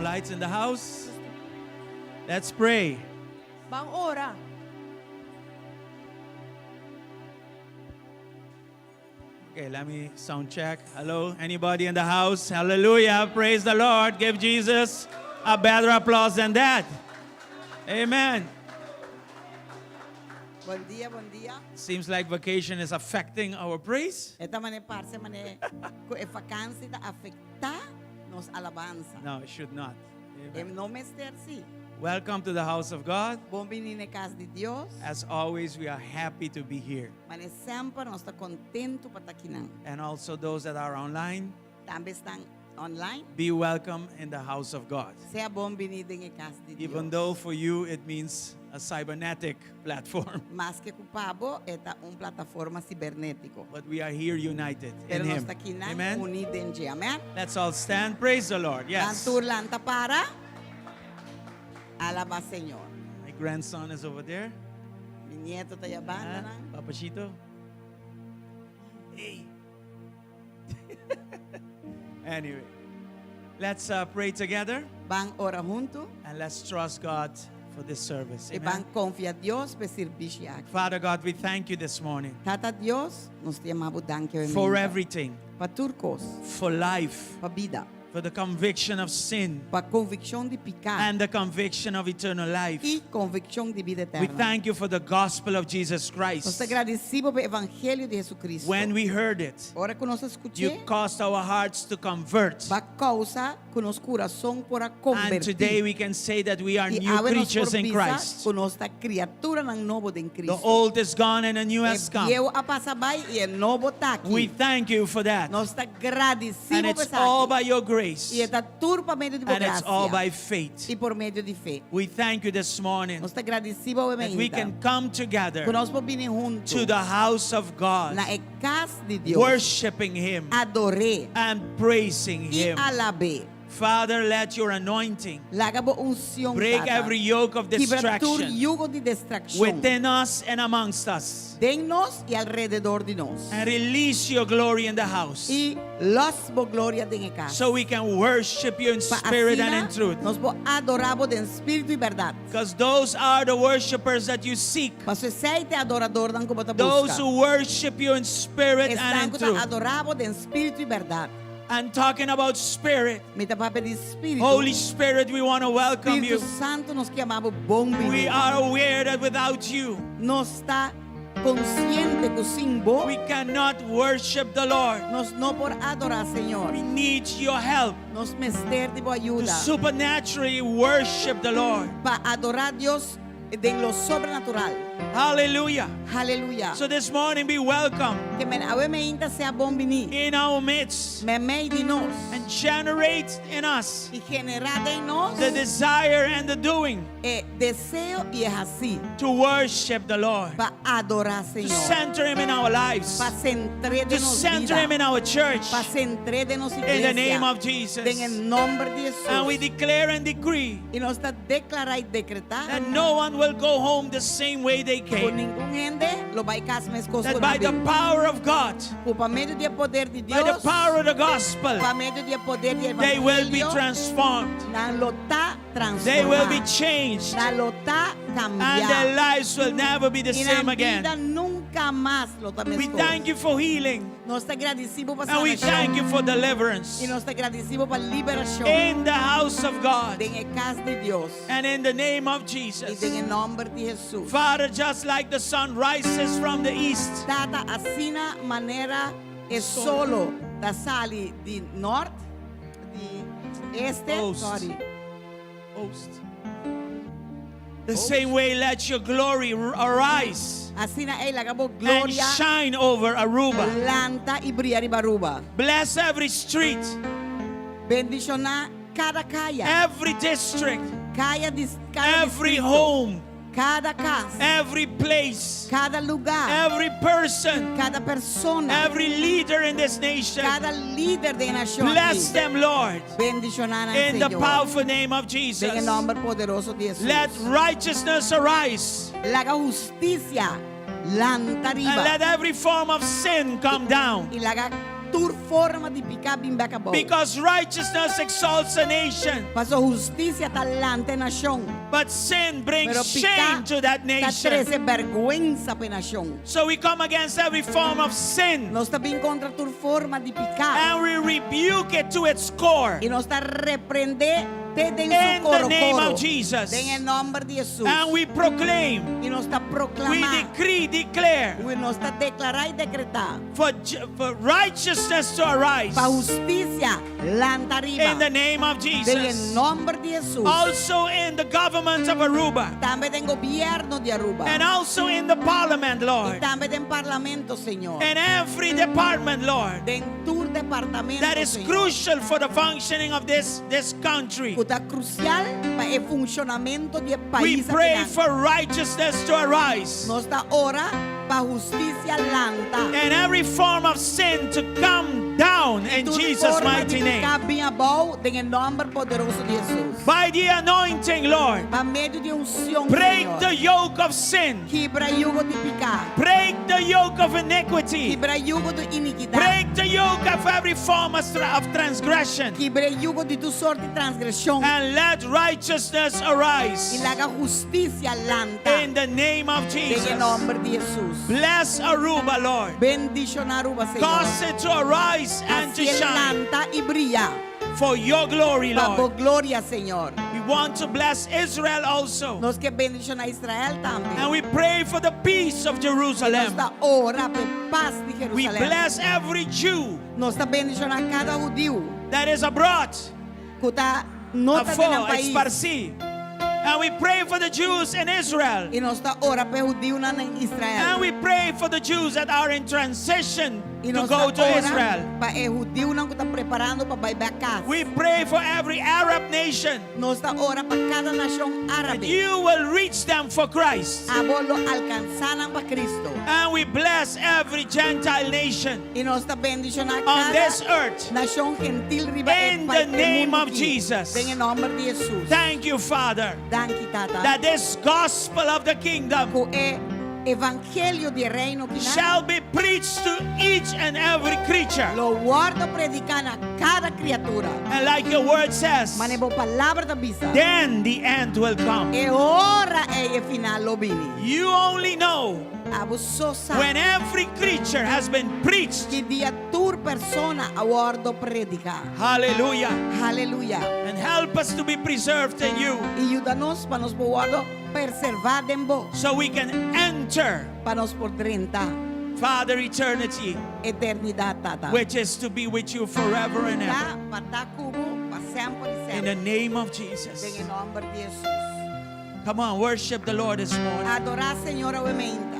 lights in the house. Let's pray. Ban ora. Okay, let me sound check. Hello, anybody in the house? Hallelujah. Praise the Lord. Give Jesus a better applause than that. Amen. Bon dia, bon dia. Seems like vacation is affecting our praise. E ta mane parse mane ku e vakansi ta afektá nos alabansa. No, it should not. E Amen. no mester si. Welcome to the house of God. Bon bini na kas di Dios. As always, we are happy to be here. Mane semper nos ta kontentu pa ta akinan. And also those that are online, Tambe esnan online. be welcome in the house of God. Sea bon bini den e kas di Even Dios. though for you it means a cybernetic platform, Maske ku pa bo e ta un plataforma sibernétiko. but we are here united Pero in nos Him. ta akinan Amen. uní den dje. Amen. Let's all stand. Praise the Lord. Yes. Ban tur lanta para. Alabá Señor. My grandson is over there. Mi nieto ta ya banda nan. Papachito. Hey. anyway, let's uh, pray together Ban ora huntu and let's trust God for this service. i Amen. ban konfia Dios pa e sirbishi aki. Father God, we thank you this morning Tata Dios, nos ta yama bo danki awe for mainta. everything, Pa tur kos, for life, pa bida, for the conviction of sin pa konvikshon di piká and the conviction of eternal life. i konvikshon di bida We eterno. thank you for the gospel of Jesus Nos ta Christ. gradisí bo pa e evangelio di Jesucristo. When we heard it, Ora ku nos a you skuch'é, caused our hearts to convert. b'a kousa ku nos kurason por a And today konvertí. we can say that we are I new awe nos creatures por in bisa Christ. ku nos ta kriaturanan nobo den The Cristo. old is gone and the new E has come. bieu a pasa bai i e nobo ta We aki. thank you for that. Nos ta gradisí And bo pa it's all esaki. by your grace. I e ta tur pa medio di bo And it's all grasia by faith. i por medio di fe. We thank you this morning Nos ta gradisí bo awe that we mainta can come ku together nos por bini to huntu the house of God, na e kas di Dios, worshiping Him ador'é and praising i Him. alab'é. Father, let your anointing Laga bo unshon, break Tata, every yoke of kibra tur distraction yugo di distrakshon within us and amongst us den nos i alrededor di nos. and release your glory in the house I lòs bo gloria den e kas. so we can worship you in Pa spirit and asina in truth. nos por adorá bo den spiritu i bèrdat. Because those are the worshipers that you seek. Pasobra esei ta e adoradornan ku bo ta Those buska. who worship you in spirit and Esnan in ku ta truth. adorá bo den spiritu i bèrdat. And talking about spirit, Mi ta papia di spiritu. Holy Spirit, we want to welcome Spiritu you. Santu nos ke yama bo bon We bini. are aware that without you, Nos ta konsiente ku sin bo we cannot worship the Lord. nos no por adorá Señor. We need your help Nos mester di bo to ayuda supernaturally worship the Lord. pa adorá Dios den lo sobrenatural. Hallelujah. Aleluya. So this morning, be welcome Ke men awe mainta sea bon bini. in our midst Meimei di nos. and generate in us I generá den nos the desire and the doing e deseo i e hasi to worship the Lord, pa adorá to Señor. center Him in our lives, Pa sentr'é to den nos center Him bida. in our church, Pa sentr'é den nos in the name iglesia. of Jesus. Den e nòmber di And we Hesus. declare and decree I nos ta deklará i dekretá that no one will go home the same way they ku came. ningun hende lo bai kas meskos That ku by nan the bin. power of God, Ku pa medio di e poder di by the Dios, power of the gospel, pa medio di e poder di they will be evangelio, transformed. nan lo ta They will be transformá. changed. Nan lo ta And their kambiá. lives will never be the I same nan bida again. nunka mas lo ta We meskos. thank you for healing. Nos ta gradisí bo pa And we thank sanashon. you for deliverance I nos ta gradisí bo pa liberashon. in the house of God Den e kas di Dios. and in the name of I Jesus. den e nòmber di Hesus. Father, just like the sun rises from the east Tata, asina manera e solo ta sali di nort, di este, Oost. sorry. Oost. The same way, let your glory arise Asina ei laga bo and gloria shine over Aruba. lanta i bria riba Aruba. Bless every street, Bendishoná kada kaya, every district, kaya dis, kada every distrito, home, kada kas, every place, kada lugá, every person, kada persona, every leader in this nation. kada lider di e nashon Bless aki. them, Lord, Bendishoná nan, in the Señor. powerful name of Den e Jesus. nòmber poderoso di Hesus. Let righteousness arise Laga hustisia lanta and let riba every form of sin come down. i laga tur forma di piká. piká bin bèk abou. Because righteousness exalts a nation, Paso hustisia ta lanta e nashon. But sin brings Pero shame piká to that ta nation. Trese bèrgwensa pa e nashon. So we come against every form of sin Nos ta bin kontra tur forma di piká. And we rebuke it to its core. I nos ta reprendé te den In su the koro name koro. of Jesus. Den e nòmber di Hesus. And we proclaim, I nos ta we proklamá. decree, declare I nos ta deklará i dekretá. for righteousness to arise Pa hustisia lanta in ariba. the name of Den Jesus. nòmber di Hesus. Also in the government of Aruba Tambe den gobièrnu di Aruba. And also in the parliament, I Lord. tambe den parlamento, Señor. In every department, Lord. Den tur departamento, That is Señor. Crucial for the functioning of this country. Ku ta krusial pa e funshonamentu di e We pais pray aki. For righteousness to arise Nos ta ora pa hustisia lanta. And every form of sin to come down in Tur Jesus' forma mighty di name. piká bin abou den nòmber poderoso di Hesus. By the anointing, Lord, Pa medio di unshon, break Señor. The yoke of sin, Kibra yugo di piká. Break the yoke of iniquity, Kibra yugo di inikidat. Break the yoke of every form of transgression, Kibra yugo di tur sorto di transgreshon. And let righteousness arise I laga hustisia lanta. In the name of Den Jesus. nòmber di Hesus. Bless Aruba, Lord. Bendishoná Aruba, Señor. Cause it to arise and to Hasié shine lanta i bria. For your glory, Pa bo Lord. Gloria, Señor. We want to bless Israel also. Nos ke bendishoná Israel tambe. And we pray for the peace of Nos Jerusalem. ta ora pa pas di We Jerusalèm. Bless every Jew Nos ta bendishoná kada hudiu that is abroad, ku ta no ta den afó, pais. Esparcí. And we pray for the Jews in Israel. I nos ta ora pa hudiunan na Israel. And we pray for the Jews that are in transition I to nos go ta to ora Israel. pa e hudiunan ku ta preparando pa bai kas. We pray for every Arab nation Nos ta ora pa kada nashon that árabe. you will reach them for Christ. Abo lo alkansá nan pa Kristo. And we bless every Gentile nation I nos ta bendishoná on kada this earth. Nashon gentil riba e In pa- the e name mundu of aki. Jesus. Den nòmber di Hesus. Thank you, Father, Danki, Tata. That this gospel of the kingdom Ku e evangelio di reino aki shall be preached to each and every creature. lo wòrdu prediká na kada kriatura. And like your word says, Manera bo palabra ta bisa. Then the end will come. E ora ei e final lo bini. You only know Abo so sa when every creature has been preached. Ki dia tur persona a wòrdu prediká. Hallelujah. Aleluya. And help us to be preserved in you I yuda nos pa nos por wòrdu preservá den bo. So we can enter, Pa nos por drenta Father, eternity, eternidat, Tata. Which is to be with you forever and ever. Ta pa ta ku bo pa semper i In the semper. name of Den Jesus. nòmber di Hesus. Come on, worship the Lord this morning. Adorá Señor awe mainta.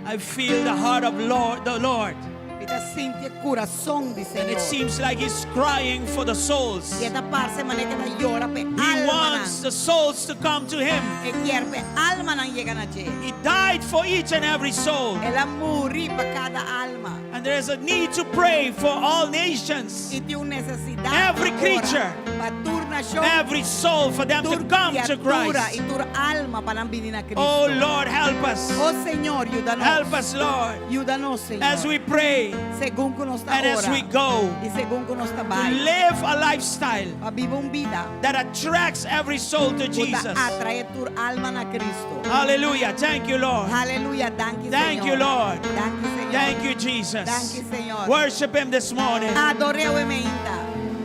I feel the heart of Lord, the Lord. Mi ta sinti kurason di And it Señor. Seems like He's crying for the souls. I ta parse manera ku e ta yora pa He alma. wants the souls to come to Him. E ke pa almanan yega na dje. He died for each and every soul. El a muri pa kada alma. And there is a need to pray for all nations, I tin un nesesidat every creature, pa tur nashon, every soul, for them to tur come to kriatura Christ. i tur alma pa nan bini na Kristo. Oh Lord, help us. Oh Señor, yuda nos. Help us, Lord, Yuda nos, Señor. As we pray Segun ku nos ta and as ora. we go I segun ku nos ta to bai. Live a lifestyle Pa biba un bida that attracts every soul to ku ta Jesus. atraé tur alma na Kristo. Hallelujah. Thank you, Lord. Aleluya. Danki, Thank Señor. you, Lord. Danki, Señor. Thank you, Jesus. Danki, Señor. Worship Him this morning. Ador'é awe mainta.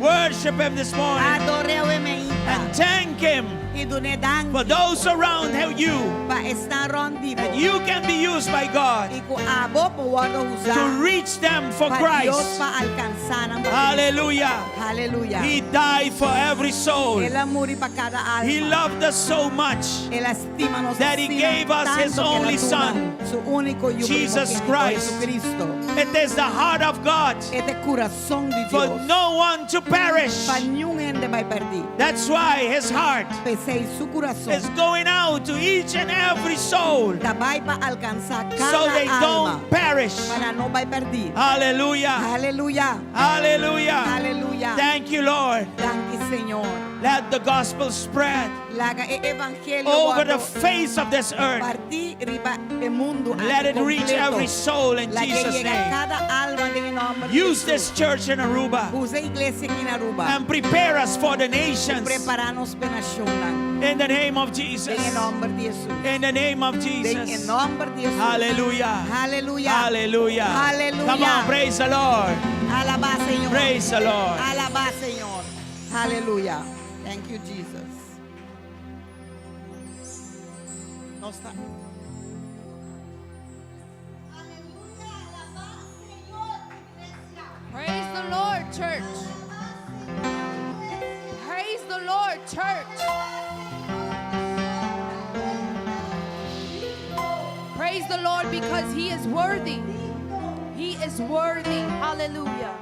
Worship Him this morning. Ador'é awe mainta. And thank Him I dun'é danki for those around you, pa esnan rònt di bo. That you can be used by God I ku abo por wòrdu to usá reach them for pa Dios Christ. pa alkansá nan pa Kristo. Hallelujah. Aleluya. He died for every soul. El a muri pa kada alma. He loved us so much El a stima nos that He asina gave us His tantu ku el a only duna Son, su úniko yu Jesus primogénito, Christ. Jesucristo. It is the heart of God E ta kurason di for Dios. No one to perish. Pa ningun hende bai pèrdí. That's why His heart P'esei su kurason is going out to each and every soul ta bai pa alkansá kada so they alma. don't perish. perish. Pa nan no bai pèrdí. Hallelujah. Aleluya. Hallelujah. Aleluya. Thank you, Lord. Danki, Señor. Let the gospel spread Laga e evangelio over the wòrdu face of this earth. partí riba e mundu Let it reach kompleto. every soul in Lag'é Jesus' yega name. kada alma den nòmber di Use Hesus. this church in Aruba Usa e iglesia aki na Aruba. and prepare us for the nations. Prepará nos pa nashonnan. In the name of Jesus. Den nòmber di Hesus. In the name of Den Jesus. nòmber di Hesus. Hallelujah. Aleluya. Hallelujah. Aleluya. Come on, praise the Lord. Alabá Señor. Praise the Lord. Alabá Señor. Aleluya. Thank you, Jesus. Nos ta. Aleluya, alabá Señor, iglesia. Praise the Lord, church. Praise the Lord, church. Praise the Lord because he is worthy. He is worthy. Hallelujah.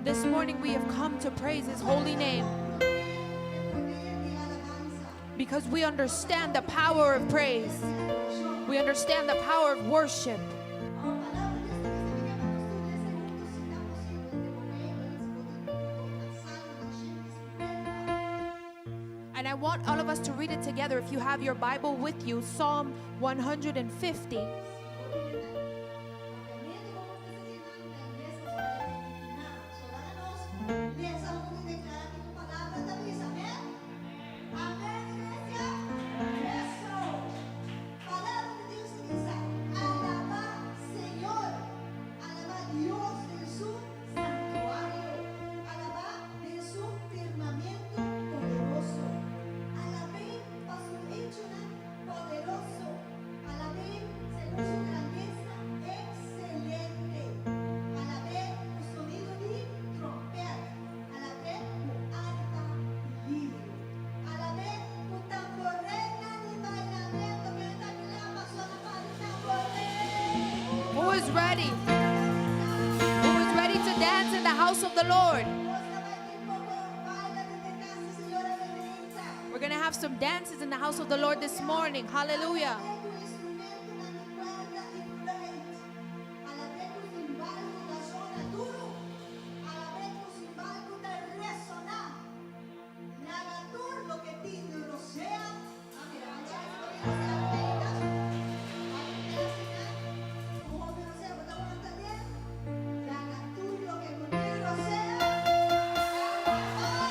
This morning we have come to praise his holy name because we understand the power of praise. We understand the power of worship. And I want all of us to read it together if you have your Bible with you. Psalm 150. Alabá Señor, alabá Dios den su santuario, alabá den su firmamento poderoso, alab'é pa su echonan poderoso, alab'é segun su grandesa ekselente, alab'é ku sonido di tròmpèt, alab'é ku arpa i lira, alab'é ku tamborin i bailamentu, ken ta kla pa sona pa tamborin. Who is ready? Who is ready to dance in the house of the Lord? We're going to have some dances in the house of the Lord this morning. Hallelujah. Alab'é ku simbal ku ta zona duru. Alab'é ku simbal ku ta resoná. Laga tur loke tin rosea. Ah, mira, ya rosea peita. Un hòmber rosea, bo ta bien? Laga tur loke tin rosea. Alabá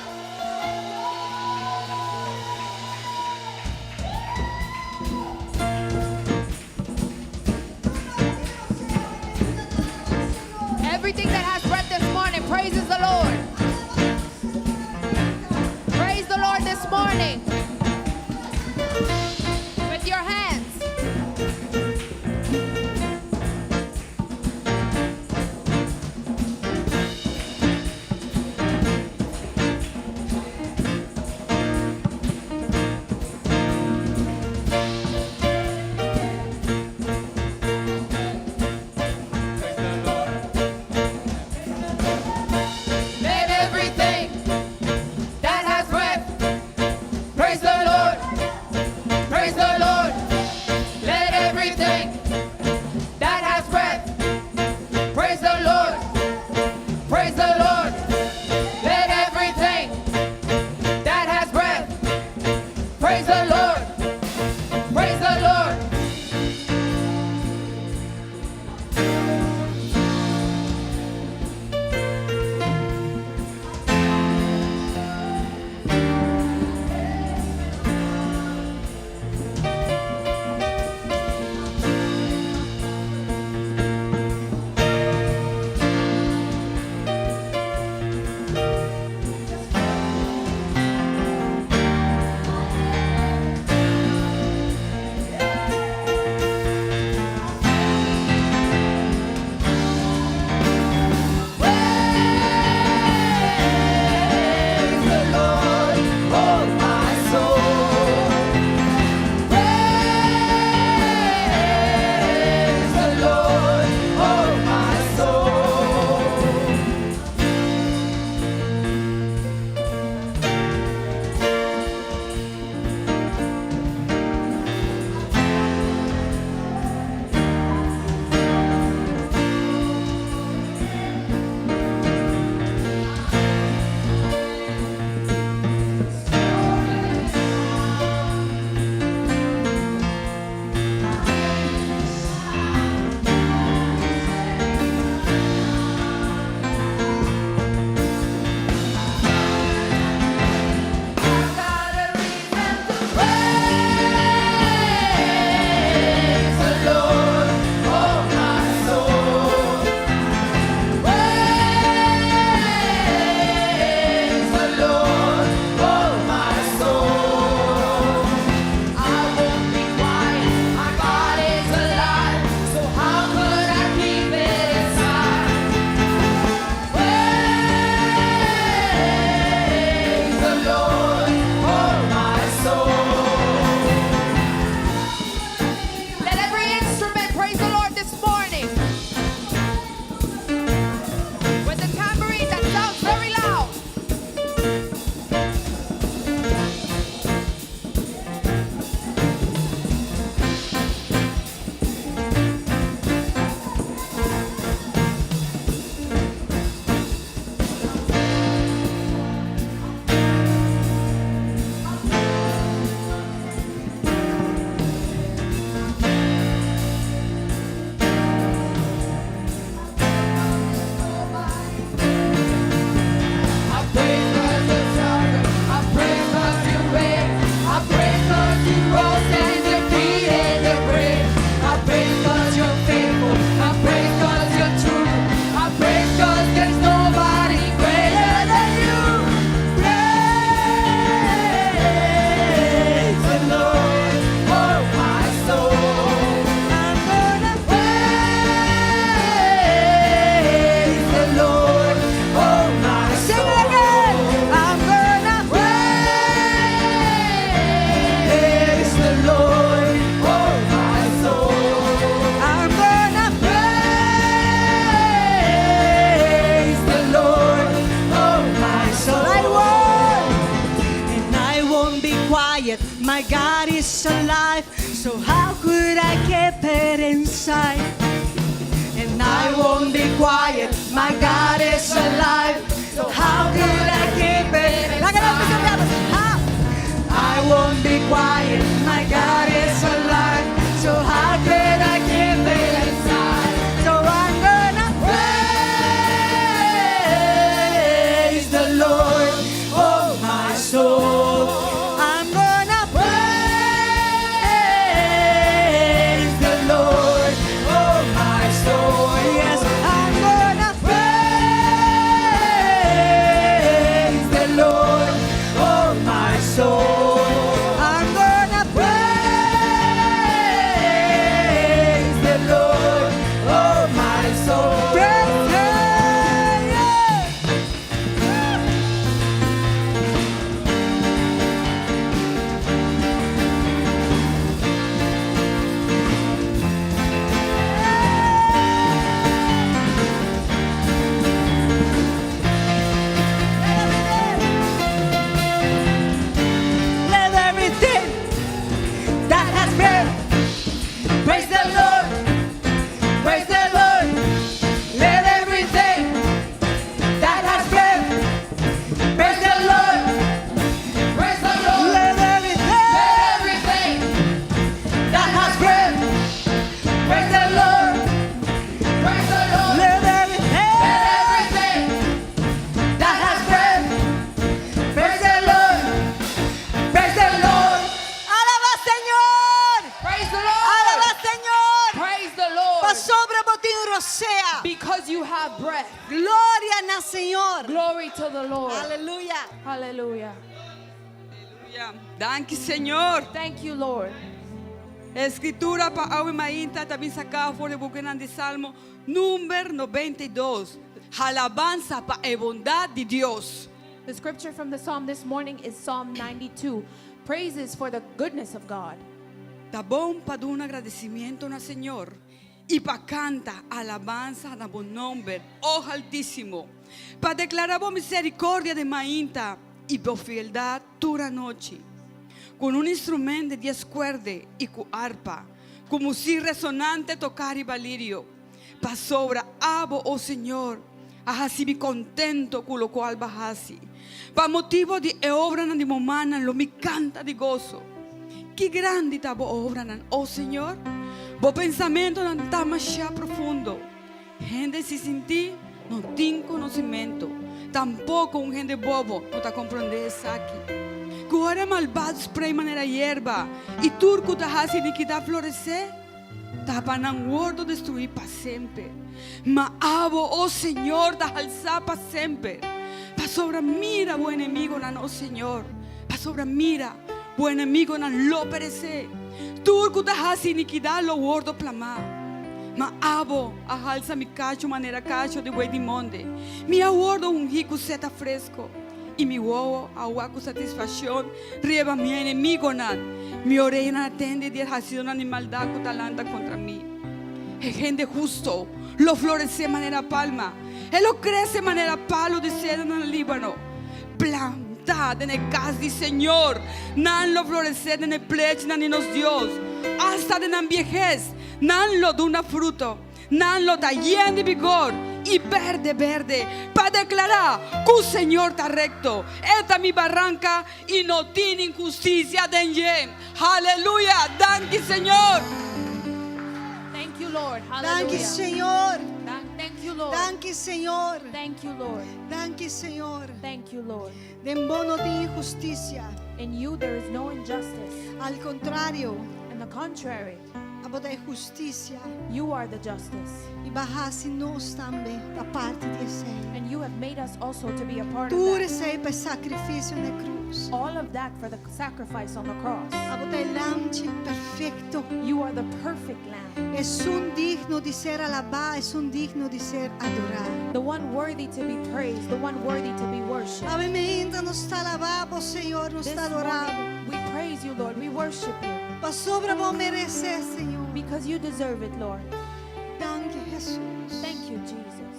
Señor. Everything that has breath this morning praises the Lord. Praise the Lord this morning. With your hands. Praise the Lord. Let everything that has breath praise inside. And I won't be quiet. My God is alive. So how could I keep it? Laga nos bisa Ah. I won't be quiet. My God is alive. So how could I keep it inside? So I'm gonna Praise the Lord, oh my soul. I'm gonna Praise the Lord, oh my soul. Yes, I'm gonna praise the Lord, oh my soul. I'm gonna Praise the Lord, oh my soul. praise Him. Yeah. Let everything that has breath praise the Lord, praise the Lord. Let everything that has breath praise the Lord, praise the Lord. Let everything Let everything that has breath praise the Lord, praise the Lord. Let everything Let everything that has breath praise the Lord, praise the Lord. Alaba Señor. Praise the Lord. Alaba Señor. Praise the Lord. Pasobra bo tin rosea. Because you have breath. Gloria na Señor. Glory to the Lord. Aleluya. Hallelujah. Aleluya. Danki, Señor. Thank you, Lord. Escritura pa awe mainta ta bin saká for di buki di Salmo number 92. Alabansa pa e bondat di Dios. The scripture from the psalm this morning is Psalm 92. Praises for the goodness of God. Ta bon pa duna gradisimentu na Señor i pa kanta alabansa na bo nòmber, oh Altísimo, pa deklará bo miserikòrdia di mainta i bo fieldat tur anochi. Ku un instrumènt di 10 kuèrdè i ku arpa, ku muzik resonante toká riba lirio. Pasobra abo, oh Señor, a hasi mi kontentu ku lokual b'a hasi. Pa motibu di e obranan di bo mannan, lo mi kanta di goso. Ki grandi ta bo obranan, oh Señor! Bo pensamentunan ta masha profundo. Hende sin sintí no tin konosementu, tampoko un hende bobo no ta komprondé esaki. Ku ora malbado sprei manera yerba i tur ku ta hasi inikidat floresé, ta pa nan wòrdu destruí pa semper. Ma abo, o Señor, ta halsá pa semper. Pasobra mira bo enemigonan, o Señor, pasobra mira, bo enemigonan lo peresé. Tur ku ta hasi inikidat lo wòrdu plamá. Ma abo a halsa mi kachu manera kachu di buey di monde. Mi a wòrdu ungí ku seta fresko, i mi wowo a wak ku satisfakshon riba mi enemigonan. Mi oreyanan a tende di e hasidónan di maldat ku ta lanta kontra mi. E hende husto lo floresé manera palma, e lo krese manera palu di seda na Líbano. Plantá den e kas di Señor, nan lo floresé den e plechnan di nos Dios. Asta den nan biehes, nan lo duna fruto. Nan lo ta yen di vigor i berde berde pa deklará ku Señor ta rekto. E ta mi baranka i no tin inhustisia den dje. Haleluya! Danki, Señor! Thank you, Lord. Danki, Hallelujah. Señor. Thank you, Lord. Danki, Señor. Thank you, Lord. Danki, Señor. Thank you, Lord. Den bo no tin inhustisia. In you there is no injustice. Al kontrario, On the contrary, abo ta e hustisia. you are the justice. I b'a hasi nos tambe ta parti di esei. And you have made us also to be a part of Tur that. esei pa e sakrifisio na krus. All of that for the sacrifice on the cross. Abo ta e lamchi perfekto. You are the perfect lamb, Esun digno di ser alabá, esun digno di ser adorá. the one worthy to be praised, the one worthy to be worshipped. Awe mainta nos ta alabá bo, Señor, nos This ta adorá bo. morning, we praise you, Lord. We worship you Pasobra bo meresé, Señor. because you deserve it, Lord. Danki, Hesus. Thank you, Jesus.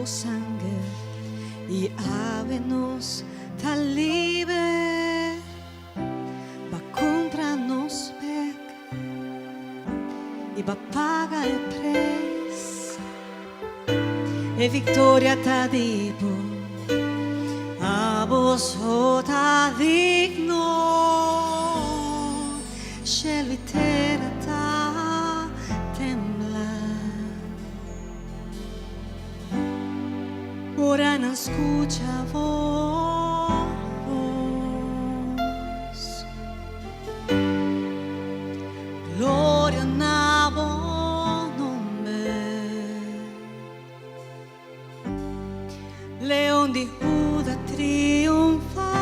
bo sanger i awe nos ta liber. B'a kumpra nos bèk i b'a paga e preis. E viktoria ta di bo, abo so ta digno. Shelu i tera ta tembla. Ora nan skucha bo bos. Gloria na bo nòmber. Leon di Huda triunfá.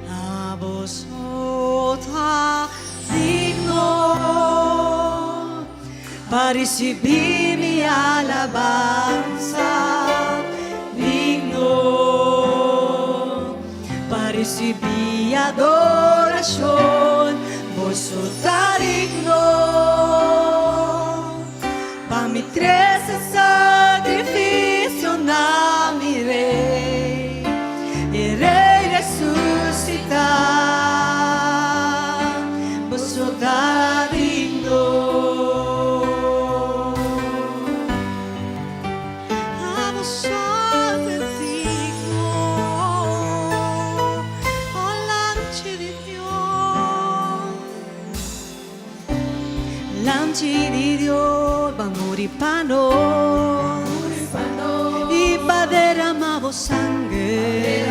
Abo so ta digno pa risibí mi alabansa. Digno pa risibí adorashon. Bo so ta digno pa mi trese sakrifisio na mi Rei, e Rei resusitá. Bo so ta digno. Abo so ta digno, oh Lamchi di Dios. Lamchi di Dios, b'a muri pa nos. I b'a deramá bo sanger.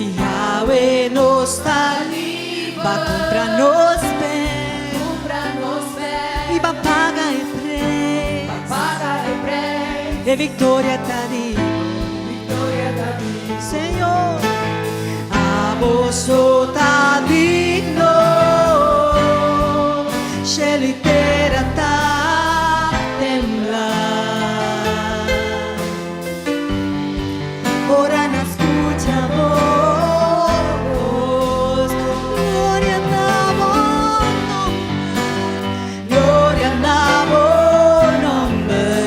I awe nos ta B'a kumpra nos bèk. I b'a paga e preis. E viktoria ta di bo. Señor, abo so ta digno. Shelu i tera ta tembla. Ora nan skucha bo bos. Gloria na bo nòmber. Gloria na bo nòmber.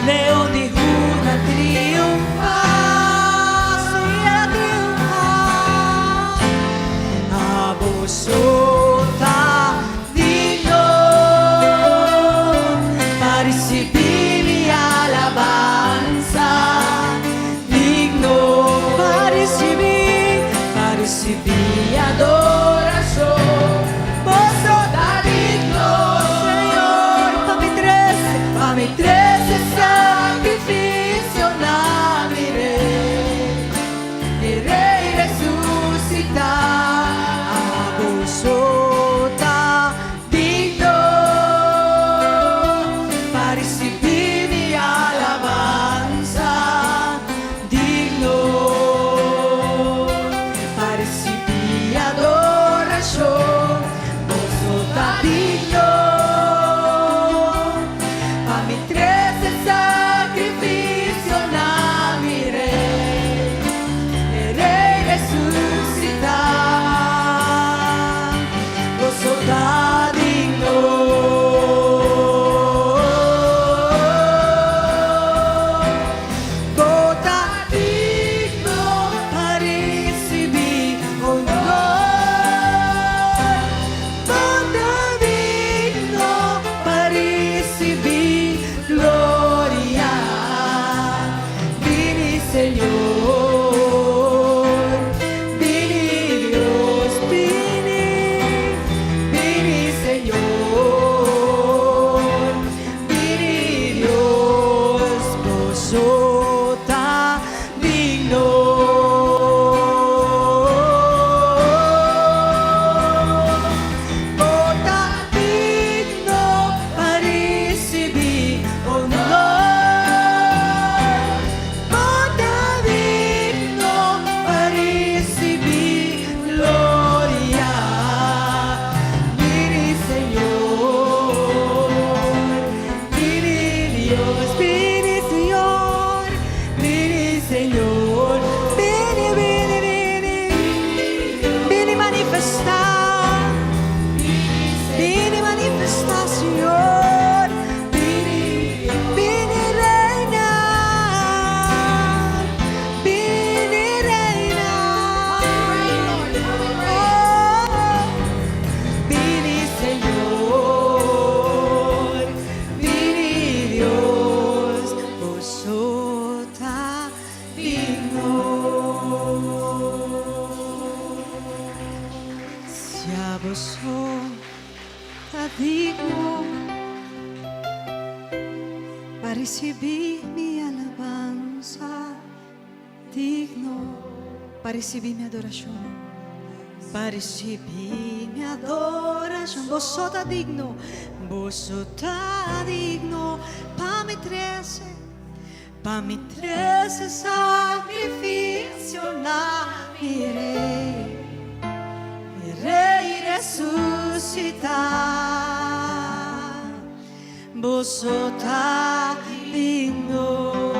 Leon di Huda triunfá. Digno pa risibí mi alabansa, digno pa risibí mi adorashon, pa risibí mi adorashon. Bo so ta digno, bo so ta digno pa mi trese, pa mi trese sakrifisio na mi Rei. Rei resusitá, bo so ta digno.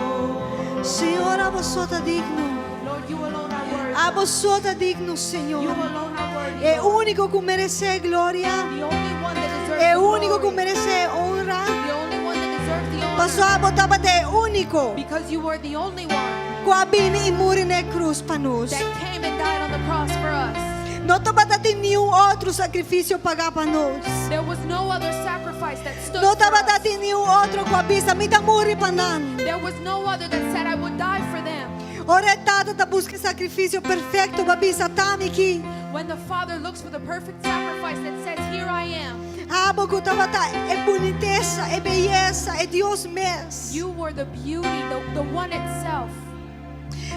Señor, abo so ta digno. Lord, you alone are worthy. Abo so ta digno, Señor. You alone are worthy. E úniko ku meresé gloria. The only one that deserves E the úniko ku glory. meresé honra. The only one that deserves the honor. Pasó abo tabata e úniko. Because you were the only one Ku a bini i muri na krus pa nos. that came and died on the cross for us. No tabatin ningun otro sakrifisio pagá pa nos. There was no other sacrifice that stood No for tabata us. tin ningun otro ku a bisa mi ta muri pa nan. There was no other that said I would die for them. Ora e Tata ta buska sakrifisio perfekto, pa bisa at'ami aki. When the Father looks for the perfect sacrifice that says, Here I am, Abo ku tabata e bunitesa, e beyesa, e Dios mes. you were the beauty, the one itself.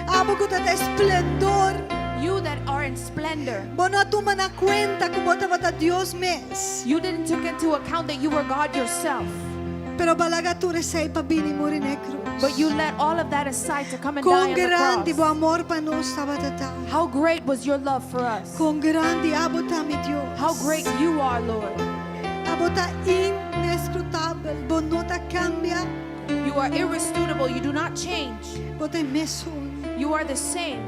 Abo ku ta esplendor. You that are in splendor. Bo no a tuma na kuenta ku bo tabata Dios mes. You didn't take into account that you were God yourself. Pero b'a laga tur esei pa bini muri na krus. But you let all of that aside to come and die Kon on the grandi bo cross. amor pa nos tabata. How great was your love for us? Kon grandi abo ta, mi Dios. How great you are, Lord. Abo ta inescrutabel, bo no ta kambia, You are irrefutable. You do not change. bo ta mesun. You are the same.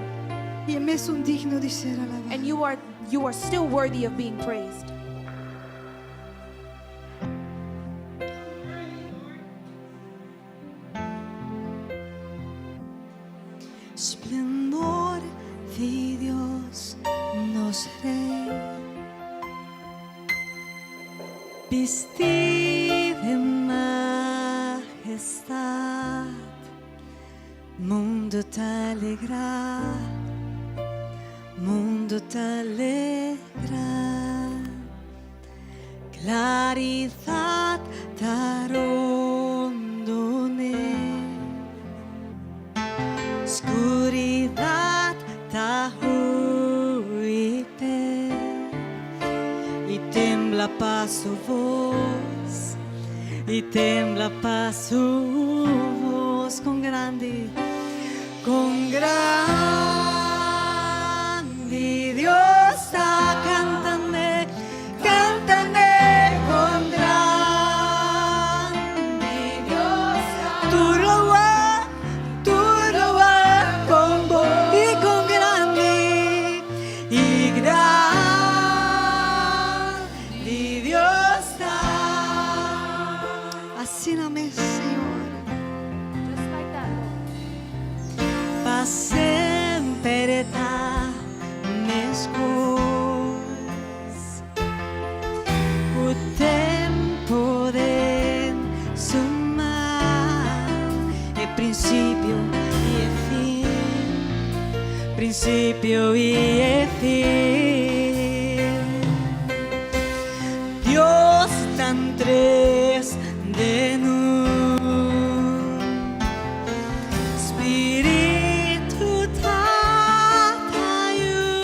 I mesun digno di ser alabá. And you are still worthy of being praised. Esplendor di Dios nos Rei, Bistí di mahestat, mundu ta alegrá, mundu ta alegrá, klaridat ta rondon'é, skuridat ta hui i tembla pa su bos, i tembla pa su bos. Kon grandi Dios ta, kant'é, kant'é, kon grandi Dios ta. Tur lo kon bo i kon grandi i grandi Dios ta. Asina mes, Señor. Just like that, Lord. Pa semper ta meskos ku tempu den su man, e prinsipio i e fin, prinsipio i e fin. Dios ta tres den un, Spiritu, Tata, Yu,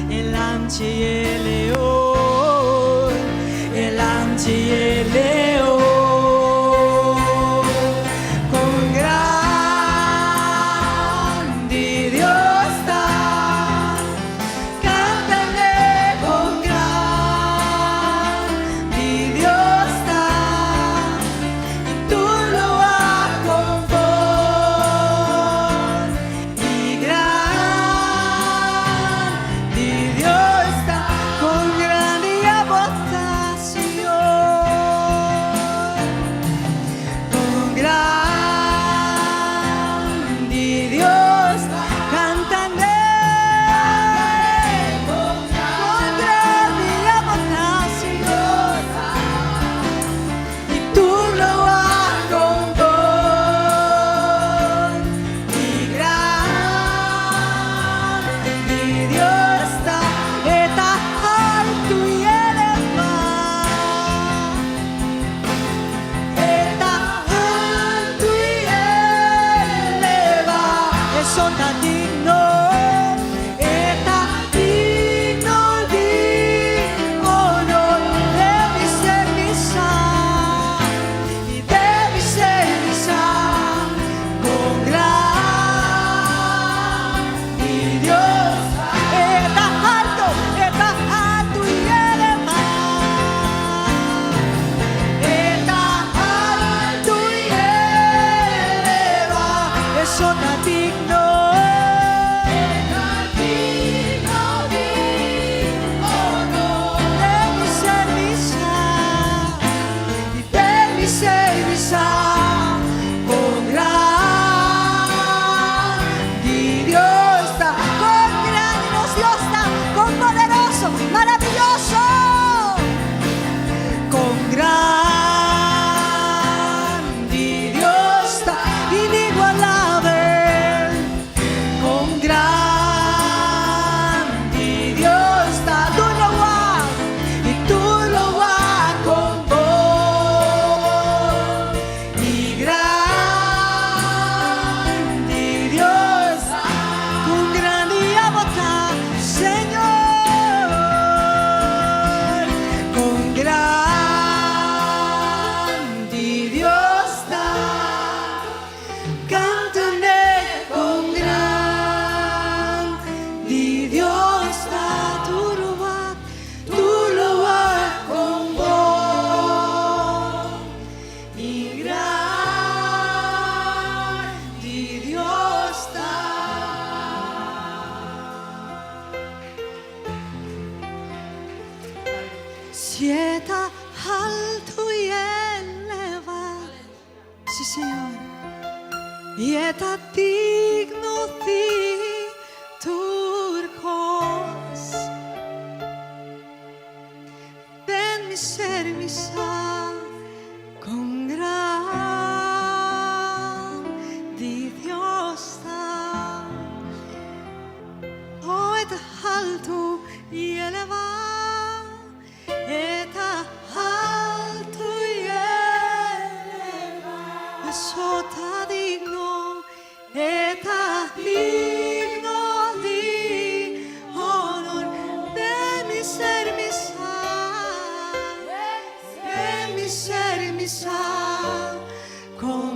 e Lamchi i e Leon, e Lamchi i e Leon. Kon grandi Dios ta. I e ta haltu i elevá. Sí, Señor. I e ta digno di tur kos. Den mi ser mi sa kon grandi Dios ta. Oh, e ta haltu i elevá. E ta haltu i elevá. E so ta digno, e ta digno di honor. Den mi ser mi sa, den mi ser mi sa, kon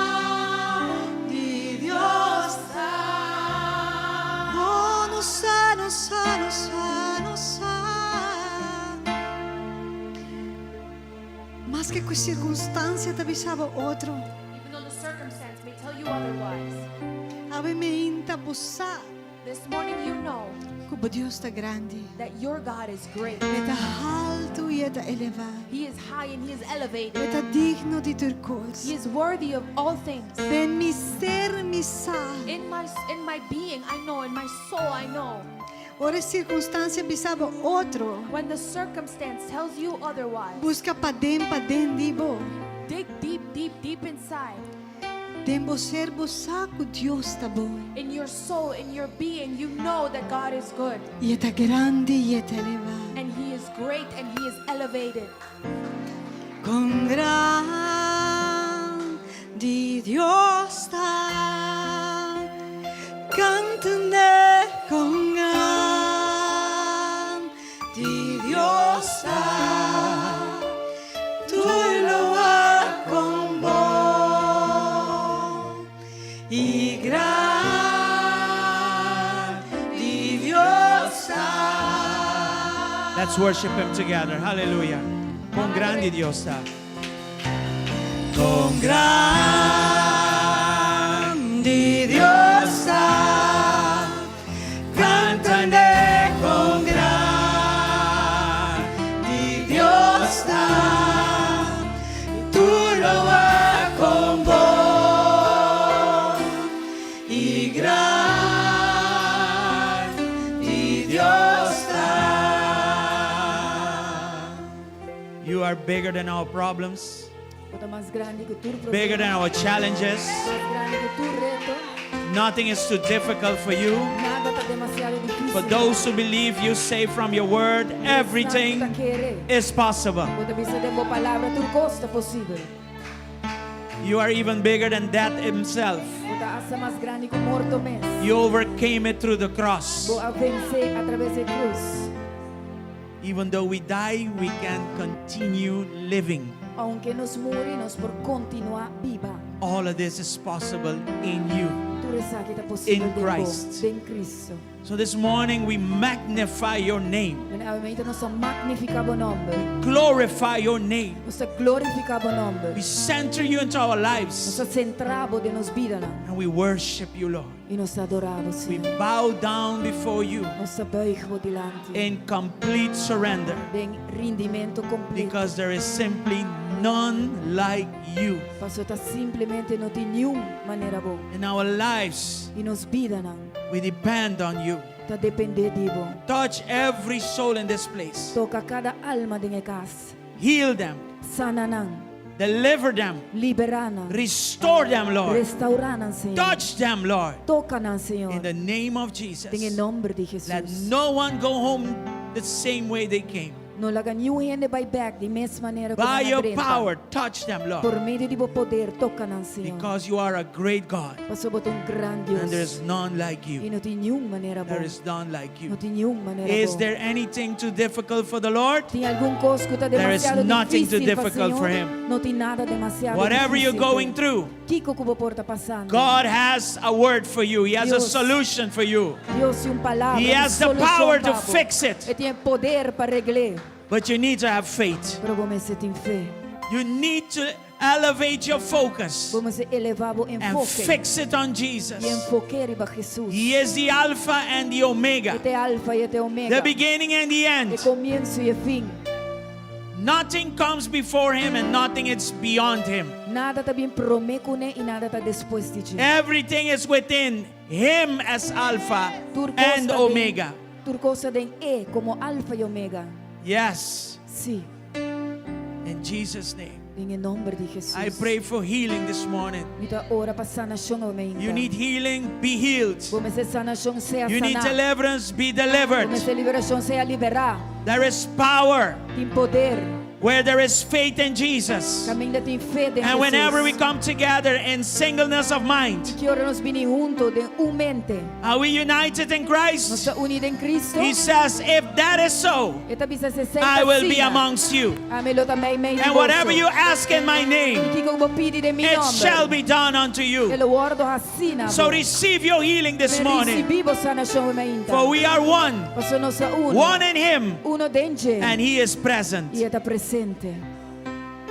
grandi Dios ta. Oh, nos sa, nos sa, nos sa, nos sa. Maske ku sirkunstansia ta bisa bo otro. Even though the circumstance may tell you otherwise. Awe mainta bo sa This morning you know ku bo Dios ta grandi. That your God is great. E ta haltu i e ta elevá. He is high and He is elevated. E ta digno di tur kos. He is worthy of all things. Den mi ser mi sa. In my being, I know. In my soul, I know. Ora sirkunstansia bisa bo otro. When the circumstance tells you otherwise, Buska paden paden di bo. Dig deep, deep, deep inside. Den bo ser bo sa ku Dios ta bon. In your soul, in your being, you know that God is good. I e ta grandi i e ta elevá. And He is great and He is elevated. Kon grandi Dios ta. Kant'é kon grandi Dios ta. Tur lo kon bon i grandi Dios ta. Let's worship Him together. Hallelujah. Kon grandi Dios ta. Kon grandi Dios ta. Kant'é kon grandi Dios ta. Tur lo kon bon i grandi Dios ta. You are bigger than our problems, Bo ta mas grandi ku tur bigger than our challenges. Mas grandi ku tur reto. Nothing is too difficult for you. Nada ta demasiado difísil. For those who believe, you say from your word, everything is possible. Bo ta bisa den bo palabra, tur kos ta posibel. You are even bigger than death himself. Bo ta asta mas grandi ku morto mes. You overcame it through the cross. Bo a vense atraves di krus. Even though we die, we can continue living. Aunke nos muri, nos por kontinuá biba. All of this is possible in you. Tur esaki ta posibel In den bo, Christ. Den Kristu. So this morning we magnify your name, Awe mainta nos ta magnifiká bo nòmber. Glorify your name. Nos ta glorifiká bo nòmber. We center you into our lives Nos ta sentra bo den nos bidanan. And we worship you, Lord. I nos ta adorá bo, We Señor. bow down before you Nos ta buig bo dilanti. In complete surrender Den rindimentu kompleto. Because there is simply none like you. Paso ta simplemente no tin ningun manera bo. In our lives, Den nos bidanan. We depend on you. Ta dependé di bo. Touch every soul in this place. Toka kada alma den e kas. Heal them. Sana nan. Deliver them. Liberá nan. Restore them, Lord. Restourá nan, Señor. Touch them, Lord. Toka nan, Señor. In the name of Jesus. Den nòmber di Let Jesus. No one go home the same way they came. No laga ningun hende bai bèk di mes manera ku By your power, touch them, Lord. Por medio di bo poder, toka nan, Señor. Because you are a great God. Paso bo ta un gran Dios. And there is none like I you. no tin ningun manera bo. There is none like No you. tin ningun manera Is bo. there anything too difficult for the Lord? Tin algun kos ku ta There is demasiado nothing too difísil pa difficult Señor? for him. No tin nada demasiado Whatever you're difísil. going through, Kiko ku bo por ta pasando. God has a word for you. He has a Dios. Solution for you. Dios tin un palabra. He has the un solushon power to pa bo. Fix it. E tin poder pa regl'é. But you need to have faith. Pero bo mester tin fe. You need to Elevate your focus Bo mester elevá bo and enfoke fix it on i Jesus. enfok'é riba Hesus. He is the Alpha and the Omega, E ta e Alfa i e ta e Omega, the beginning and the e end. komienso i e fin. Nothing comes before him and nothing is beyond him. Nada ta bin promé kuné i nada ta despues di dje. Everything is within him as Alpha Tur kos and ta den, Omega. tur kos ta den E komo Alfa i Omega. Yes, Sí, in Jesus' name. den e nòmber di Hesus. I pray for healing this morning. Mi ta ora pa sanashon awe mainta. You need healing, be healed. Bo mester sanashon sea You need saná. deliverance, be Bo delivered. mester liberashon sea liberá. There is power Tin poder. where there is faith in Jesus. Kaminda tin fe den And whenever we Hesus. come together in singleness of mind, Ki ora nos bini huntu den un mente. are we united in Nos Christ? ta uní den Kristu. He says, If that is so, E ta bisa si esei I will be asina, amongst you. Ami lo ta meimei di And whatever boso. you ask in my name, I kiko bo pidi den mi it nòmber. shall be done unto E you. lo wòrdu hasí na So bo. receive your healing this Men morning, risibí bo sanashon awe mainta. for we are one, Paso nos ta uno. one in Him, Uno den dje. and He is present. I e ta presente.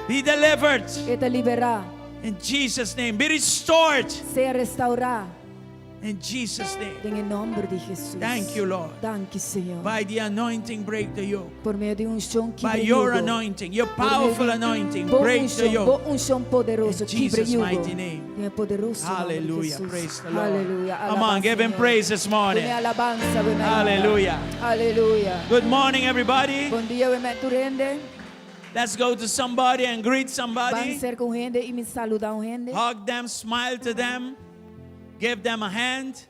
Be delivered E ta liberá. in Jesus' name. Be restored Sea restourá in Jesus' name. den e nòmber di Hesus. Thank you, Lord. Danki, Señor. By the anointing, break the yoke. Por medio di unshon By kibra your yugo. anointing, your Por medio powerful di anointing, bo break the unshon, bo yoke. unshon poderoso, In kibra Jesus' yugo. mighty name. Den e poderoso nòmber di Hallelujah. Hesus. Praise the Lord. Aleluya. Come on, Alabá give him Señor. praise this morning. Dun'é alabansa, awe mainta. Hallelujah. Aleluya. Good morning, everybody. Bon dia, awe mainta tur hende. Let's go to somebody and greet Ban somebody. serka un hende i saludá un hende. Hug them, smile to them, give them a hand.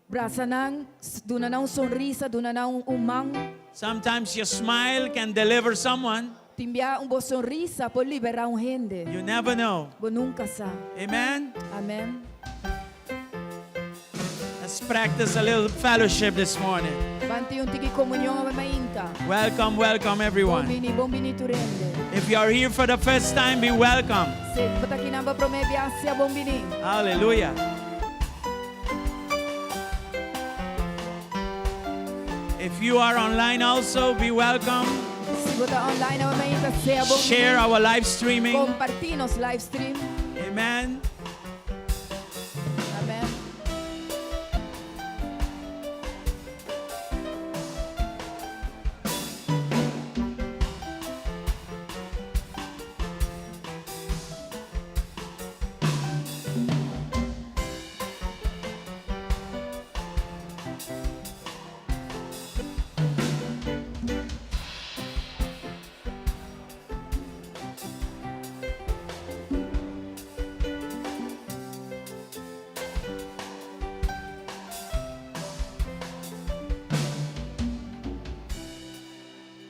Brasa nan, duna nan un sonrisa, duna nan un man. Sometimes your smile can deliver someone. Tin bia un bo sonrisa por liberá un hende. You never know. Bo nunka sa. Amen. Amèn. Let's practice a little fellowship this morning. Ban tin un tiki komunion awe mainta. Welcome, welcome, Bon everyone. bini, bon bini tur hende. If you are here for the first time, be welcome. Si bo ta akinan pa promé biaha, sea bon bini. Hallelujah. If you are online also, be welcome. Si bo ta online awe mainta, sea bon Share bini. our live streaming. Kompartí nos live stream. Amen. Amèn.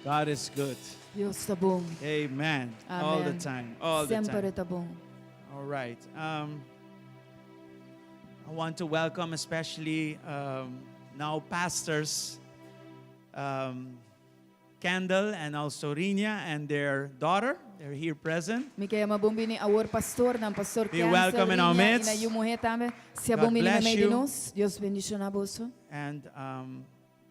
God is good. Dios ta bon. Amen. All the Amen. time. All the Semper time. ta bon. All right. I want to welcome especially now pastors Kendall and also Rinia and their daughter. They're here present. Mi ke yama bon bini awor pastornan, pastor Be Kendall, welcome in our Rinia, midst. i nan yu muhé tambe. Sea God bon bini bless meimei di you. nos. Dios bendishoná boso. And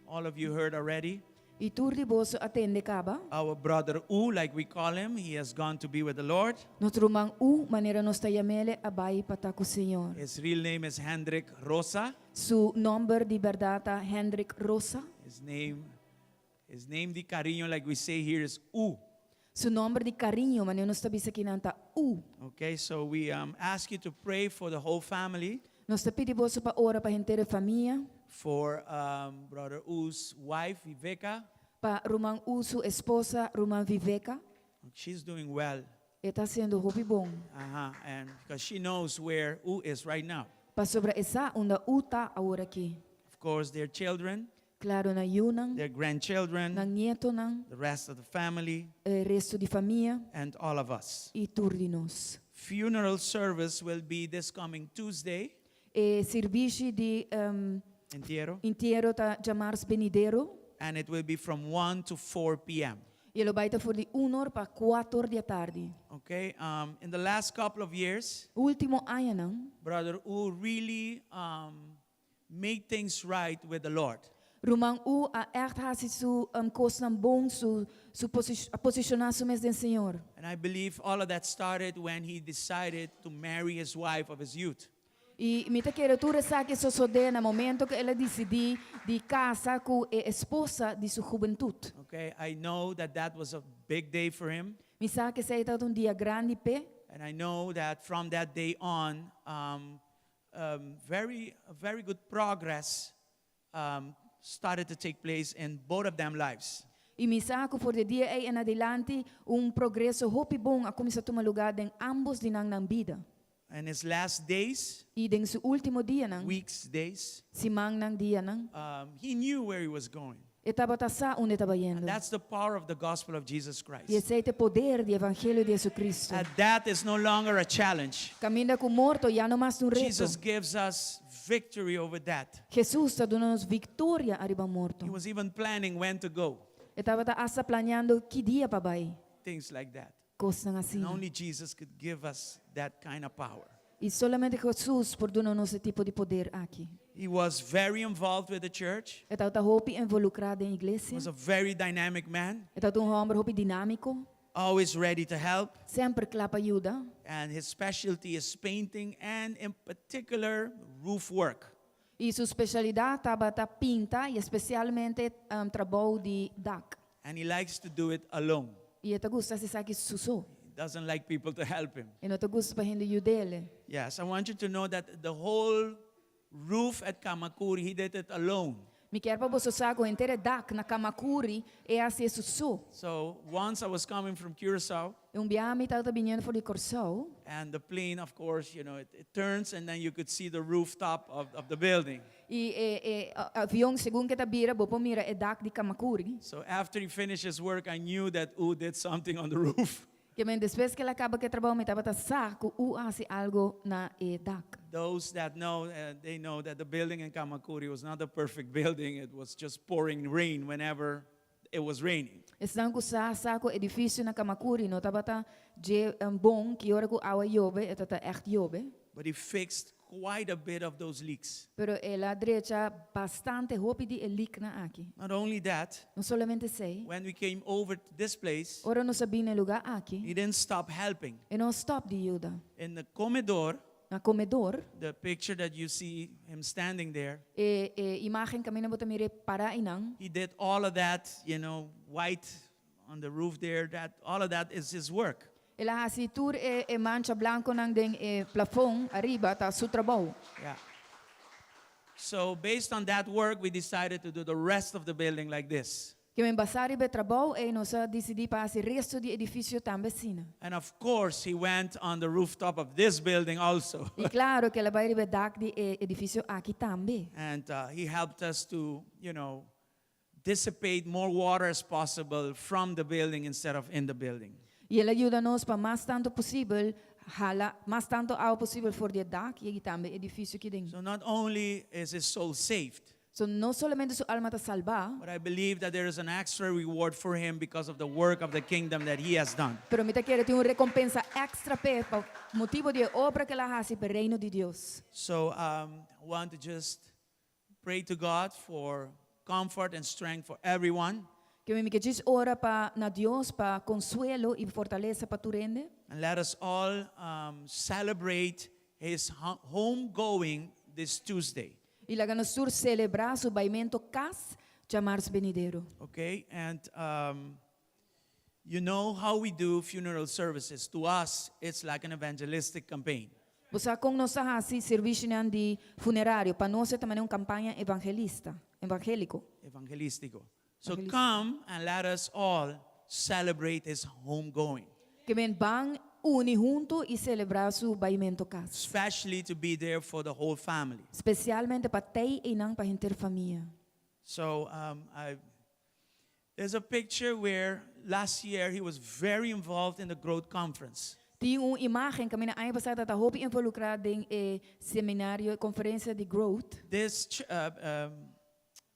all of you heard already. I tur di boso a tende kaba. Our brother U, like we call him, he has gone to be with the Lord. Nos ruman U, manera nos ta yam'é, a bai pa ta ku Señor. His real name is Hendrik Rosa. Su nòmber di bèrdat ta Hendrik Rosa. His name, his name di cariño, like we say here, is U. Su nòmber di kariño, manera nos ta bisa akinan ta U. Okay, so we ask you to pray for the whole family, Nos ta pidi boso pa ora pa henter famia, for brother U's wife, Viveka. pa ruman U su esposa, ruman Viveka. She's doing well. E ta hasiendo hopi bon. And because she knows where U is right now. Pasobra e sa unda U ta awor aki. Of course, their children, Klaro nan yunan, their grandchildren, nan nietonan, the rest of the family, e resto di famia and all of us. i tur di nos. Funeral service will be this coming Tuesday. E servisio di Entiero. entiero ta djamars benidero. And it will be from 1 to 4 p.m. I e lo bai ta for di 1 or pa 4 or di atardi. Okay, in the last couple of years, Último añanan, Brother U really made things right with the Lord. Ruman U a echt hasi su um, kosnan bon, su, su posi a posishoná su mes den Señor. And I believe all of that started when he decided to marry his wife of his youth. I mi ta kere tur esaki a sosodé na momento ku el a disidí di kasa ku e esposa di su hubentut. Okay, I know that that was a big day for him. Mi sa ku esei tabata un dia grandi p'e. And I know that from that day on, very, very good progress started to take place in both of them lives. I mi sa ku for di e dia ei en adilanti un progreso hopi bon a kuminsá tuma lugá den ámbos di nan nan bida. In his last days, I den su último dianan, weeks, days, simannan, dianan, he knew where he was going. e tabata sa unda e taba And yendo. that's the power of the gospel of Jesus Christ. I esei ta e poder di evangelio di Jesucristo. And that is no longer a challenge. Kaminda ku morto ya no mas ta un reto. Jesus gives us victory over death. Jesus ta duna nos viktoria ariba morto. He was even planning when to go. E tabata asta planiando ki dia pa bai. Things like that. Kosnan And asina. only Jesus could give us that kind of power. I solamente Jesus por duna nos e tipo di poder aki. He was very involved with the church. E tabata hopi involukrá den He iglesia. was a very dynamic man, E tabata un hòmber hopi dinámiko, always ready to help. semper kla pa yuda. And his specialty is painting and, in particular, roof work. I su spesialidat tabata pinta i espesialmente trabou di dak. And he likes to do it alone. I e ta gusta hasi esaki su so. He doesn't like people to help him. E no ta gusta pa hende yud'é. Yes, I want you to know that the whole roof at Kamakuri, he did it alone. Mi kier pa boso sa ku henter e dak na Kamakuri e a hasi su so. So once I was coming from Curacao, Un biaha mi tabata biniendo for di Kòrsou. and the plane, of course, it turns and then you could see the rooftop of the building. I e e avion segun ku ta bira bo por mira e dak di Kamakuri. So after he finished his work, I knew that U did something on the roof. Ke men despues ku el a kaba ku e trabou mi tabata sa ku U a hasi algu na e dak. Those that know, they know that the building in Kamakuri was not a perfect building. It was just pouring rain whenever it was raining. Esnan ku sa sa ku edifisio na Kamakuri no tabata dje bon ki ora ku awa yobe e tabata ègt yobe. But he fixed quite a bit of those leaks. Pero el a drecha bastante hopi di e leaknan aki. Not only that, No solamente esei. when we came over to this place, Ora nos a bini na e lugá aki. he didn't stop helping. E no a stòp di yuda. In the comedor, Na komedor, the picture that you see him standing there, e e imágen kaminda bo ta mir'é pará einan. he did all of that, white on the roof there, that all of that is his work. El a hasi tur e e mancha blankonan den e plafon ariba ta su trabou. Yeah. So based on that work, we decided to do the rest of the building like this. Ke men basá riba e trabou ei nos a disidí pa hasi resto di edifisio tambe asina. And of course, he went on the rooftop of this building also. I klaro ku el a bai riba e dak di e edifisio aki tambe. And he helped us to dissipate more water as possible from the building instead of in the building. I el a yuda nos pa mas tantu posibel hala mas tantu awa posibel for di e dak i tambe edifisio aki den. So not only is his soul saved, So no solamente su alma ta salbá, but I believe that there is an extra reward for him because of the work of the kingdom that he has done. pero mi ta kere tin un rekompensa èkstra p'e pa motibu di e obra ku el a hasi pa e reino di Dios. So I want to just pray to God for comfort and strength for everyone. Ke mi ke djis ora pa na Dios pa konsuelo i fortalesa pa tur hende. And let us all celebrate his homegoing this Tuesday. I laga nos tur selebrá su baimento kas djamars benidero. Okay? And you know how we do funeral services. To us, it's like an evangelistic campaign. Bo sa kon nos ta hasi servisionan di funerario, pa nos e ta manera un kampaña evangelista, evangéliko. Evangelístico. So come and let us all celebrate his homegoing. Ke men ban uni huntu i selebrá su baimento kas. Especially to be there for the whole family. Spesialmente pa tei einan pa henter famia. So I, there's a picture where last year he was very involved in the growth conference. Tin un imágen kaminda aña pasá e ta hopi involukrá den e seminario, konferensia di growth.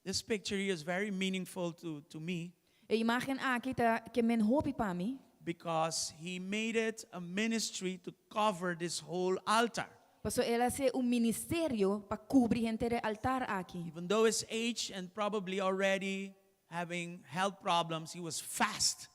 This picture here is very meaningful to me E imágen aki ta ke men hopi pa mi. because he made it a ministry to cover this whole altar. Paso el a hasi un ministerio pa kubri henter e altar aki. Even though his age and probably already having health problems, he was fast.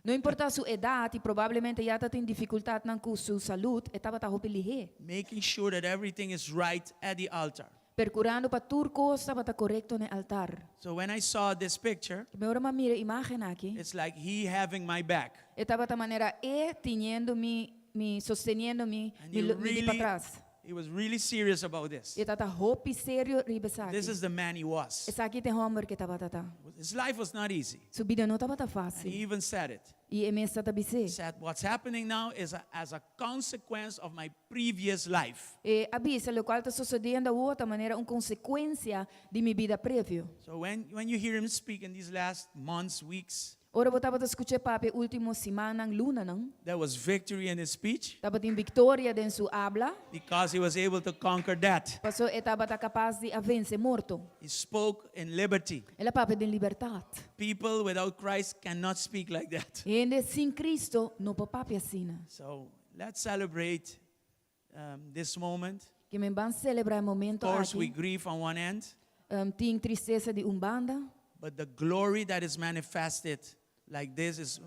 No importá su edat i probablemente ya tabatin difikultatnan ku su salú, e tabata hopi lihé. Making sure that everything is right at the altar. Perkurando pa tur kos tabata korekto na e altar. So when I saw this picture, Mi ora m'a mira e imágen aki, it's like he having my back. e tabata manera e teniendo mi, mi sosteniendo mi, And mi, he mi di really, patras. he was really serious about this. E tabata hopi serio riba esaki. This is the man he was. Esaki ta e hòmber ku e tabata ta. His life was not easy. Su bida no tabata And he fásil. even said it. I e mes tabata He bis'é. said, What's happening now is as a consequence of my previous life. El a bisa, lokual ta susediendo awor ta manera un konsekuensia di mi bida previo. So when you hear him speak in these last months, weeks, Ora bo tabata skuch'é papia último simannan, lunanan, there was victory in his speech tabatin viktoria den su abla, because he was able to conquer death. paso e tabata kapas di a vense morto. He spoke in liberty. El a papia den libertat. People without Christ cannot speak like that. Hende sin Kristu no por papia asina. So let's celebrate this moment. Ke men ban selebrá e momento Of course, we aki. grieve on one end, Tin tristesa di un banda, but the glory that is manifested like this is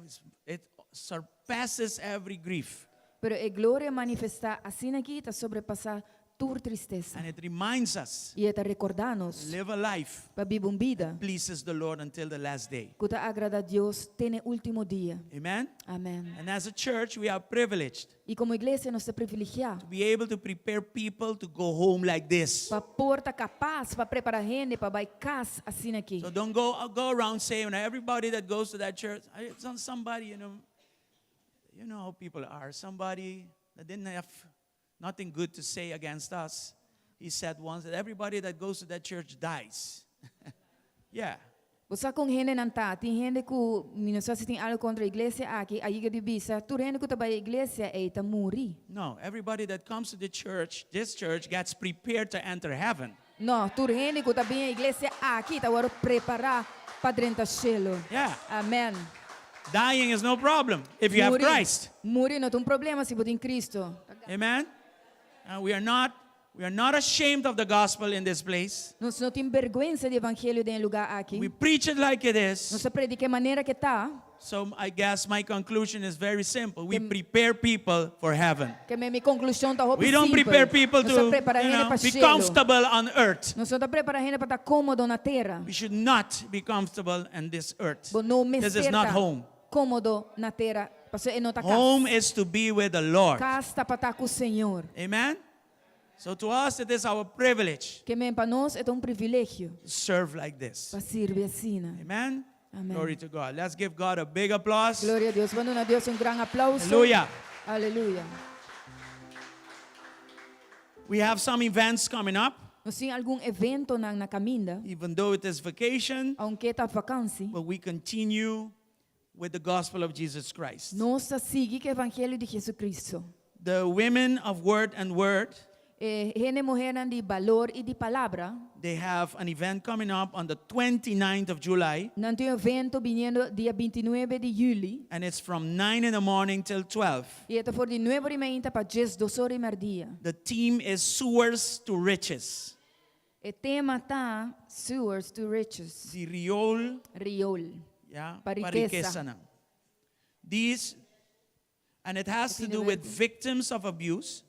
it surpasses every grief. pero e gloria manifestá asina aki ta sobrepasá tur tristesa. And it reminds us I e ta rekordá nos live a life pa biba un bida pleases the Lord until the last day. ku ta agradá Dios te na último dia. Amen. Amèn. And as a church, we are privileged I komo iglesia nos ta privilegiá to be able to prepare people to go home like this. pa por ta kapas pa prepará hende pa bai kas asina aki. So don't go around saying everybody that goes to that church, it's on somebody, you know how people are. Somebody that didn't have nothing good to say against us. He said once that everybody that goes to that church dies. Yeah. Bo sa kon hendenan ta, tin hende ku mi no sa si tin algu kontra iglesia aki, a yega di bisa, tur hende ku ta bai iglesia ei ta muri. No, everybody that comes to the church, this church, gets prepared to enter heaven. No, tur hende ku ta bin iglesia aki ta wòrdu prepará pa drenta shelu. Yeah. Amèn. Dying is no problem if you have Muri, Christ. muri no ta un problema si bo tin Kristu. Amen. We are not ashamed of the gospel in this place. Nos no tin bèrgwensa di evangelio den e lugá aki. We preach it like it is. Nos ta predik'é manera ku ta. So I guess my conclusion is very simple. We prepare people for heaven. Ke men mi konklushon ta hopi We don't simpel. prepare people Nos ta to prepará hende pa be shelu. comfortable on earth. Nos no ta prepará hende pa ta kómodo na tera. We should not be comfortable in this earth. Bo no This is mester not ta home. kómodo na tera. Paso e no ta kas. Home is to be with the Lord. Kas ta pa ta ku Señor. Amen. So to us, it is our privilege Ke men pa nos e ta un privilegio to serve like this. pa sirbi asina. Amen. Amen. Glory to God. Let's give God a big applause. Gloria na Dios. Ban duna Dios un gran aplouso. Hallelujah. Aleluya. We have some events coming up, Nos tin algun eventonan na kaminda, even though it is vacation, aunke ta vakansi. but we continue with the gospel of Jesus Christ. Nos ta sigui ku e evangelio di Jesucristo. The women of Word and Word, Eh, hende muhénan di balor i di palabra. they have an event coming up on the 29th of July, Nan tin un evento biniendo dia 29 di yüli. and it's from 9 in the morning till 12. I ta for di 9 or di mainta pa 12 or di mèrdia. The theme is Sewers to Riches. E tema ta Sewers to Riches. Di riool, Riool. yeah, Pa pa rikesa. rikesanan. These, and it has to do with victims of abuse,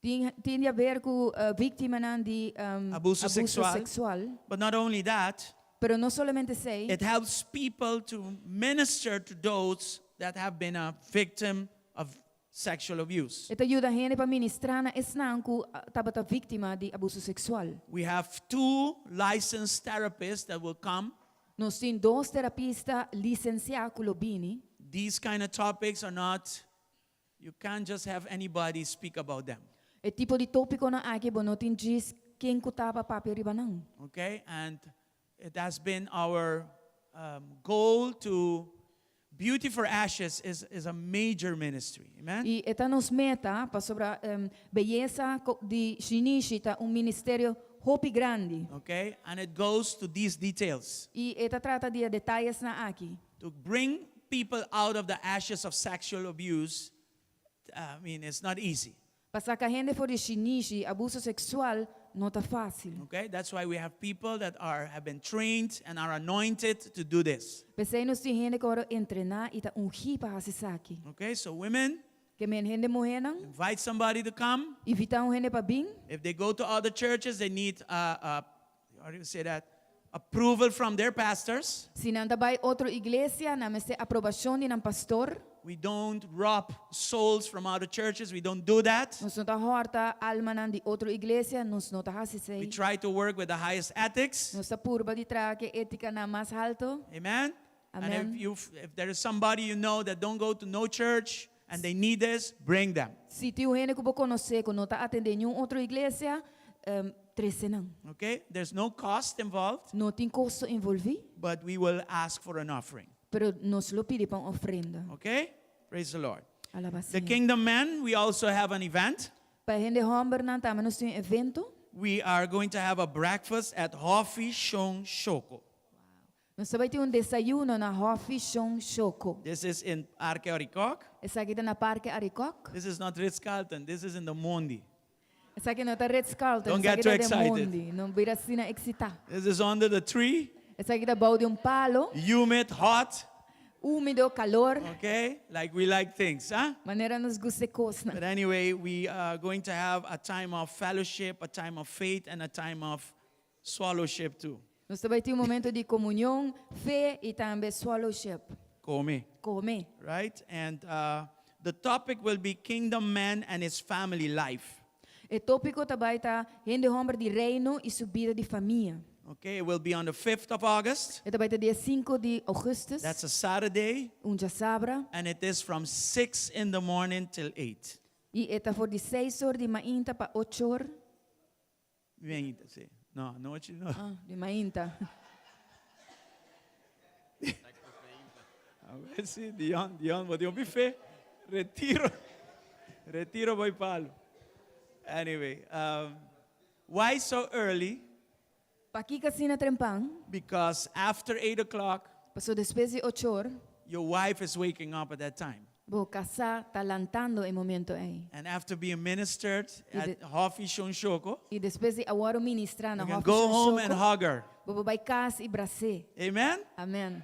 Tin, tin di aber ku uh, víktimanan di Abuso seksual. seksual. But not only that, Pero no solamente esei, it helps people to minister to those that have been a victim of sexual abuse. e ta yuda hende pa ministrá na esnan ku tabata víktima di abuso seksual. We have two licensed therapists that will come. Nos tin dos terapista lisensiá ku lo bini. These kind of topics are not, you can't just have anybody speak about them. E tipo di tópikonan aki bo no tin djis ken ku ta pa papia riba nan. Okay? And it has been our goal to, Beauty for Ashes is a major ministry. Amen? I ta nos meta pasobra beyesa di shinishi ta un ministerio hopi grandi. Okay? And it goes to these details I e ta trata di detayenan aki. to bring people out of the ashes of sexual abuse. I mean, it's not easy. Pa saka hende for di shinishi, abuso seksual, no ta fásil. Okay? That's why we have people that are have been trained and are anointed to do this. P'esei nos tin hende ku a wòrdu entrená i ta ungí pa hasi esaki. Okay? So women, Ke men hende muhénan, invite somebody to come. invitá un hende pa bin. If they go to other churches, they need how do you say that? Approval from their pastors. Si nan ta bai otro iglesia, nan mester aprobashon di nan pastor. We don't rob souls from other churches. We don't do that. Nos no ta hòrta almanan di otro iglesia, nos no ta hasi We esei. try to work with the highest ethics. Nos ta purba di traha ku e étikanan mas haltu. Amen. And if Amen. you if there is somebody you know that don't go to no church and they need this, bring them. Si tin un hende ku bo konosé ku no ta atendé niun otro iglesia, trese nan. Okay? There's no cost involved, No tin kosto envolví, but we will ask for an offering. pero nos lo pidi pa un ofrenda. Okay? Praise the Lord. Alabá The Señor. Kingdom Men, we also have an event. Pa hende hòmbernan tambe nos tin un evento. We are going to have a breakfast at Hofi Shon Shoko. Nos ta bai tin un desayuno na Hofi Shon Shoko. This is in Parque Arikok. Esaki ta na Parke Arikok. This is not Ritz Carlton. This is in the Mondi. Esaki no ta Ritz Carlton, Don't get esaki too ta den excited. Mondi. No bira asina eksitá. This is under the tree, Esaki ta bou di un palo, humid, hot. húmedo, kalor. Okay? Like we like things, huh? Manera nos gusta kosnan. But anyway, we are going to have a time of fellowship, a time of faith, and a time of swallowship too. Nos ta bai tin un momento di komunion, fe i tambe swallowship. Come, Kome. right? And the topic will be Kingdom Man and His Family Life. E tópiko ta bai ta hende hòmber di reino i su bida di famia. Okay, it will be on the 5th of August. E ta bai ta dia 5 di ougùstùs, That's a Saturday. un djasabra, And it is from 6 in the morning till 8. i e ta for di 6 or di mainta pa 8 or. Mainta, si. No, anochi no. Ah, di mainta. A ber si, Dion, Dion, bo tin un buffet. Retiro. Retiro bai palo. Anyway, why so early? Pakiko asina trempan? Because after 8 o'clock, Paso despues di 8 or, your wife is waking up at that time. bo kasá ta lantando e momento ei. And after being ministered I at de- Hofi Shon Shoko, I despues di a wòrdu ministrá na you can Hofi go Shon home and Shoko, hug her. bo por bai kas i bras'é. Amen? Amen.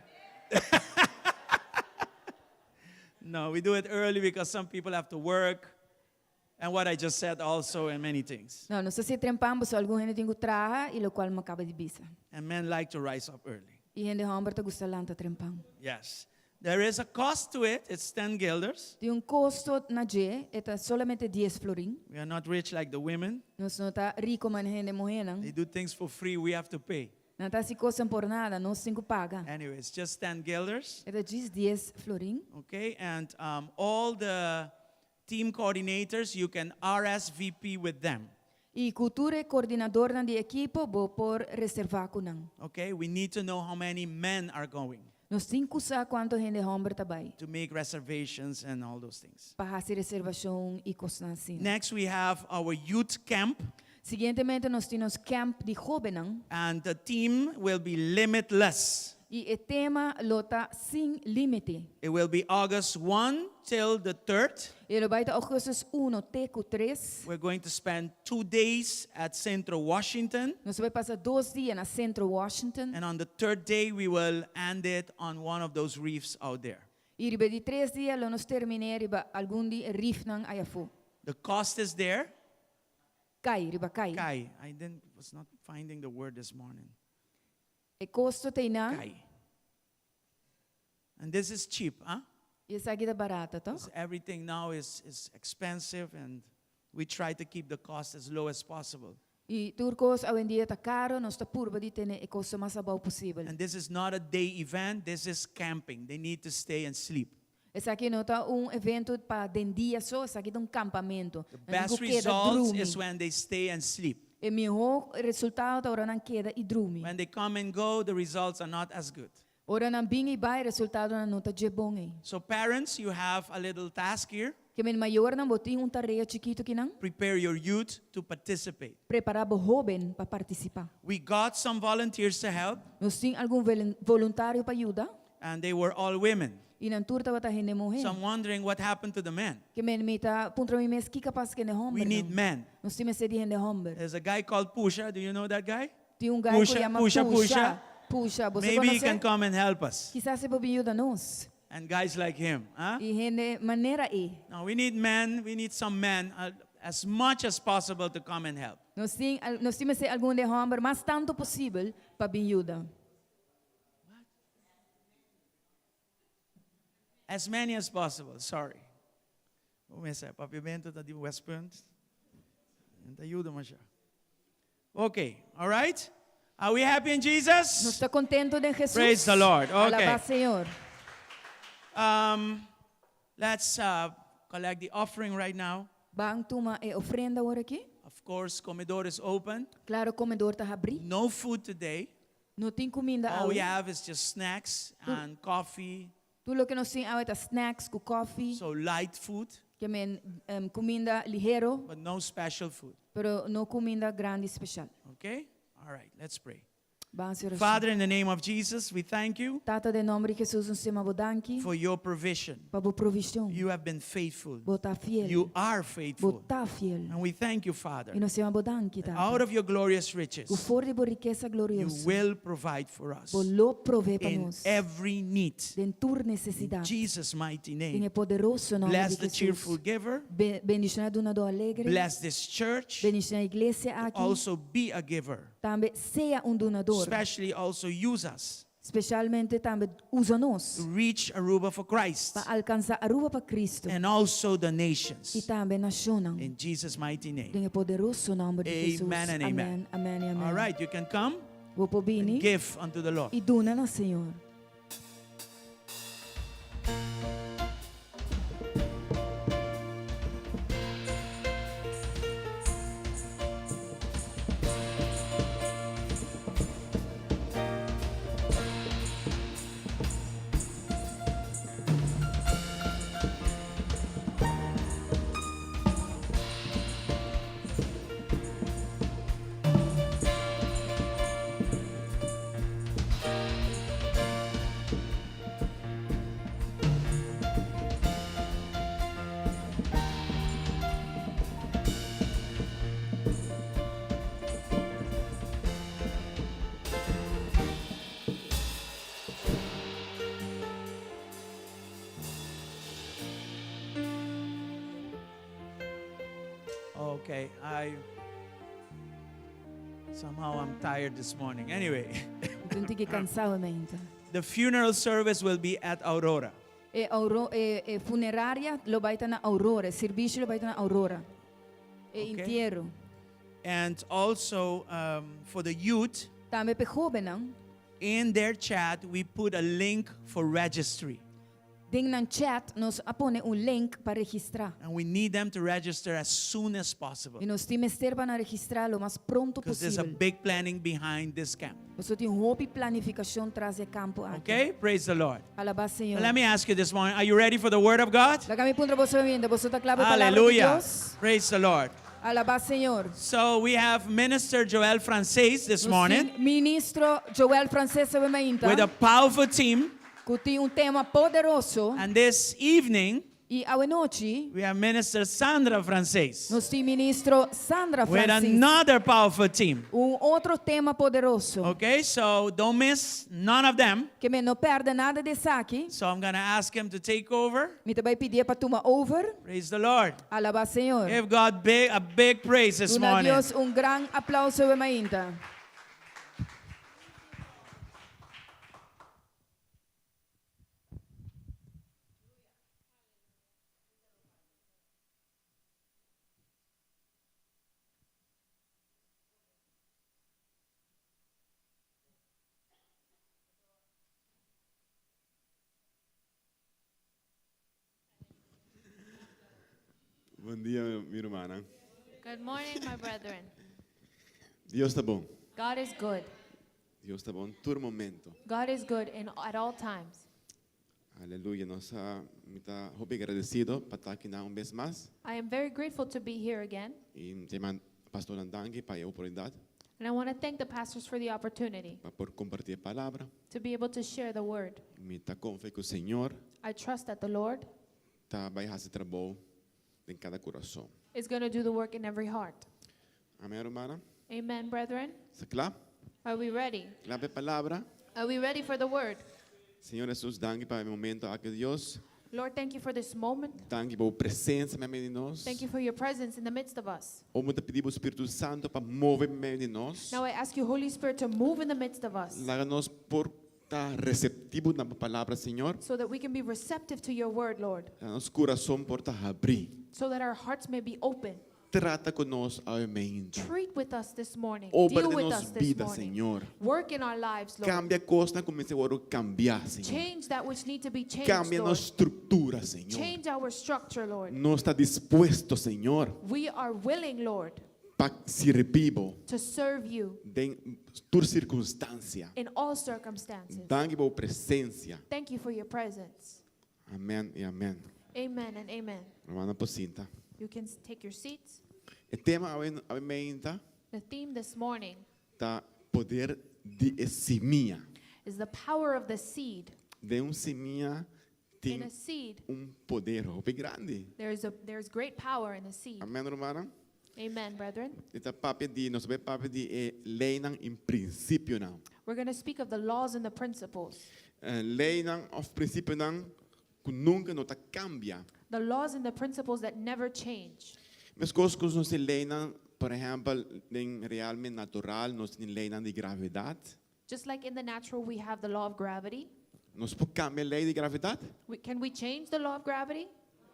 No, we do it early because some people have to work. And what I just said also, and many things. No, nos ta hasié trempan, paso algun hende tin ku traha i lokual mi a kaba di bisa. And men like to rise up early. I hende hòmber ta gusta lanta trempan. Yes. There is a cost to it. It's 10 guilders. Tin un kosto na dje, e ta solamente dies florin. We are not rich like the women. Nos no ta riku manera hende muhénan. They do things for free. We have to pay. Nan ta hasi kosnan por nada, nos tin ku paga. Anyway, it's just 10 guilders. E ta djis dies florin. Okay, and all the team coordinators, you can RSVP with them. I ku tur e koordinadornan di ekipo bo por reservá ku nan. Okay, we need to know how many men are going Nos tin ku sa kuantu hende hòmber ta bai to make reservations and all those things. pa hasi reservashon i kosnan asina. Next, we have our youth camp. Siguientemente nos tin nos camp di hóbennan. And the theme will be limitless. I e tema lo ta sin límite. It will be August 1 till the 3rd. E lo bai ta ougùstùs uno te ku tres. We're going to spend two days at Centro Washington. Nos bai pasa dos dia na Centro Washington. And on the third day, we will end it on one of those reefs out there. I riba di tres dia lo nos termin'é riba algun di e rifnan ayafó. The cost is there. Kai, riba kai. Kai. I didn't, was not finding the word this morning. E kosto ta einan. Kai. And this is cheap, huh? I esaki ta barata, toch? Because everything now is, is expensive and we try to keep the cost as low as possible. I tur kos awendia ta karo, nos ta purba di tene e kosto mas abou posibel. And this is not a day event, this is camping. They need to stay and sleep. Esaki no ta un evento pa den dia so, esaki ta un kampamentu. The Nan tin best ku keda results drumi. is when they stay and sleep. E mihó resultado ta ora nan keda i drumi. When they come and go, the results are not as good. Ora nan bin i bai, resultadonan no ta dje bon ei. So, parents, you have a little task here. Ke men mayornan, bo tin un tarea chikitu kinan. Prepare your youth to participate. Prepará bo hóben pa partisipá. We got some volunteers to help, Nos tin algun voluntario pa yuda. and they were all women. I nan tur tabata hende muhé. So I'm wondering what happened to the men. Ke men mi ta puntra mi mes kiko a pasa ku hende We hòmbernan. need men. Nos tin mester di hende hòmber. There's a guy called Pusha. Do you know that guy? Tin un guy ku Pusha, yama Pusha, Pusha. Pusha. Pusha, bo Maybe he can konosé? come and help us. Kisas e por bin yuda nos. And guys like him. Huh? I hende manera e. Now we need men. We need some men as much as possible to come and help. Nos tin, nos tin mester algun hende hòmber mas tantu posibel pa bin yuda. As many as possible. Sorry. Kuminsá, papiamento ta di West Punt. Ta yuda masha. Okay, all right? Are we happy in Nos Jesus? ta kontentu den Jesus. Praise the Lord. Okay. Alabá Señor. Let's collect the offering right now. Ban tuma e ofrenda awor aki. Of course, comedor is open. Klaro, komedor ta habrí. No food today. No tin kuminda All we awe. have is just snacks and coffee, Tur loke nos tin awe ta snacks ku koffie. so light food, Ke men kuminda lihero, but no special food. pero no kuminda grandi spesial. Okay? All right, let's pray. Ban hasi orashon. Father, in the name of Jesus, we thank you Tata, den nòmber di Jesus, nos ta yama bo danki for your provision. pa bo provishon. You have been faithful. Bo ta fiel. You are Bo faithful. ta fiel. And we thank you, Father. I nos ta yama bo danki, Tata. Out of your glorious riches, Ku for di bo rikesa you glorioso, will provide for us bo lo provee pa in nos every need. den tur In nesesidat. Jesus' mighty Den name. e poderoso nòmber Bless di the cheerful Jesus. giver. Be bendishoná dunadó alegre. Bless this church. Bendishoná iglesia aki. Also be a giver. Tambe sea un dunador. Especially also use us Spesialmente tambe usa nos to reach Aruba for Christ pa alkansá Aruba pa Kristu and also the i nations. tambe nashonnan. In Jesus' mighty name. Den e poderoso nòmber di Jesus. Amen and amen. Amen, amen i amen. All right, you can come Bo por and bini give unto the Lord. i duna na Señor. Okay, I somehow I'm tired this morning. Anyway, Mi ta un tiki kansá e mainta. the funeral service will be at Aurora. E, auro, e, e funeraria lo bai ta na Aurora, e servisio lo bai ta na Aurora. E Okay. entiero. And also for the youth, Tambe p'e hóbennan. in their chat, we put a link for registry. Den nan chat nos a pone un link pa registrá. And we need them to register as soon as possible. I nos tin mester pa nan registrá lo mas pronto Because there's a posibel. big planning behind this camp. Pasobra tin hopi planifikashon tras di e kampo aki. Okay? Praise the Lord. Alabá Señor. Let me ask you this morning, are you ready for the word of God? Laga mi puntra boso mainta, boso ta kla pa e palabra di Hallelujah. Dios? Praise the Lord. Alabá Señor. So we have Minister Joel Frances this Nos morning tin Ministro Joel Frances awe mainta. with a powerful team. Ku tin un tema poderoso. And this evening, I awe nochi, we have Minister Sandra Frances nos tin Ministro Sandra with Frances. another powerful team. Un otro tema poderoso. Okay, so don't miss none of them. Ke men no pèrdè nada di esaki. So I'm going to ask him to take over. Mi ta bai pidié pa tuma over. Praise the Lord. Alabá Señor. Give God big, a big praise this Duna morning. Dios un gran aplouso awe mainta. Bon dia, mi rumannan. Good morning, my brethren. Dios ta bon. God is good. Dios ta bon tur momento. God is good in, at all times. Aleluya. Nos mi ta hopi agradesido pa ta akinan un bes mas. I am very grateful to be here again, I mi ta yama pastornan danki pa e oportunidat and I want to thank the pastors for the opportunity pa por kompartí e palabra. to be able to share the word. Mi ta konfia ku Señor I I trust that the Lord ta bai hasi trabou den kada kurason. is going to do the work in every heart. Amèn, rumannan? Amen, brethren. Ta kla? Are we ready? Kla pa e palabra? Are we ready for the word? Señor Hesus, danki pa e momento aki, Dios. Lord, thank you for this moment. Danki pa bo presensia meimei di nos. Thank you for your presence in the midst of us. Awor mi ta pidi bo Spiritu Santu pa move meimei di nos. Now I ask you, Holy Spirit, to move in the midst of us Laga nos por ta reseptivo na bo palabra, Señor. so that we can be receptive to your word, Lord, Laga nos kurason por ta habrí. so that our hearts may be open. Trata ku nos awe mainta. Treat with us this morning. Obra Deal den with nos us this bida, morning. Señor. Work in our lives, Lord. Kambia kosnan ku mester wòrdu kambiá, Señor. Change that which need to be changed, Kambia Lord. nos struktura, Señor. Change our structure, Lord. Nos ta dispuesto, Señor, We are willing, Lord, pa sirbi bo to serve you den tur sirkunstansia. in all circumstances. Danki pa bo presensia. Thank you for your presence. Amèn i amèn. Amen and amen. Rumannan por sinta. You can take your seats. E tema awe awe mainta The theme this morning ta poder di e simia. is the power of the seed. Den un simia In tin a seed, un poder hopi grandi. there's great power in a seed. Amèn, rumannan? Amen, brethren. E ta papia di, nos ta bai papia di e leinan i prinsipionan. We're going to speak of the laws and the principles. Eh, leinan òf prinsipionan ku nunka no ta kambia. The laws and the principles that never change. Meskos ku nos tin leinan, por ehèmpel, den realmente natural, nos tin leinan di gravedat. Just like in the natural, we have the law of gravity. Nos por kambia lei di gravedat? We, can we change the law of gravity?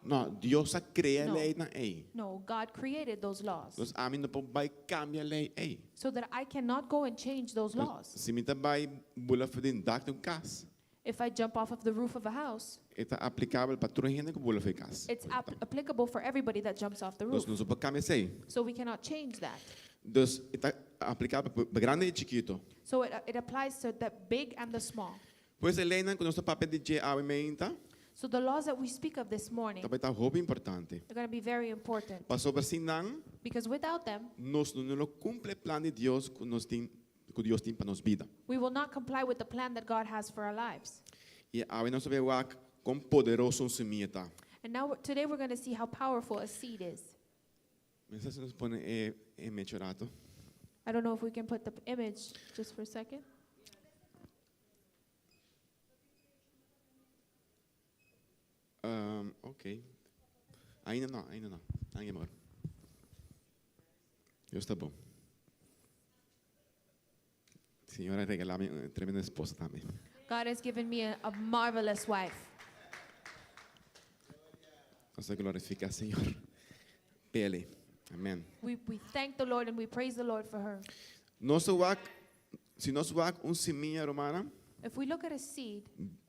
No, Dios a krea No. leinan ei. No, God created those laws. Dus ami no por bai kambia lei ei. So that I cannot go and change those laws. Si mi ta bai bula for di dak di un kas, If I jump off of the roof of a house, e ta aplikabel pa tur hende ku bula for di kas. it's applicable for everybody that jumps off the Dus roof. nos no por kambia esei. So we cannot change that. Dus e ta aplikabel pa grandi i chikitu. So it applies to the big and the small. Pues e leinan ku nos ta papia di dje awe mainta, So the laws that we speak of this morning ta bai ta hopi importante. are going to be very important Pasobra sin nan, because without them, nos no lo kumpli e plan di Dios ku nos tin, ku Dios tin pa nos bida. we will not comply with the plan that God has for our lives. I awe nos ta bai wak kon poderoso un simia ta. And now today we're going to see how powerful a seed is. Mi no sa si nos por pone e e image un ratu. I don't know if we can put the image just for a second. Um, ok. Ainda no, ainda no. Ainda amor. Dios ta bon. Señor a regalá mi un tremendo esposa tambe. God has given me a marvelous wife. Nos ta glorifiká Señor. P'e. Amèn. We thank the Lord and we praise the Lord for her. Nos wak, si nos wak un simia, rumannan, If we look at a seed,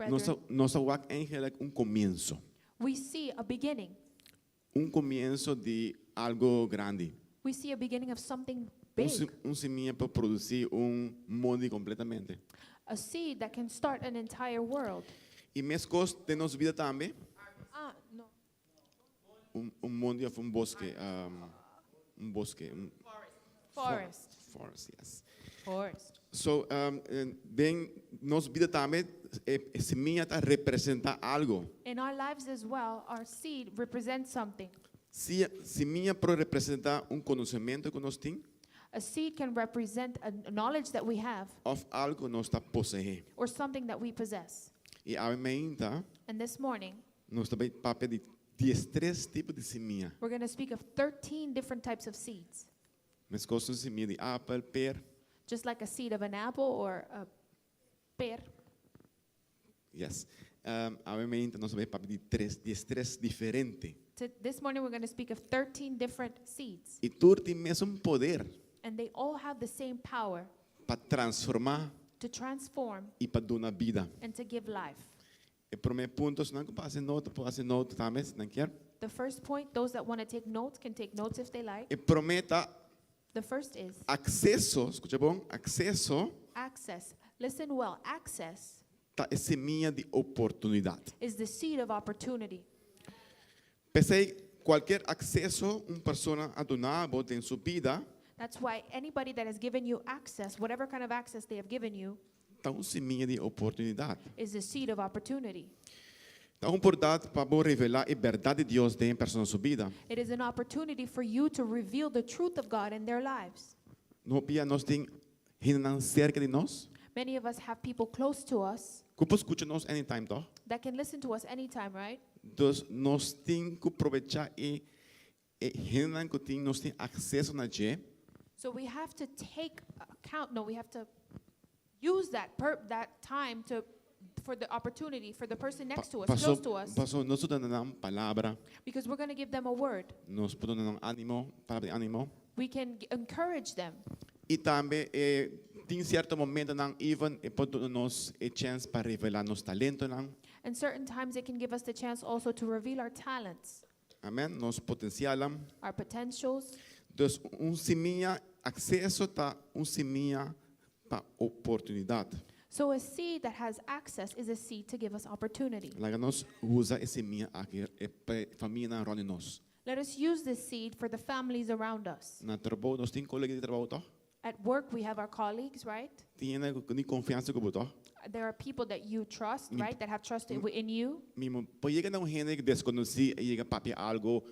nos brethren, nos wak eigenlijk un komienso. we see a beginning. Un komienso di algu grandi. We see a beginning of something Un, big. un simia por produsí un mundu kompletamente. A seed that can start an entire world. I meskos den nos bida tambe, Ah, no. un, un mundu òf un boske, um, un boske, un Forest. Forest, yes. Forest. So, um, den nos bida tambe, e, e simia ta representá algu. In our lives as well, our seed represents something. Si, simia por representá un konosementu ku nos tin, A seed can represent a knowledge that we have òf algu ku nos ta poseé. or something that we possess. I awe mainta, And this morning, nos ta bai papia di 13 tipo di simia. we're going to speak of 13 different types of seeds. Meskos ku simia di apel, per, Just like a seed of an apple or a pear. yes. Um, awe mainta nos ta bai papia di 3, 13 diferente. To, this morning, we're going to speak of 13 different seeds. I tur tin mesun poder And they all have the same power pa transformá to transform i pa duna bida. and to give life. E promé punto, esnan ku por hasi nota, por hasi nota tambe, si nan ke. The first point, those that want to take notes can take notes if they like. E promé ta The first is akseso, skucha bon, akseso access. Listen well, access ta e simia di oportunidat. is the seed of opportunity. P'esei, kualke akseso un persona a duna bo den su bida, That's why anybody that has given you access, whatever kind of access they have given you, ta un simia di oportunidat. is the seed of opportunity. Ta un oportunidat pa bo revelá e bèrdat di Dios den persona su bida. It is an opportunity for you to reveal the truth of God in their lives. No pia nos tin hendenan serka di nos. Many of us have people close to us Ku por skucha nos anytime, toch? that can listen to us anytime, right? Dus nos tin ku probechá e e hendenan ku tin nos tin akseso na dje. So we have to take account, no, we have to use that time to for the opportunity for the person next to us, Paso, close to us, paso nos ta duna nan palabra, because we're going to give them a word. nos por duna nan ánimo, palabra di ánimo. We can encourage them. I tambe eh, tin sierto momentonan even e por duna nos e chèns pa revelá nos talentonan. And certain times it can give us the chance also to reveal our talents, Amèn, nos potensialnan. our potentials. Dus un simia, akseso ta un simia pa oportunidat. So a seed that has access is a seed to give us opportunity. Laga nos usa e simia aki pa e famianan rònt di nos. Let us use this seed for the families around us. Na trabou, nos tin kolega di trabou, toch? At work, we have our colleagues, right? Tin hende ku tin konfiansa ku bo, toch? There are people that you trust, right? That have trust in you. Mi no por yega na un hende deskonosí i yega papia algu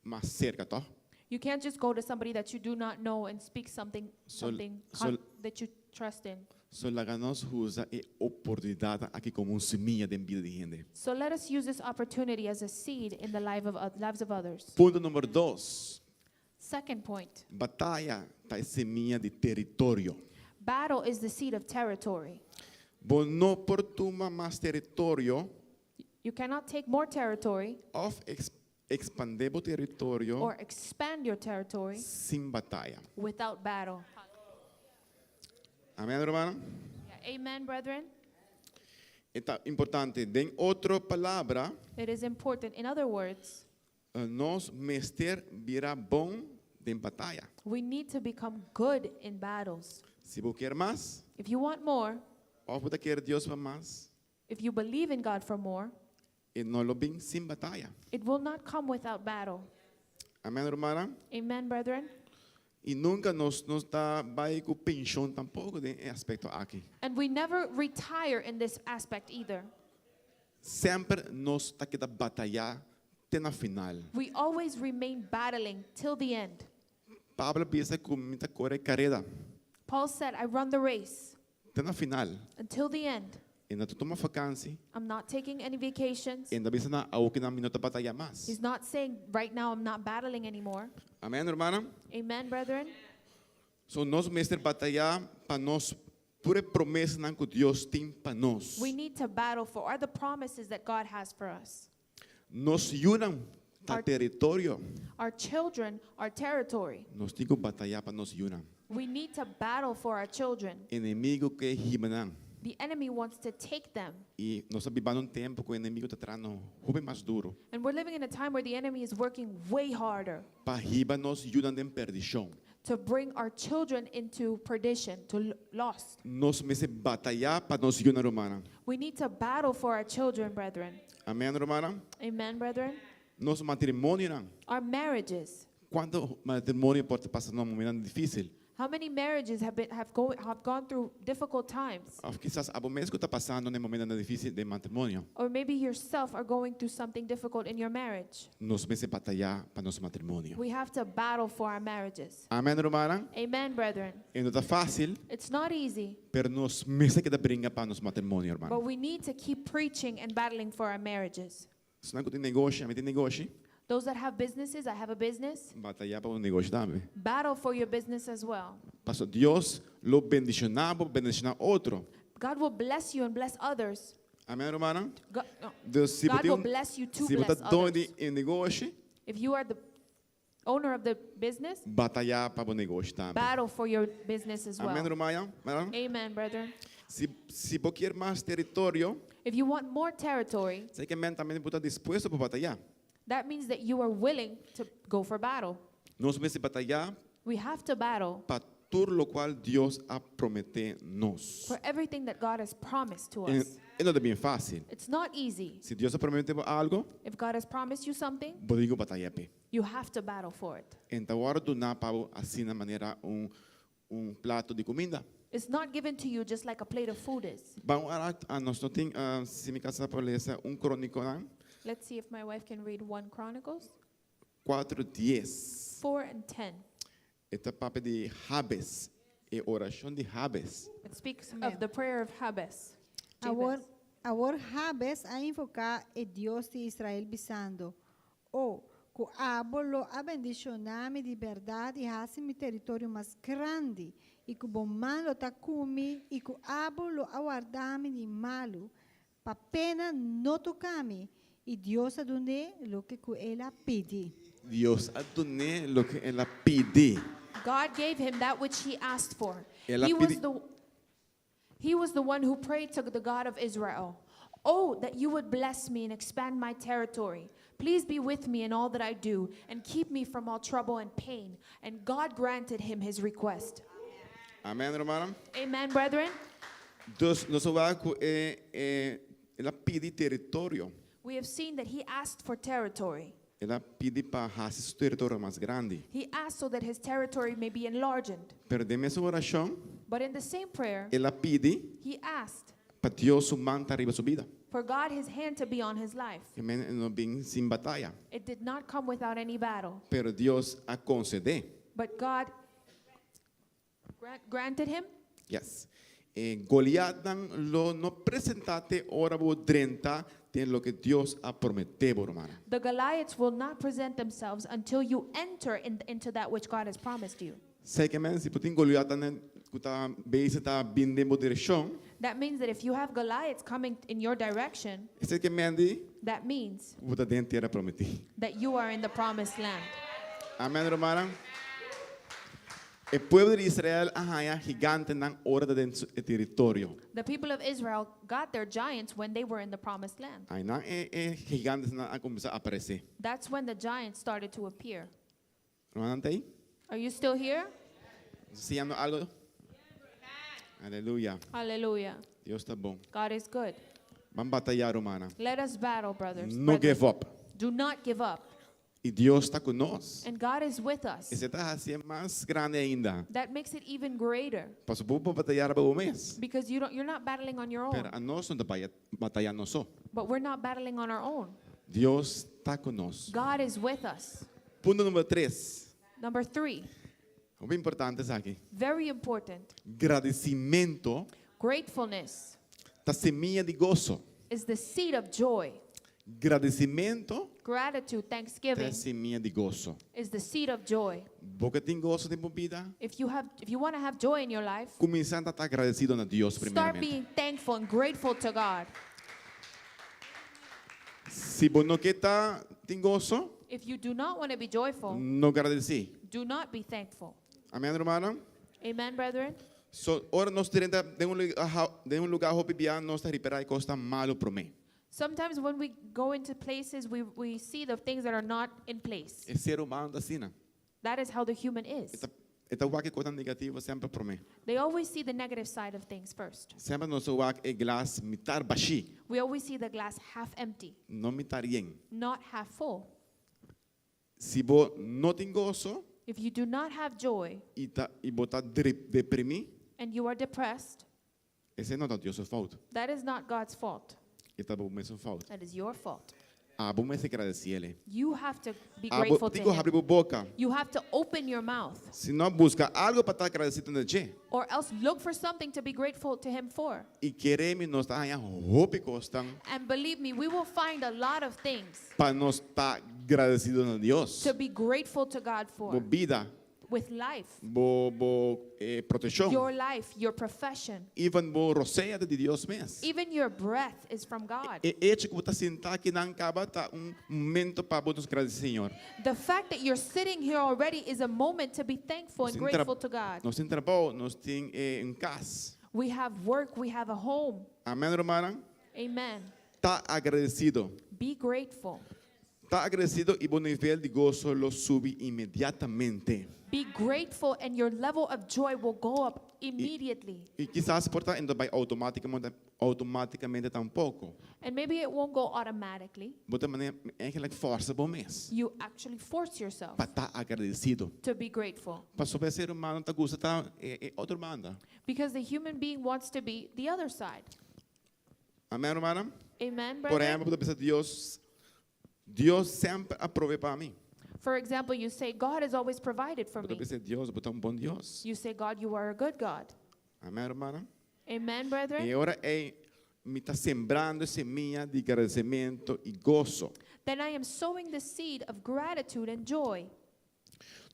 mas serka, toch? You can't just go to somebody that you do not know and speak something, something that you trust in. So laga nos usa e oportunidat aki komo un simia den bida di hende. So let us use this opportunity as a seed in the life of, lives of others. Punto number 2. Second point. Bataya ta e simia di teritorio. Battle is the seed of territory. Bo no por tuma mas teritorio You cannot take more territory òf ekspandé bo teritorio or expand your territory sin bataya. without battle. Amèn, ruman? Yeah. Amen, brethren. Ta importante. Den otro palabra, It is important. In other words, nos mester bira bon den bataya. we need to become good in battles. Si bo ke mas, If you want more, òf bo ta kere Dios pa mas, if you believe in God for more, e no lo bin sin bataya. it will not come without battle. Amèn, ruman? Amen, brethren. I nunka nos no ta bai ku penshun tampoko den e aspekto aki. And we never retire in this aspect either. Semper nos ta keda bataya te na final. We always remain battling till the end. Pablo a bisa ku mi ta kore kareda Paul said, I run the race te na final. until the end. E no ta tuma vakansi. I'm not taking any vacations. E no ta bisa na awor ku mi no ta bataya mas. He's not saying, right now I'm not battling anymore. Amèn, ruman? Amen, brethren? So nos mester bataya pa nos tur e promesanan ku Dios tin pa nos. We need to battle for all the promises that God has for us. Nos yunan ta teritorio. Our children are territory. Nos tin ku bataya pa nos yunan. We need to battle for our children. Enemigu ke hiba nan. The enemy wants to take them. I nos ta bibando un tempu ku enemigu ta trahando hopi mas duru. And we're living in a time where the enemy is working way harder Pa hiba nos yunan den perdishon. to bring our children into perdition, to lost. Nos mester bataya pa nos yunan, ruman. We need to battle for our children, brethren. Amèn, ruman? Amen, brethren? Nos matrimonionan. Our marriages. Kuantu matrimonio por ta pasando un momento difísil? How many marriages have gone through difficult times? Òf kisas abo mes ku ta pasando un momento difísil den matrimonio. Or maybe yourself are going through something difficult in your marriage. Nos mester bataya pa nos matrimonio. We have to battle for our marriages. Amèn, ruman? Amen, brethren. E no ta fásil, It's not easy, pero nos mester keda bringa pa nos matrimonio, ruman. but we need to keep preaching and battling for our marriages. Esnan ku tin negoshi, ami tin negoshi. Those that have businesses, I have a business. Bataya pa bo negoshi tambe. Battle for your business as well. Paso Dios lo bendishoná bo, bendishoná otro. God will bless you and bless others. Amèn, ruman? God, no. Dus si God bo will tin bless you to si bless bo ta doño others. di negoshi, If you are the owner of the business, bataya pa bo negoshi tambe. battle for your business as Amèn, well. ruman? Amen, brethren. Si si bo ke mas teritorio, If you want more territory, esei ke men tambe bo ta dispuesto pa bataya. that means that you are willing to go for battle. Nos mester bataya We have to battle pa tur lokual Dios a prometé nos. for everything that God has promised to E, us. e no ta bien fásil. It's not easy. Si Dios a prometé algu, If God has promised you something, bo tin ku bataya p'e. you have to battle for it. E n' ta wòrdu duná pa bo asina manera un un plato di kuminda. It's not given to you just like a plate of food is. Ban wak, nos no tin, si mi kasá por lesa un krónikonan. Let's see if my wife can read 1 Chronicles 4, 10. 4 and 10. E ta papia di Jabes, e orashon di Jabes. It speaks of the prayer of Jabez. Awor, Jabez. awor Jabes a invoká e Dios di Israel bisando, O, ku abo lo a bendishoná mi di bèrdat i hasi mi teritorio mas grandi, i ku bo man lo ta ku mi, i ku abo lo a warda mi di malu, pa pena no toka mi. I Dios a dun'é loke ku el a pidi. Dios a dun'é loke el a pidi. God gave him that which he asked for. El a He was pidi- the He was the one who prayed to the God of Israel. Oh, that you would bless me and expand my territory. Please be with me in all that I do and keep me from all trouble and pain. And God granted him his request. Amèn, ruman? Amen, brethren. Dus nos a wak ku e, e, el a pidi teritorio. We have seen that he asked for territory. El a pidi pa hasi su teritorio mas grandi. He asked so that his territory may be enlarged. Pero den mesun orashon, But in the same prayer, el a pidi he asked pa Dios su man ta riba su bida. for God his hand to be on his life. Amèn, no a bin sin bataya. It did not come without any battle, Pero Dios a konsedé. but God granted him. Yes. E Goliatnan lo no presentá te ora bo drenta den loke Dios a prometé bo, ruman. The Goliaths will not present themselves until you enter into that which God has promised you. Esei ke men si bo tin Goliatnan ku ta bezig ta bin den bo direkshon. That means that if you have Goliaths coming in your direction, Esei ke men di that means bo ta den tera prometí. that you are in the promised land. Amèn, ruman. E pueblo di Israel a haña gigantenan ora ta den e teritorio. The people of Israel got their giants when they were in the promised land. Einan e e gigantenan a kuminsá aparesé. That's when the giants started to appear. Rumannan ta ei? Are you still here? Siñando algu? Aleluya. Hallelujah. Dios ta bon. God is good. Ban batayá, rumannan. Let us battle, brothers. No brethren. give up. Do not give up. I Dios ta ku nos. And God is with us. Esei ta hasié mas grandi ainda. That makes it even greater Pasobra bo por batayá riba bo mes. because you don't, you're not battling on your Pero own. anos no ta batayá nos so. But we're not battling on our own. Dios ta ku nos. God is with us. Punto number 3. Number 3, Hopi importante esaki. very important. Gradisimentu Gratefulness ta simia di goso. is the seed of joy. Gradisimentu Gratitude, ta thanksgiving simia di goso. is the seed of joy. Bo ke tin goso den bo bida? If you have if you want to have joy in your life, Kuminsá ta agradesido na Dios start primeramente. being thankful and grateful to God. Si bo no ke ta tin goso, If you do not want to be joyful, no gradisí. do not be thankful. Amèn, rumannan? Amen, brethren? So, ora nos drenta den un lugá, den un lugá hopi bia nos ta ripará e kosnan malu promé. Sometimes when we go into places, we, we see the things that are not in place. E ser humano ta asina. That is how the human is. E ta e ta wak e kosnan negativo semper promé. They always see the negative side of things first. Semper nos ta wak e glas mitar bashí, We always see the glass half empty, no mitar yen. not half full. Si bo no tin goso If you do not have joy i ta i bo ta deprimí, and you are depressed, esei no ta Dios su fout. that is not God's fault. E ta bo mes fout. That is your fault. Abo mester gradisié. You have to be Abo grateful to tin ku Him. habri bo boka. You have to open your mouth Si no buska algu pa ta agradesido na dje. or else look for something to be grateful to Him for. I kere mi nos ta haña hopi kosnan And believe me, we will find a lot of things pa nos ta agradesido na Dios. to be grateful to God Bo for bida, with life, bo bo eh, protekshon, your life, your profession, even bo rosea ta di Dios mes. even your breath is from God. E echo ku bo ta sintá akinan kaba ta un momento pa bo nos gradisí Señor. The fact that you're sitting here already is a moment to be thankful and grateful to God. Nos tin trabou, nos tin eh, un kas. We have work, we have a home. Amèn, rumannan? Amen. Ta agradesido. Be grateful. Ta agradesido i bo nivel di goso lo subi inmediatamente. Be grateful, and your level of joy will go up immediately. I kisas por ta e no ta bai outomátikamente, outomátikamente tampoko. And maybe it won't go automatically. Bo ta manera eigenlijk forsa bo mes You actually force yourself pa ta agradesido. to be grateful Pasobra e ser humano ta gusta ta e, e otro banda. because the human being wants to be the other side. Amèn, rumannan? Amen, Por brother? ehèmpel, bo ta pensa Dios. Dios semper a provee pa mi. For example, you say, God has always provided for Bo ta me. bisa Dios, bo ta un bon Dios. You say, God, you are a good God. Amèn, rumannan? Amen, brethren? I ora ei mi ta sembrando simia di gradisimentu i goso. Then I am sowing the seed of gratitude and joy.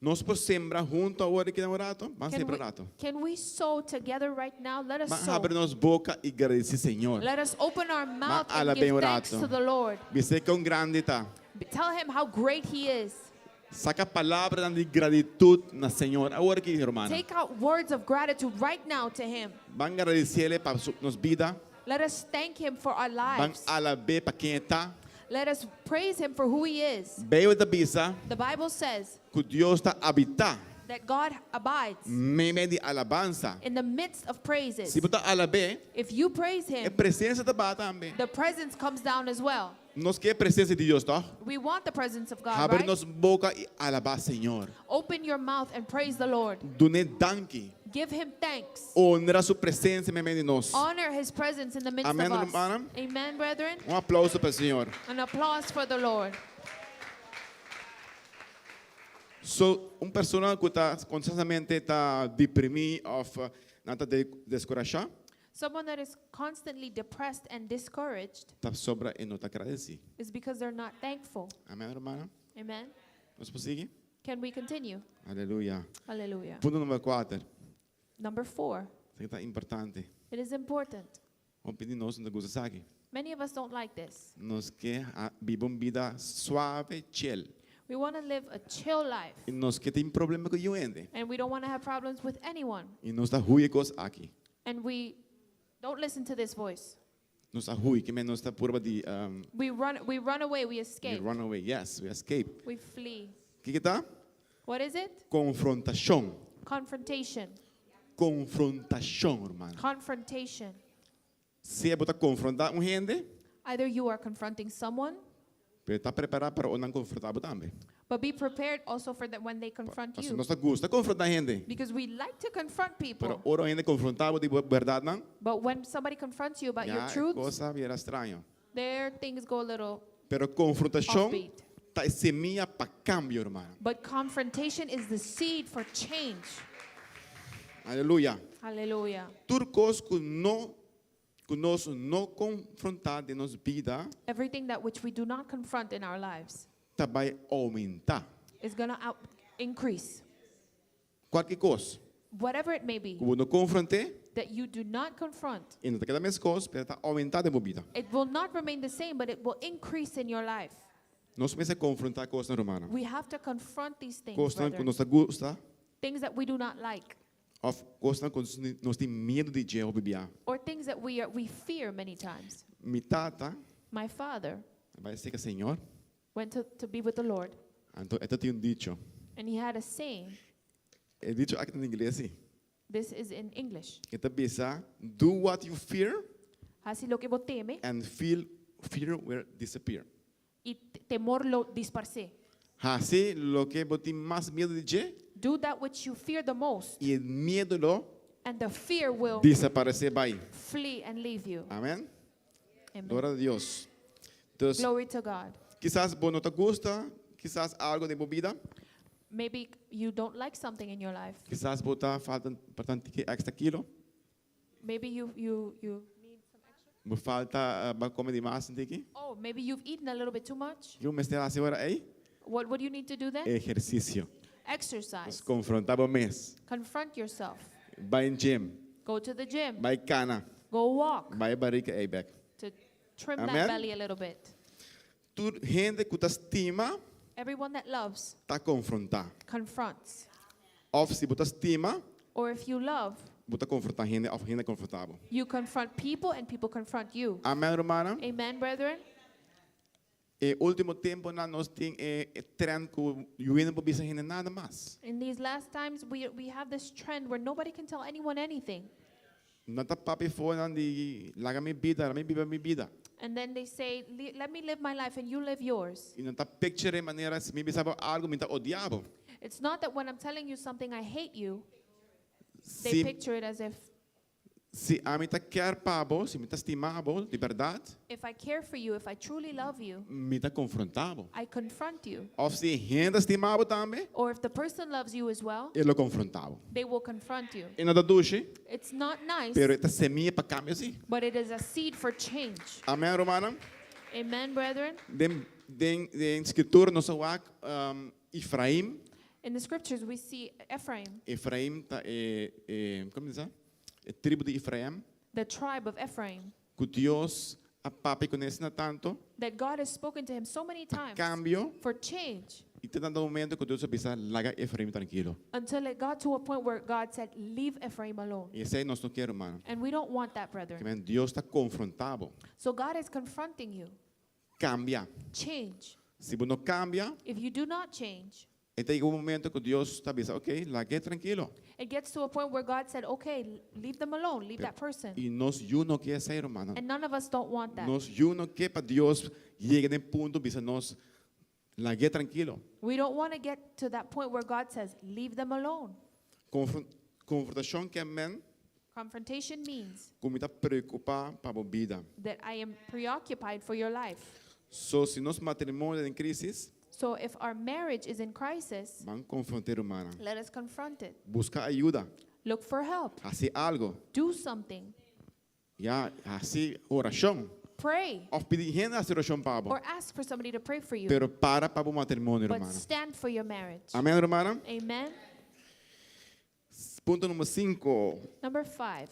Nos por sembra huntu awor aki na un ratu? Ban Can sembra we, un ratu. can we sow together right now? Let us Ban sow. habri nos boka i gradisí Señor. Let us open our mouth and alab'é give un thanks ratu. to the Lord. Bis'é kon grandi e ta. Tell him how great he is. Saka palabranan di gratitut na Señor awor aki, rumannan. Take out words of gratitude right now to him. Ban gradisié pa nos bida. Let us thank him for our Ban lives. alab'é pa ken e ta. Let us praise him for who he is. Beibel ta bisa The Bible says ku Dios ta habitá that God abides meimei di alabansa. in the midst of praises. Si bo ta alab'é, If you praise e him, presensia ta baha tambe. the presence comes down as well. Nos ke presensia di Dios, toch? We want the presence of God, Habri right? nos boka i alabá Señor. Open your mouth and praise the Lord. Dun'é danki. Give him thanks. Honra su presensia meimei di nos. Honor his presence in the midst Amen, of us. rumannan. Amen, brethren. Un aplouso pa Señor. An applause for the Lord. So, un persona ku ta konstantemente ta deprimí òf nan ta deskurashá, Someone that is constantly depressed and discouraged ta pasobra e no ta gradesí. is because they're not thankful. Amèn, rumannan? Amen. Nos por sigui? Can we continue? Aleluya. Hallelujah. Punto number 4. Number 4. Esaki ta importante. It is important. Hopi di nos no ta gusta esaki. Many of us don't like this. Nos ke biba un bida suave, chill. We want to live a chill life. I nos ke tin problema ku niun hende. And we don't want to have problems with anyone. I nos ta hui e kos aki. And we don't listen to this voice. Nos ta hui, ke men nos ta purba di um, We run away, we we escape. run away. Yes, we escape. We flee. Kiko ta? What is it? Konfrontashon. Confrontation. Konfrontashon, ruman. Confrontation. Sea bo ta konfrontá un hende, Either you are confronting someone, pero ta prepará pa ora nan konfrontá bo tambe. but be prepared also for that when they confront Pasobra you. nos ta gusta konfrontá hende. Because we like to confront Pero people. ora hende konfrontá bo di bo bèrdatnan, But when somebody confronts you about your ya e truths, kos a bira straño. their things go a little Pero konfrontashon offbeat. ta e semia pa kambio, ruman. But confrontation is the seed for change. Aleluya. Hallelujah. Tur kos ku no ku nos no konfrontá den nos bida Everything that which we do not confront in our lives ta bai oumentá. is going to out increase. Kualke kos Whatever it may be ku bo no konfront'é, that you do not confront, e no ta keda meskos, pero ta oumentá den bo bida. it will not remain the same, but it will increase in your life. Nos mester konfrontá kosnan, rumannan. We have to confront these things, Kosnan ku brethren. nos ta gusta, Things that we do not like, òf kosnan ku nos tin miedu di dje hopi bia. or things that we, are, we fear many times. Mi tata My father a bai serka Señor, went to, to be with the Lord, anto e tabatin un dicho. and he had a saying. E dicho aki ta na ingles, si. This is in English. E ta bisa, do what you fear Hasi loke bo teme and feel fear will disappear. i temor lo disparsé. Hasi loke bo tin mas miedu di dje Do that which you fear the most, i e miedu lo and the fear will desaparesé bai. flee and leave you. Amèn. Amen. Gloria na Dios. Entonces, Glory to God. kisas bo no ta gusta, kisas algu den bo bida, Maybe you don't like something in your life. kisas bo ta falta falta un tiki extra kilo, Maybe you you you need some extra. bo falta eh, bo a kome di mas un tiki. Oh, maybe you've eaten a little bit too much. Kiko bo mester hasi e ora ei? What would you need to do then? Ehersisio. Exercise. Konfrontá bo mes. Confront yourself. Bai gym, Go to the gym. bai kana, Go walk bai barika ei bèk. to trim Amen. that belly a little bit. Tur hende ku ta stima Everyone that loves ta konfrontá. confronts. Òf si bo ta stima, Or if you love, bo ta konfrontá hende òf hende konfrontá bo. you confront people and people confront you. Amèn, rumannan? Amen, brethren? E último tempunan nos tin e trend ku niun no por bisa hende nada mas. In these last times, we, we have this trend where nobody can tell anyone anything. Nan ta papia for nan di laga mi bida, laga mi biba mi bida. And then they say, Let me live my life and you live yours. I nan ta picture manera si mi bisa bo algu mi ta odia bo. It's not that when I'm telling you something, I hate you. They Si picture it as if Si ami ta care pa bo, si mi ta stima bo, di berdad, If I care for you, if I truly love you, mi ta confronta bo. I confront you. Of si hende stima bo tambe, Or if the person loves you as well, e lo confronta bo. they will confront you. E no ta dushi, It's not nice, pero e ta semia pa cambio si. but it is a seed for change. Amen, rumannan? Amen, brethren? Den, den, den scritura nos ta wak um, Efraim. In the scriptures, we see Ephraim, Efraim ta e, e con ta bisa? E tribu di Efraim. the tribe of Ephraim, Cu Dios a papia cu ne tanto. that God has spoken to him so many times Cambio. for change Y te dando un momento cu Dios a bisa laga Efraim trankilo. until it got to a point where God said, Leave Ephraim alone. Y esey nos no kier, ruman. And we don't want that, brethren. Kiermen Dios ta confronta bo. So God is confronting you. Cambia. Change. Si bo no cambia, If you do not change, e ta yega un momento cu Dios ta bisa, ok, lag'e trankilo. it gets to a point where God said, Okay, leave them alone, leave that person. Y nos yiu no kier esey, ruman. And none of us don't want that. Nos yiu no kier pa Dios yega na punto bisa nos lag'e trankilo. We don't want to get to that point where God says, Leave them alone. Confrontacion kiermen Confrontation means cu mi ta preocupa pa bo bida. that I am preoccupied for your life. So si nos matrimonio den crisis, So if our marriage is in crisis, ban confronta, ruman. let us confront it. Busca ayudo. Look for help. Haci algo. Do something. Ya, haci oracion. Pray. Of pidi hende haci oracion pa bo. Or ask for somebody to pray for you. Pero para pa bo matrimonio, But ruman. stand for your marriage. Amen, ruman. Amen. Punto number 5. Number 5.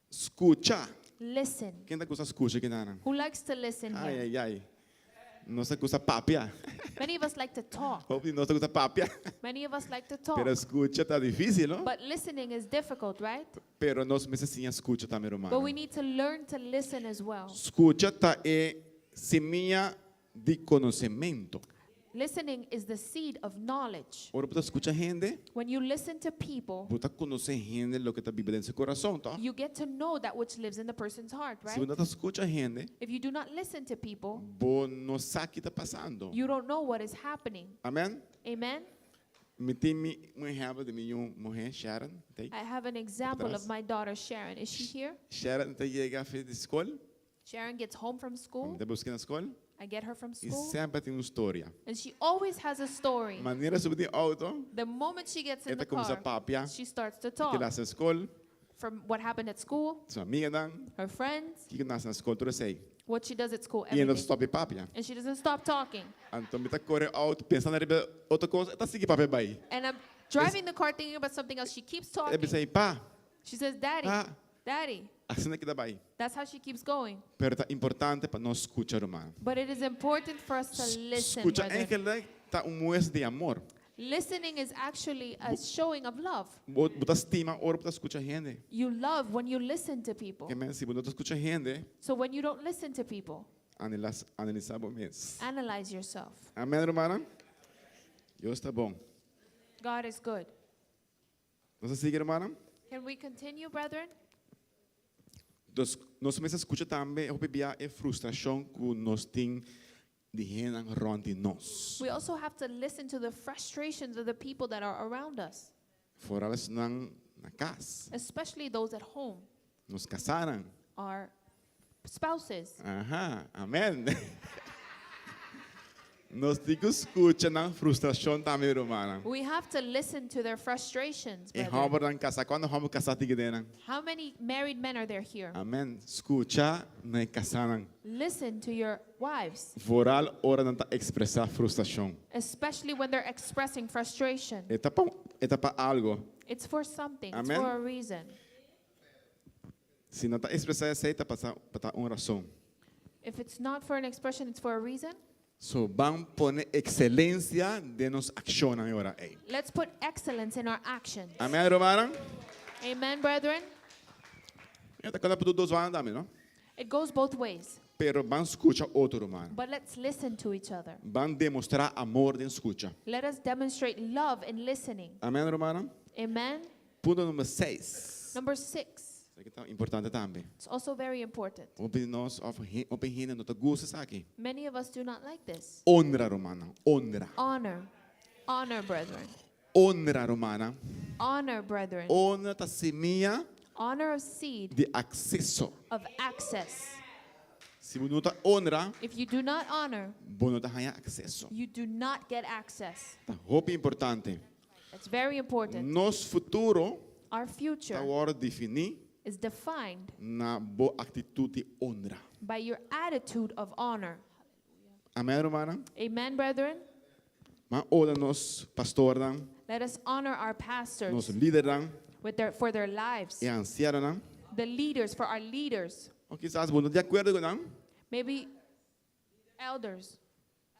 Scucha. Listen. Ken ta gusta scucha akinan? Who likes to listen Ai, here? ai, ai. Nos ta gusta papia. Many of us like to talk. Hopi nos ta gusta papia. Many of us like to talk. Pero scucha ta dificil, no? But listening is difficult, right? Pero nos mester siña scucha tambe, ruman. But we need to learn to listen as well. Scucha ta e simia di conocemento. Listening is the seed of knowledge. Ora bo ta scucha hende, When you listen to people, bo ta conoce hende loke ta biba den su curason, ta? you get to know that which lives in the person's heart, Si bo right? no ta scucha hende, If you do not listen to people, bo no sa kico ta pasando. you don't know what is happening. Amen? Amen? Mi tin un ehempel di mi yiu muhe, Sharon. T'ey? I have an example Atras. of my daughter Sharon. Is she here? Sharon ta yega for di scol. Sharon gets home from school. Mi ta busk'e na scol. I get her from E school. semper tin un storia. And she always has a story. Manera e subi den auto, The moment she gets in e ta the cuminsa car, papia. she starts to Kico talk el a haci na scol, from what happened at school, su amiganan, her friends, kico el a haci na scol, tur esey. what she does at school, E no everything. stop di papia. And she doesn't stop talking. Anto mi ta core auto pensando riba otro cos, e ta sigui papia bay. And I'm driving the car thinking about something else. She keeps E talking. bisa pa, She says, Daddy, pa, Daddy. asina e ta keda bay. That's how she keeps going. Pero ta importante pa nos scucha, ruman. But it is important for us to listen. Scucha brethren. eigenlijk ta un muestra di amor. Listening is actually a showing of love. Bo ta stima ora bo ta scucha hende. You love when you listen to people. Kiermen si bo no ta scucha hende, So when you don't listen to people, analisa analisa bo mes. analyze yourself. Amen, ruman? Dios ta bon. God is good. Nos ta sigui, ruman? Can we continue, brethren? Dus, nos mester scucha tambe, hopi bia e frustracion cu nos tin di hendenan rond di nos. We also have to listen to the frustrations of the people that are around us, Vooral esnan na cas. especially those at home, Nos casanan. our spouses. Aha, amen. Nos tin cu scucha nan frustracion tambe, ruman. We have to listen to their frustrations. E Brethren. hombernan casa, cuanto homber casa tin akinan? How many married men are there here? Amen. Scucha nan casanan. Listen to your wives, Vooral ora nan ta expresa frustracion. especially when they're expressing frustration. E ta pa, e ta pa algo. It's for something, it's Amen. for a reason. Si nan ta expresa esey, ta pa pa un rason. If it's not for an expression, it's for a reason. So ban pone excelencia den nos accionnan e ora ey. Let's put excellence in our actions. Amen, ruman? Amen, brethren. E ta conta pa dos banda, no? It goes both ways, Pero ban scucha otro, ruman. but let's listen to each other. Ban demostra amor den scucha. Let us demonstrate love in listening. Amen, ruman? Amen. Punto number 6. Number 6. Esaki ta importante tambe. It's also very important. Hopi nos of hopi hende no ta gusta esaki. Many of us do not like this. Honra, ruman. Honra. Honor. Honor, brethren. Honra, ruman. Honor, brethren. Honra ta simia. Honor of seed di akseso. of access. Si bo no ta honra, If you do not honor, bo no ta haña akseso. you do not get access. Ta hopi importante. It's very important. Nos futuro Our ta future wòrdu definí is defined na bo aktitut di honra. by your attitude of honor. Amèn, rumannan? Amen, brethren? Ban honra nos pastornan, Let us honor our pastors nos lidernan, with their, for their lives, e ansianonan. the leaders, for our leaders. Òf kisas bo no ta di akuerdo ku nan, Maybe elders,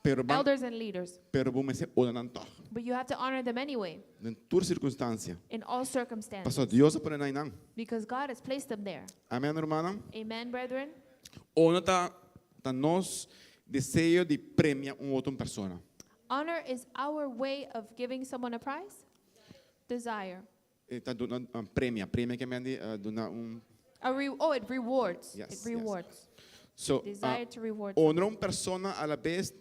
pero ban, elders and leaders. pero bo mester honra nan tòg. But you have to honor them anyway, Den tur sirkunstansia. in all circumstances, Pasobra Dios a pone nan einan. because God has placed them there. Amèn, rumannan? Amen, brethren? Honra ta, ta nos deseo di premia un otro persona. Honor is our way of giving someone a prize. Desire. E ta duna un premia, premia ke men di duna un A re- oh, it rewards. Yes, it yes. rewards. So, Desire to reward. honra un persona a la bes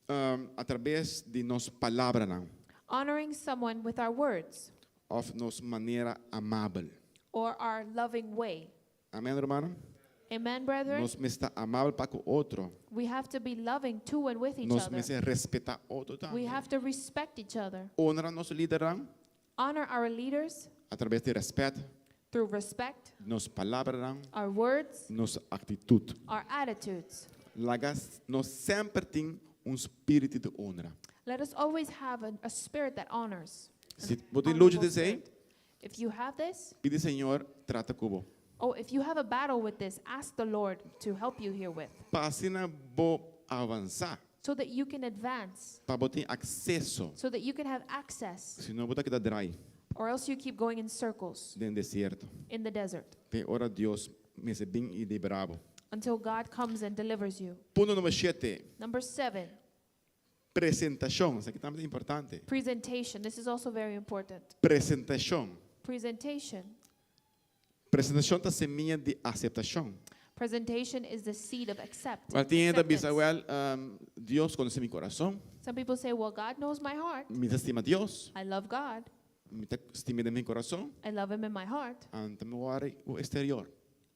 um, a traves di nos palabranan Honoring someone with our words òf nos manera amabel. or our loving way. Amèn, rumannan? Amen, brethren? Nos mester ta amabel pa ku otro. We have to be loving to and with each Nos other. mester respetá otro We tambe. have to respect each other. Honra nos lidernan Honor our leaders a traves di rèspèt, through respect, nos palabranan, our words, nos aktitut. our attitudes. Laga nos semper tin un spiritu di honra. Let us always have a spirit that honors. an Si bo tin lucha honorable ku esei, spirit. If you have this, pidi Señor trata ku bo. oh, if you have a battle with this, ask the Lord to help you herewith Pa asina bo avansá, so that you can advance, pa bo tin akseso. so that you can have access, Sino bo ta keda drai or else you keep going in circles den desierto. in the desert Te ora Dios mester bin i liberá bo. until God comes and delivers you. Punto number 7, Number 7, presentashon. Esaki tambe ta importante. presentation. This is also very important. Presentashon. Presentation. Presentashon ta simia di aseptashon. Presentation is the seed of accept. Well, tin hende ta bisa, acceptance. well, Dios konosé mi kurason. Some people say, well, God knows my heart. Mi ta stima Dios. I love God. Mi ta stim'é den mi kurason. I love him in my heart. Anto mi no wòri ku eksterior.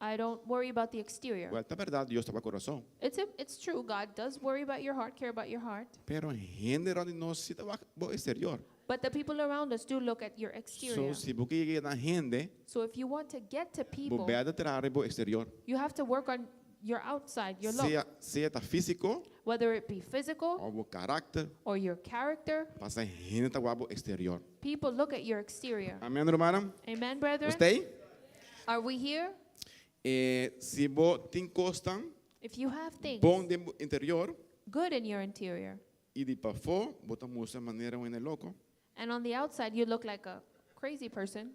I don't worry about the exterior. Well, ta bèrdat, Dios ta wak kurason. It's true, God does worry about your heart, care about your heart. Pero hende rònt di nos si ta wak bo eksterior. But the people around us do look at your So, exterior. si bo ke yega na hende, So if you want to get to bo people, mester traha riba bo eksterior. you have to work on your outside, your look, Sea, sea ta físiko whether it be physical òf bo karakter, or your character. pasobra hende ta wak bo eksterior. People look at your exterior. Amèn, rumannan? Amen, brethren? Nos t'ei? Are we here? Eh, si bo tin kosnan, If you have things bon den interior good in your interior, i di pafó, bo ta mustra manera un hende loko. and on the outside you look like a crazy person,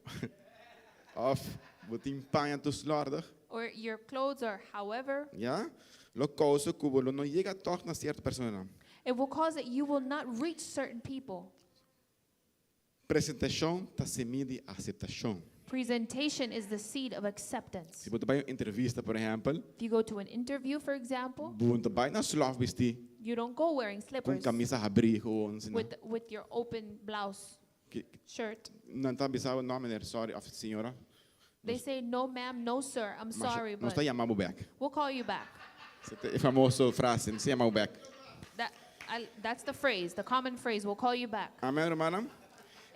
Òf bo tin paña tur slòrdig. or your clothes are however, Ja? Lo kousa ku bo lo no yega tòg na sierto persona. it will cause that you will not reach certain people. Presentashon ta simia di aseptashon. Presentation is the seed of acceptance. Si bo ta bai un entrevista, por ehèmpel, If you go to an interview, for example, bo no ta bai na slòf bistí you don't go wearing ku slippers kamisa habrí gewoon. Asina. with your open blouse shirt. Nan ta bisa bo, no meneer, sorry, òf señora. They say, no, ma'am, no, sir, I'm sorry, Nos but ta yama bo bèk. we'll call you back. Esei ta e famoso frase, nos ta yama bo bèk. That's the phrase, the common phrase, we'll call you back. Amèn, rumannan?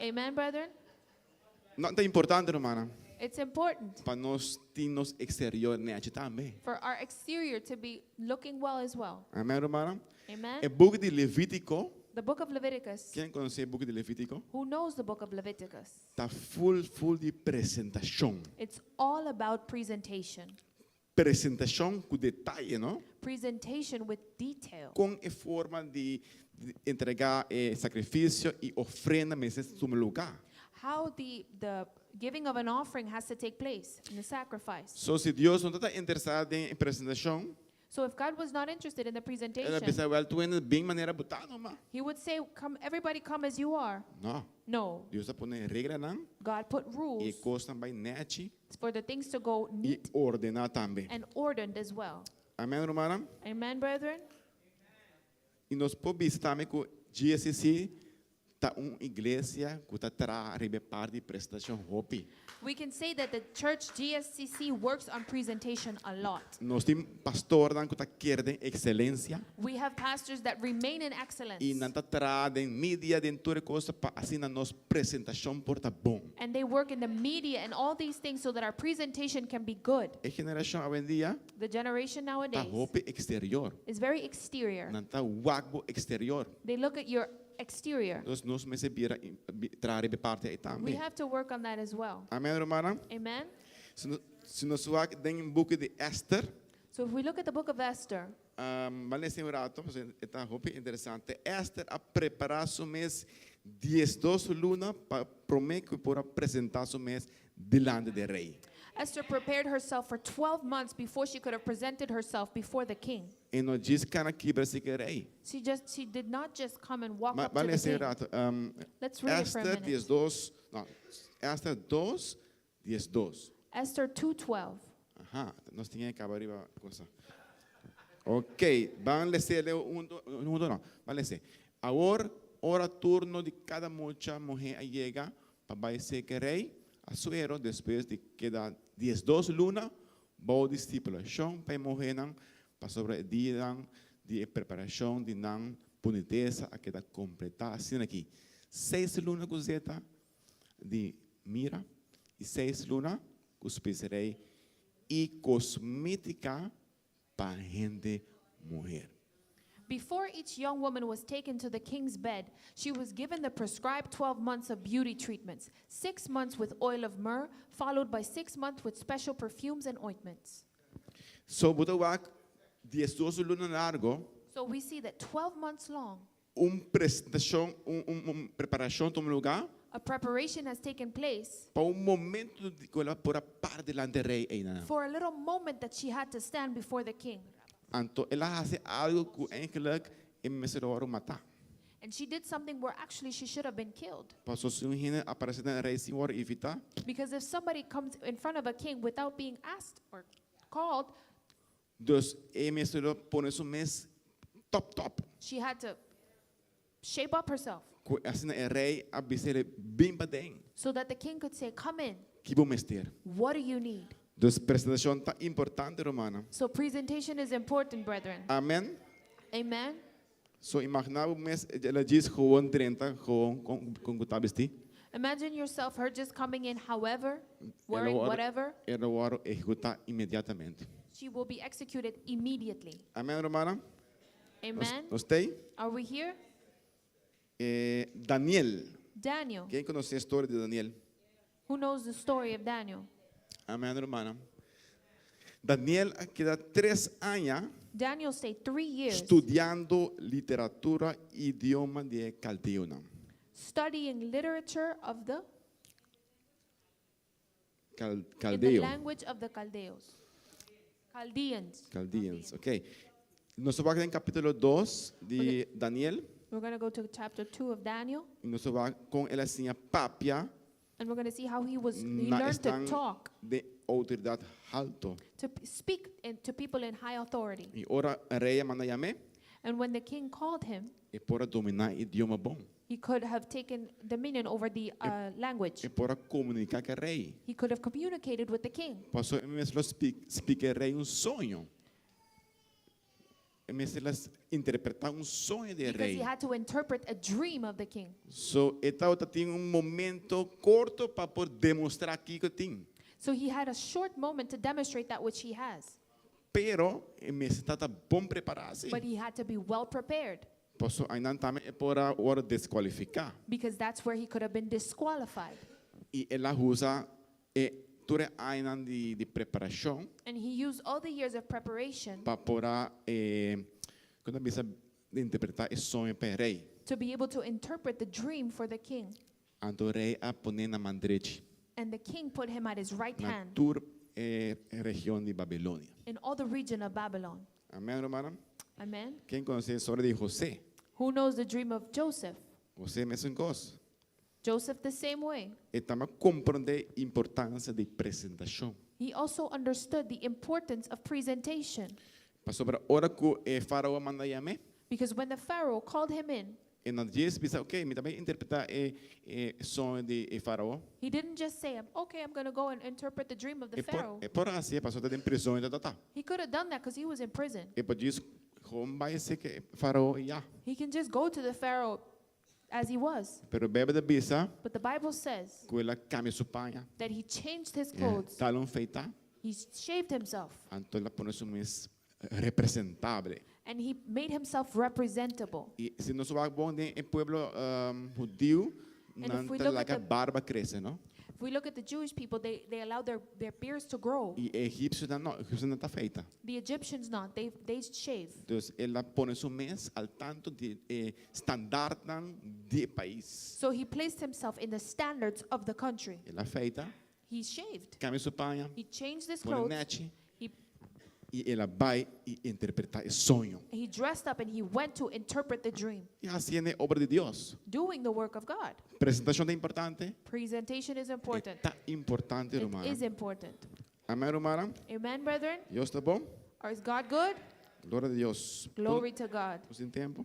Amen, brethren? No, ta importante, rumannan, It's important pa nos tin nos eksterior nèchi tambe. for our exterior to be looking well as well. Amèn, rumannan? Amen? E buki di Levítiko, The book of Leviticus. ken konosé e buki di Levítiko? Who knows the book of Leviticus? Ta full, full di presentashon. It's all about presentation. Presentashon ku detaye, no? Presentation with detail. Kon e forma di entregá e sakrifisio i ofrenda mester tuma lugá. How the giving of an offering has to take place in the sacrifice. So si Dios no tabata interesá den presentashon, So if God was not interested in the el a presentation, bisa, well, tur hende bin manera bo ta, no ma. he would say, come, everybody come as you are. No. No. Dios a pone reglanan God put i rules kosnan bai nèchi for the things to go i neat ordená tambe. and ordered as well. Amèn, rumannan? Amen, brethren? I nos por bisa tambe ku GSC. ta un iglesia ku ta traha riba parti di presentashon hopi. We can say that the church GSCC works on presentation a lot. Nos tin pastornan ku ta kere den ekselensia We have pastors that remain in excellence. i nan ta traha den media, den tur kos pa asina nos presentashon por ta bon. And they work in the media and all these things so that our presentation can be good. E generashon awendia The generation ta nowadays hopi eksterior. is very exterior. Nan ta wak bo eksterior. They look at your exterior. Dus nos mester bira traha riba e parti ei We tambe. have to work on that as well. Amèn, rumannan? Amen? Si nos, si nos wak den buki di Esther, So if we look at the book of Esther, Ban lesa un rato, pasobra e ta hopi interesante. Esther a prepará su mes 12 luna pa promé ku por a presentá su mes dilanti di rei. Esther prepared herself for 12 months before she could have presented herself before the king. E no djis kana kibra serka rei. She did not just come and walk Ma, up ban to the lesa un king. rato. Let's read it for a Esther minute. 12, no, Esther 2, 12. Esther 2:12. Aha, nos tin kaba riba kos. Ok, ban lesa huntu, huntu no, ban lesa. Awor, ora turno di kada mucha muhé a yega pa bai serka rei Asuero despues di keda 12 luna bou disipulashon pa e muhénan, pasobra e dianan di e preparashon di nan bunitesa a keda kompletá asina aki, seis luna ku zeta di mira i seis luna ku speserei i kosmétika pa hende muher. Before each young woman was taken to the king's bed, she was given the prescribed 12 months of beauty treatments, 6 months with oil of myrrh, followed by 6 months with special perfumes and ointments. So bo ta wak 12 luna largu, So we see that 12 months long, un presentashon, un preparashon a tuma lugá a preparation has taken place pa un momento di ku el a por a para dilanti rei einan. for a little moment that she had to stand before the king. Anto el a hasi algu ku eigenlijk e mester a wòrdu matá. And she did something where actually she should have been killed. Paso si un hende aparesé na rei sin wòrdu invitá, Because if somebody comes in front of a king without being asked or called, Dus e mester a pone su mes top top. she had to shape up herself Ku asina e rei a bis'é bin paden. so that the king could say, Come in. Ki bo mester. What do you need? Dus presentashon ta importante, rumannan. So presentation is important, brethren. Amèn. Amen. So imaginá bo mes el a djis gewoon drenta gewoon kon kon ku ta bistí. Imagine yourself, her just coming in however, wearing Ela whatever. El a wòrdu ehekutá inmediatamente. She will be executed immediately. Amèn, rumannan. Amen. Nos t'ei? Are we here? Daniel. Daniel. Ken konosé e storia di Daniel? Who knows the story of Daniel? Amèn, rumannan. Daniel a keda 3 aña Daniel stayed 3 years studiando literatura i idioma di kaldeonan. studying literature of the in the Kaldeo. language of the Chaldeos. Chaldeans. Chaldeans, ok. Nos ta bai den kapítulo 2 di Daniel. We're going to go to chapter 2 of Daniel I nos ta bai kon el a siña papia and we're going to see how he na learned to esnan talk, di outoridat haltu. to speak to people in high authority. I ora rei a manda yam'é, And when the king called him, e por a dominá idioma bon. he could have taken dominion over the language. E por a komuniká ku rei. He could have communicated with the king. Paso e mester a splika rei un soño. E mester a interpretá un soño di Because he rei. had to interpret a dream of the king. So, e tabatin un momento korto pa por demostrá kiko e tin. So he had a short moment to demonstrate that which he has. Pero e mester tabata bon prepará. But he had to be well prepared Paso einan tambe e por a wòrdu deskualifiká. because that's where he could have been disqualified. I el a usa e tur e añanan di preparashon And he used all the years of preparation pa por a kon bisa interpretá e soño pa rei. to be able to interpret the dream for the king. Anto rei a pon'é na man drechi And the king put him at his right na hand tur e region di Babilonia. in all the region of Babylon. Amèn, rumannan? Amen. Ken konosé e historia di José? Who knows the dream of Joseph? José mesun kos. Joseph the same way. E tambe a komprondé importansia di presentashon. He also understood the importance of presentation Pasobra ora ku e farao a manda yam'é, because when the Pharaoh called him in, E no a djis bisa, ok, mi ta bai interpretá e e soño di e farao. He didn't just say, okay, I'm going to go and interpret the dream of the E por, Pharaoh. e por a hasié pasobra ta den prizon e tabata. He could have done that because he was in prison. E por djis gewoon bai serka e farao i ya. He can just go to the Pharaoh as he was. Pero Beibel ta bisa But the Bible says ku el a kambia su paña. that he changed his E clothes. dal un feitá. He shaved himself Anto el a pone su mes representable. and he made himself representable. I si nos wak bon den e pueblo hudiu, And if nan we ta look at laga the- barba krese, no? If we look at the Jewish people, they allow their beards to grow. I e egipsionan no, egipsionan ta feita. The Egyptians not. They shave. Dus el a pone su mes al tanto di e standaardnan di e pais. So he placed himself in the standards of the country. El a feita, He shaved. kambia su paña, He changed his pone clothes. nechi He, i el a bai i interpretá e soño. he dressed up and he went to interpret the dream, I hasiendo e obra di Dios. doing the work of God. Presentashon ta importante? Presentation is important. E ta importante, It ruman. is important. Amèn, ruman? Amen, brethren? Dios ta bon? Or is God good? Gloria na Dios. Glory to God. Nos tin tempu?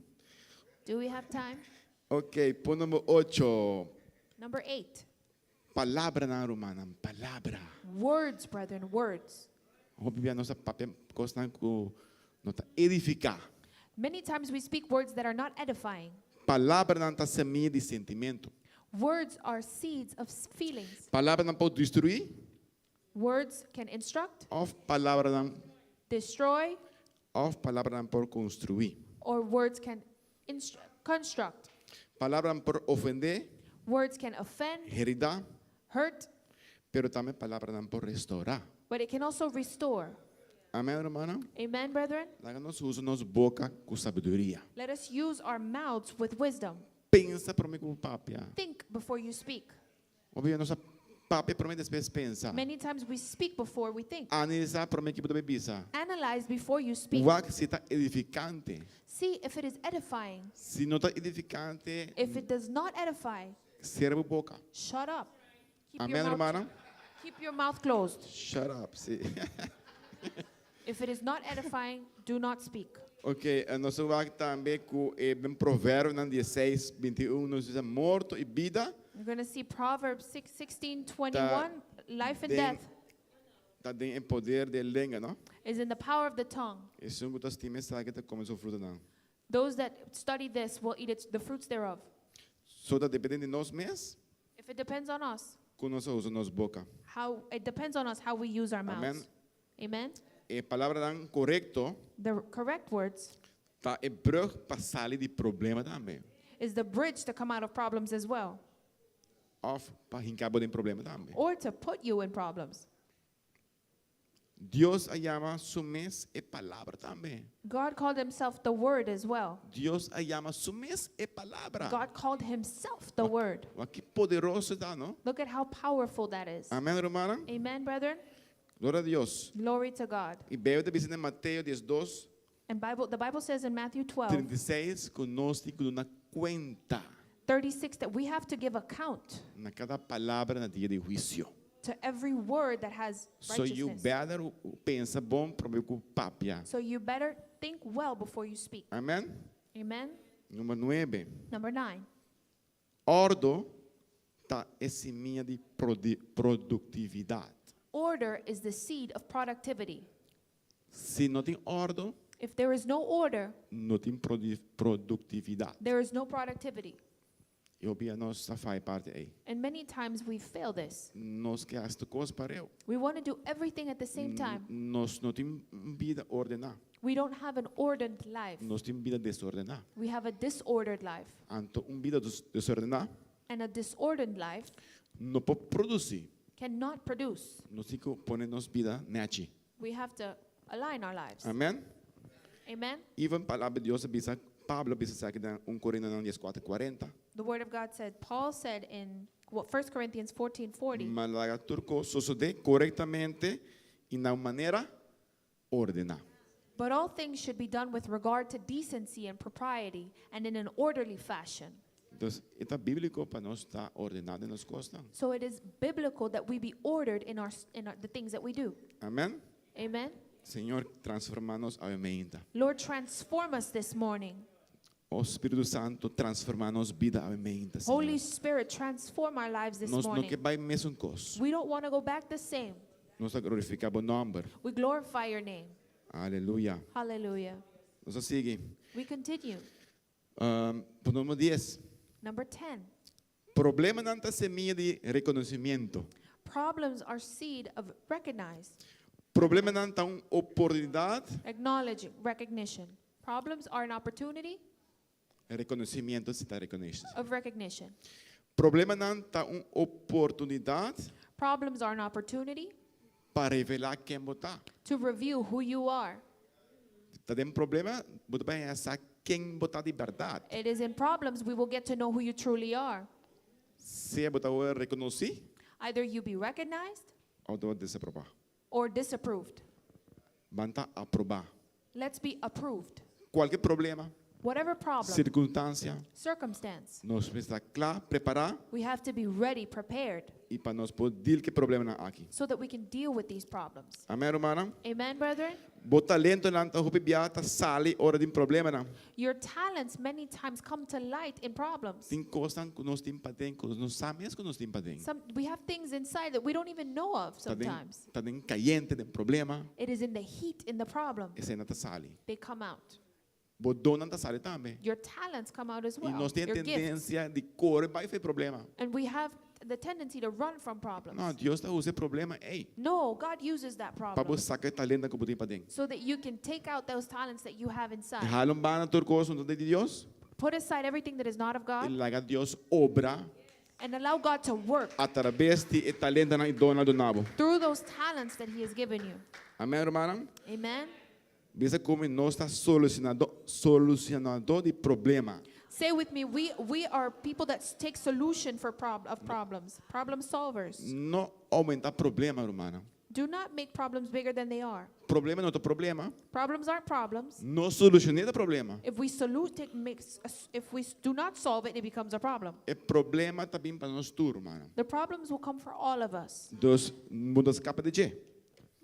Do we have time? Ok, punto number 8. Number 8. Palabranan, rumannan, palabra. Words, brethren, words. Hopi bia nos ta papia kosnan ku no ta edifiká. Many times we speak words that are not edifying. Palabranan ta semia di sentimentu. Words are seeds of feelings. Palabranan por destruí Words can instruct, òf palabranan destroy, òf palabranan por konstruí. or words can construct. Palabranan por ofendé, Words can offend, heridá, hurt, pero tambe palabranan por restourá. but it can also restore. Amèn, rumannan? Amen, brethren? Laga nos usa nos boka ku sabiduria. Let us use our mouths with wisdom. Pensa promé ku bo papia. Think before you speak. Hopi nos ta papia promé despues pensa. Many times we speak before we think. Analisá promé ku bo ta bisa. Analyze before you speak. Wak si ta edifikante. See if it is edifying. Si no ta edifikante, If it does not edify, sera bo boka. shut up. Keep Amèn, your mouth, rumannan? keep your mouth closed. Shut up, si. If it is not edifying, do not speak. Ok, nos ta wak tambe ku e Proverbionan 16, 21, nos ta bisa morto i bida. You're going to see Proverbs 6, 16, 21, life and den, death ta den e poder di lenga, no? is in the power of the tongue. Esun ku ta stima esaki ta kome su frutanan. Those that study this will eat its, the fruits thereof. So ta dependé di nos mes, If it depends on us, kon nos ta usa nos boka. how it depends on us how we use our Amen. mouths. Amen. E palabranan korekto The correct words ta e brùg pa sali di problema tambe. is the bridge to come out of problems as well, Òf pa hinka bo den problema tambe. or to put you in problems. Dios a yama su mes e palabra tambe. God called himself the Word as well. Dios a yama su mes e palabra. God called himself the Word. Wak ki poderoso ta, no? Look at how powerful that is. Amèn, rumannan? Amen, brethren? Gloria na Dios. Glory to God. I Beibel ta bisa den Mateo 12, And Bible, the Bible says in Matthew 12, 36, ku nos tin ku duna kuenta 36 that we have to give account na kada palabra na dia di huisio. to every word that has So you righteousness. better pensa bon promé ku papia. So you better think well before you speak. Amèn? Amen. Number 9. Number 9. Òrdu ta e simia di produktividat. Order is the seed of productivity. Si no tin òrdu, If there is no order, no tin produktividat. there is no productivity. I hopi bia nos ta faya e parti ei. And many times we fail this. Nos ke hasi tur kos pareu. We want to do everything at the same time. Nos no tin bida ordená. We don't have an ordered life. Nos tin bida desordená. We have a disordered life. Anto un bida desordená And a disordered life no por produsí. cannot produce. Nos tin ku pone nos bida nèchi. We have to align our lives. Amèn? Amen. Even palabra di Dios bisa, Pablo a bisa esaki den 1 Korintionan 14, 40. The word of God said, Paul said in what, 1 Corinthians 14 40, Ma laga tur kos sosodé korektamente i na un manera ordená. but all things should be done with regard to decency and propriety and in an orderly fashion. Entonses, ta bíbliko pa nos ta ordená den nos kosnan. So it is biblical that we be ordered in, our, in our, the things that we do. Amèn? Amen. Señor, transformá nos awe mainta. Lord, transform us this morning. O Spiritu Santu, transformá nos bida awe mainta, Señor. Holy Spirit, transform our lives this Nos no morning. ke bai mesun kos. We don't want to go back the same. Nos ta glorifiká bo nòmber. We glorify your name. Aleluya. Hallelujah. Nos ta sigui. We continue. Um, punto number 10. Number 10. Problemanan ta semia di rekonosimiento. Problems are seed of recognized, Problemanan ta un oportunidat. acknowledging, recognition. Problems are an opportunity Rekonosimiento si ta recognition. of recognition. Problemanan ta un oportunidat Problems are an opportunity pa revelá ken bo ta. to reveal who you are. Ta den problema, bo ta bai sa ken bo ta di bèrdat. It is in problems we will get to know who you truly are. Sea bo ta rekonosí Either you be recognized òf bo ta desaprobá. or disapproved. Ban ta aprobá. Let's be approved. Kualke problema, Whatever problem, sirkunstansia, circumstance, nos mester ta kla, prepará we have to be ready, prepared, i pa nos por deal ku e problemanan aki. so that we can deal with these problems. Amèn, rumannan? Amen, brethren? Bo talentonan ta hopi bia ta sali ora tin problemanan. Your talents many times come to light in problems. Tin kosnan ku nos tin paden, ku nos no sa mes ku nos tin paden. Some, we have things inside that we don't even know of Ta den, sometimes. ta den kayente, den problema, It is in the heat, in the problem, eseinan ta sali. they come out. Bo donnan ta sali tambe. Your talents come out as I well. nos tin Your gifts. tendensia di kore bai for e problema. And we have the tendency to run from problems. No, Dios ta usa e problema ei No, God uses that pa bo problem saka e talento ku bo tin paden. so that you can take out those talents that you have inside. Hala un banda tur kos ku no ta di Dios Put aside everything that is not of i God laga Dios obra and allow God to work atraves di e talentonan i donnan duna bo. through those talents that He has given you. Amèn, rumannan? Amen. Bisa ku mi nos ta solucionadó, solucionadó di problema. Say with me, we, we are people that take solution for prob- of problems, problem solvers. No oumentá problema, rumannan. Do not make problems bigger than they are. Problema no ta problema. Problems aren't problems. No solushoná e problema. If we solu- take, makes, if we do not solve it, it becomes a problem. E problema ta bin pa nos tur, rumannan. The problems will come for all of us. Dus, bo no ta skapa di dje.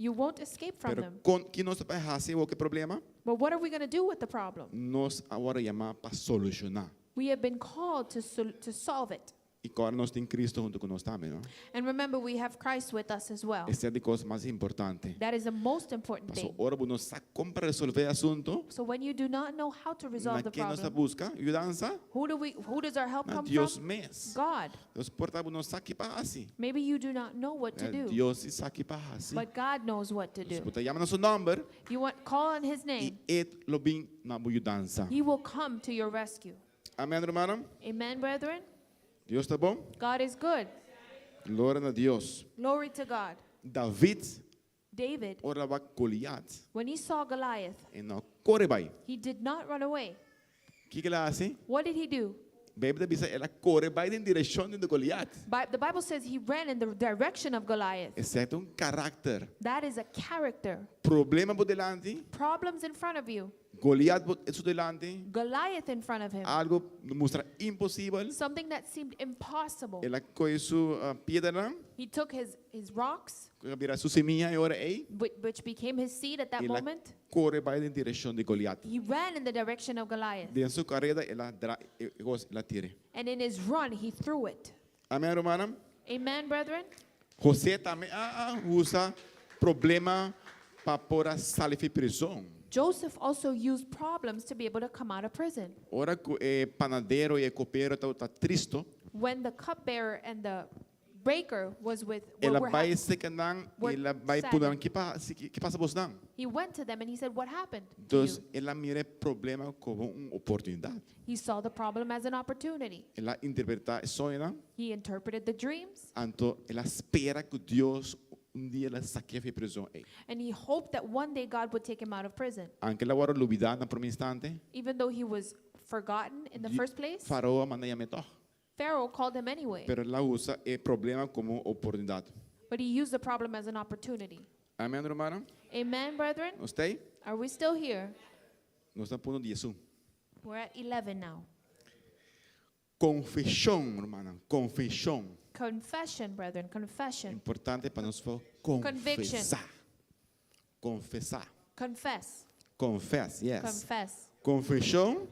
You won't escape from Pero them. kon ki nos ta bai hasi ku e problema? But what are we going to do with the problem? Nos a wòrdu yamá pa solushoná. We have been called to, sol- to solve it. I kòrda nos tin Kristu huntu ku nos tambe, no? And remember, we have Christ with us as well. Esei ta e kos mas importante. That is the most important Paso thing. ora bo no sa kon pa resolvé e asuntu, So when you do not know how to na resolve the ken nos ta problem, buska yudansa? who do we who does our help Na come Dios from? mes. God. Dus por ta bo no sa ki pa hasi. Maybe you do not know what to Eh, do, Dios sí sa ki pa hasi. but God knows what to Dus do. bo ta yama na su nòmber You want call on his i name. e lo bin na bo yudansa. He will come to your rescue. Amèn, rumannan? Amen, brethren? Dios ta bon? God is good. Gloria na Dios. Glory to God. David, David, ora el a wak Goliat, when he saw Goliath, e no a kore bai. he did not run away. Kiko el a hasi? What did he do? Beibel ta bisa el a kore bai den direkshon di Goliat. The Bible says he ran in the direction of Goliath. Esei ta un karakter. That is a character. Problema bo dilanti, Problems in front of you, Goliat bo su dilanti, Goliath in front of him, algu mustra imposibel. something that seemed impossible. El a kohe su ah, piedranan, He took his, his rocks, ku a bira su simia e ora ei, which, which became his seed at that el a moment. kore bai den direkshon di Goliat. He ran in the direction of Goliath. Den su kareda el a dra, e, el a tir'é. And in his run, he threw it. Amèn, rumannan? Amen, brethren? José tambe a, a usa problema pa por a sali for di prizòn. Joseph also used problems to be able to come out of prison. Ora ku e panadero i e kopero tabata tristu, When the cupbearer and the baker was with, were, el a were bai happy, serka nan, were el a bai sad. puntra nan, ki pa, ki pasa bosnan? he went to them and he said, What happened? to Dus you?" el a mira e problema komo un oportunidat. He saw the problem as an opportunity. El a interpretá e soñonan, He interpreted the dreams anto el a spera ku Dios un dia lo sak'é for di prizòn ei. and he hoped that one day God would take him out of prison. Aunke el a wòrdu lubidá na promé instante, Even though he was forgotten in the Di- first place, Farao a manda yam'é tòg. Pharaoh called him anyway. Pero el a usa e problema komo oportunidat. But he used the problem as an opportunity. Amèn, rumannan? Amen, brethren? Nos t'ei? Are we still here? Nos ta na punto 11. We're at 11 now. Konfeshon, rumannan. Konfeshon. Confession, brethren, confession. Importante pa nos Conviction. konfesá. Konfesá. Confess. Confess, yes. Confess. Konfeshon.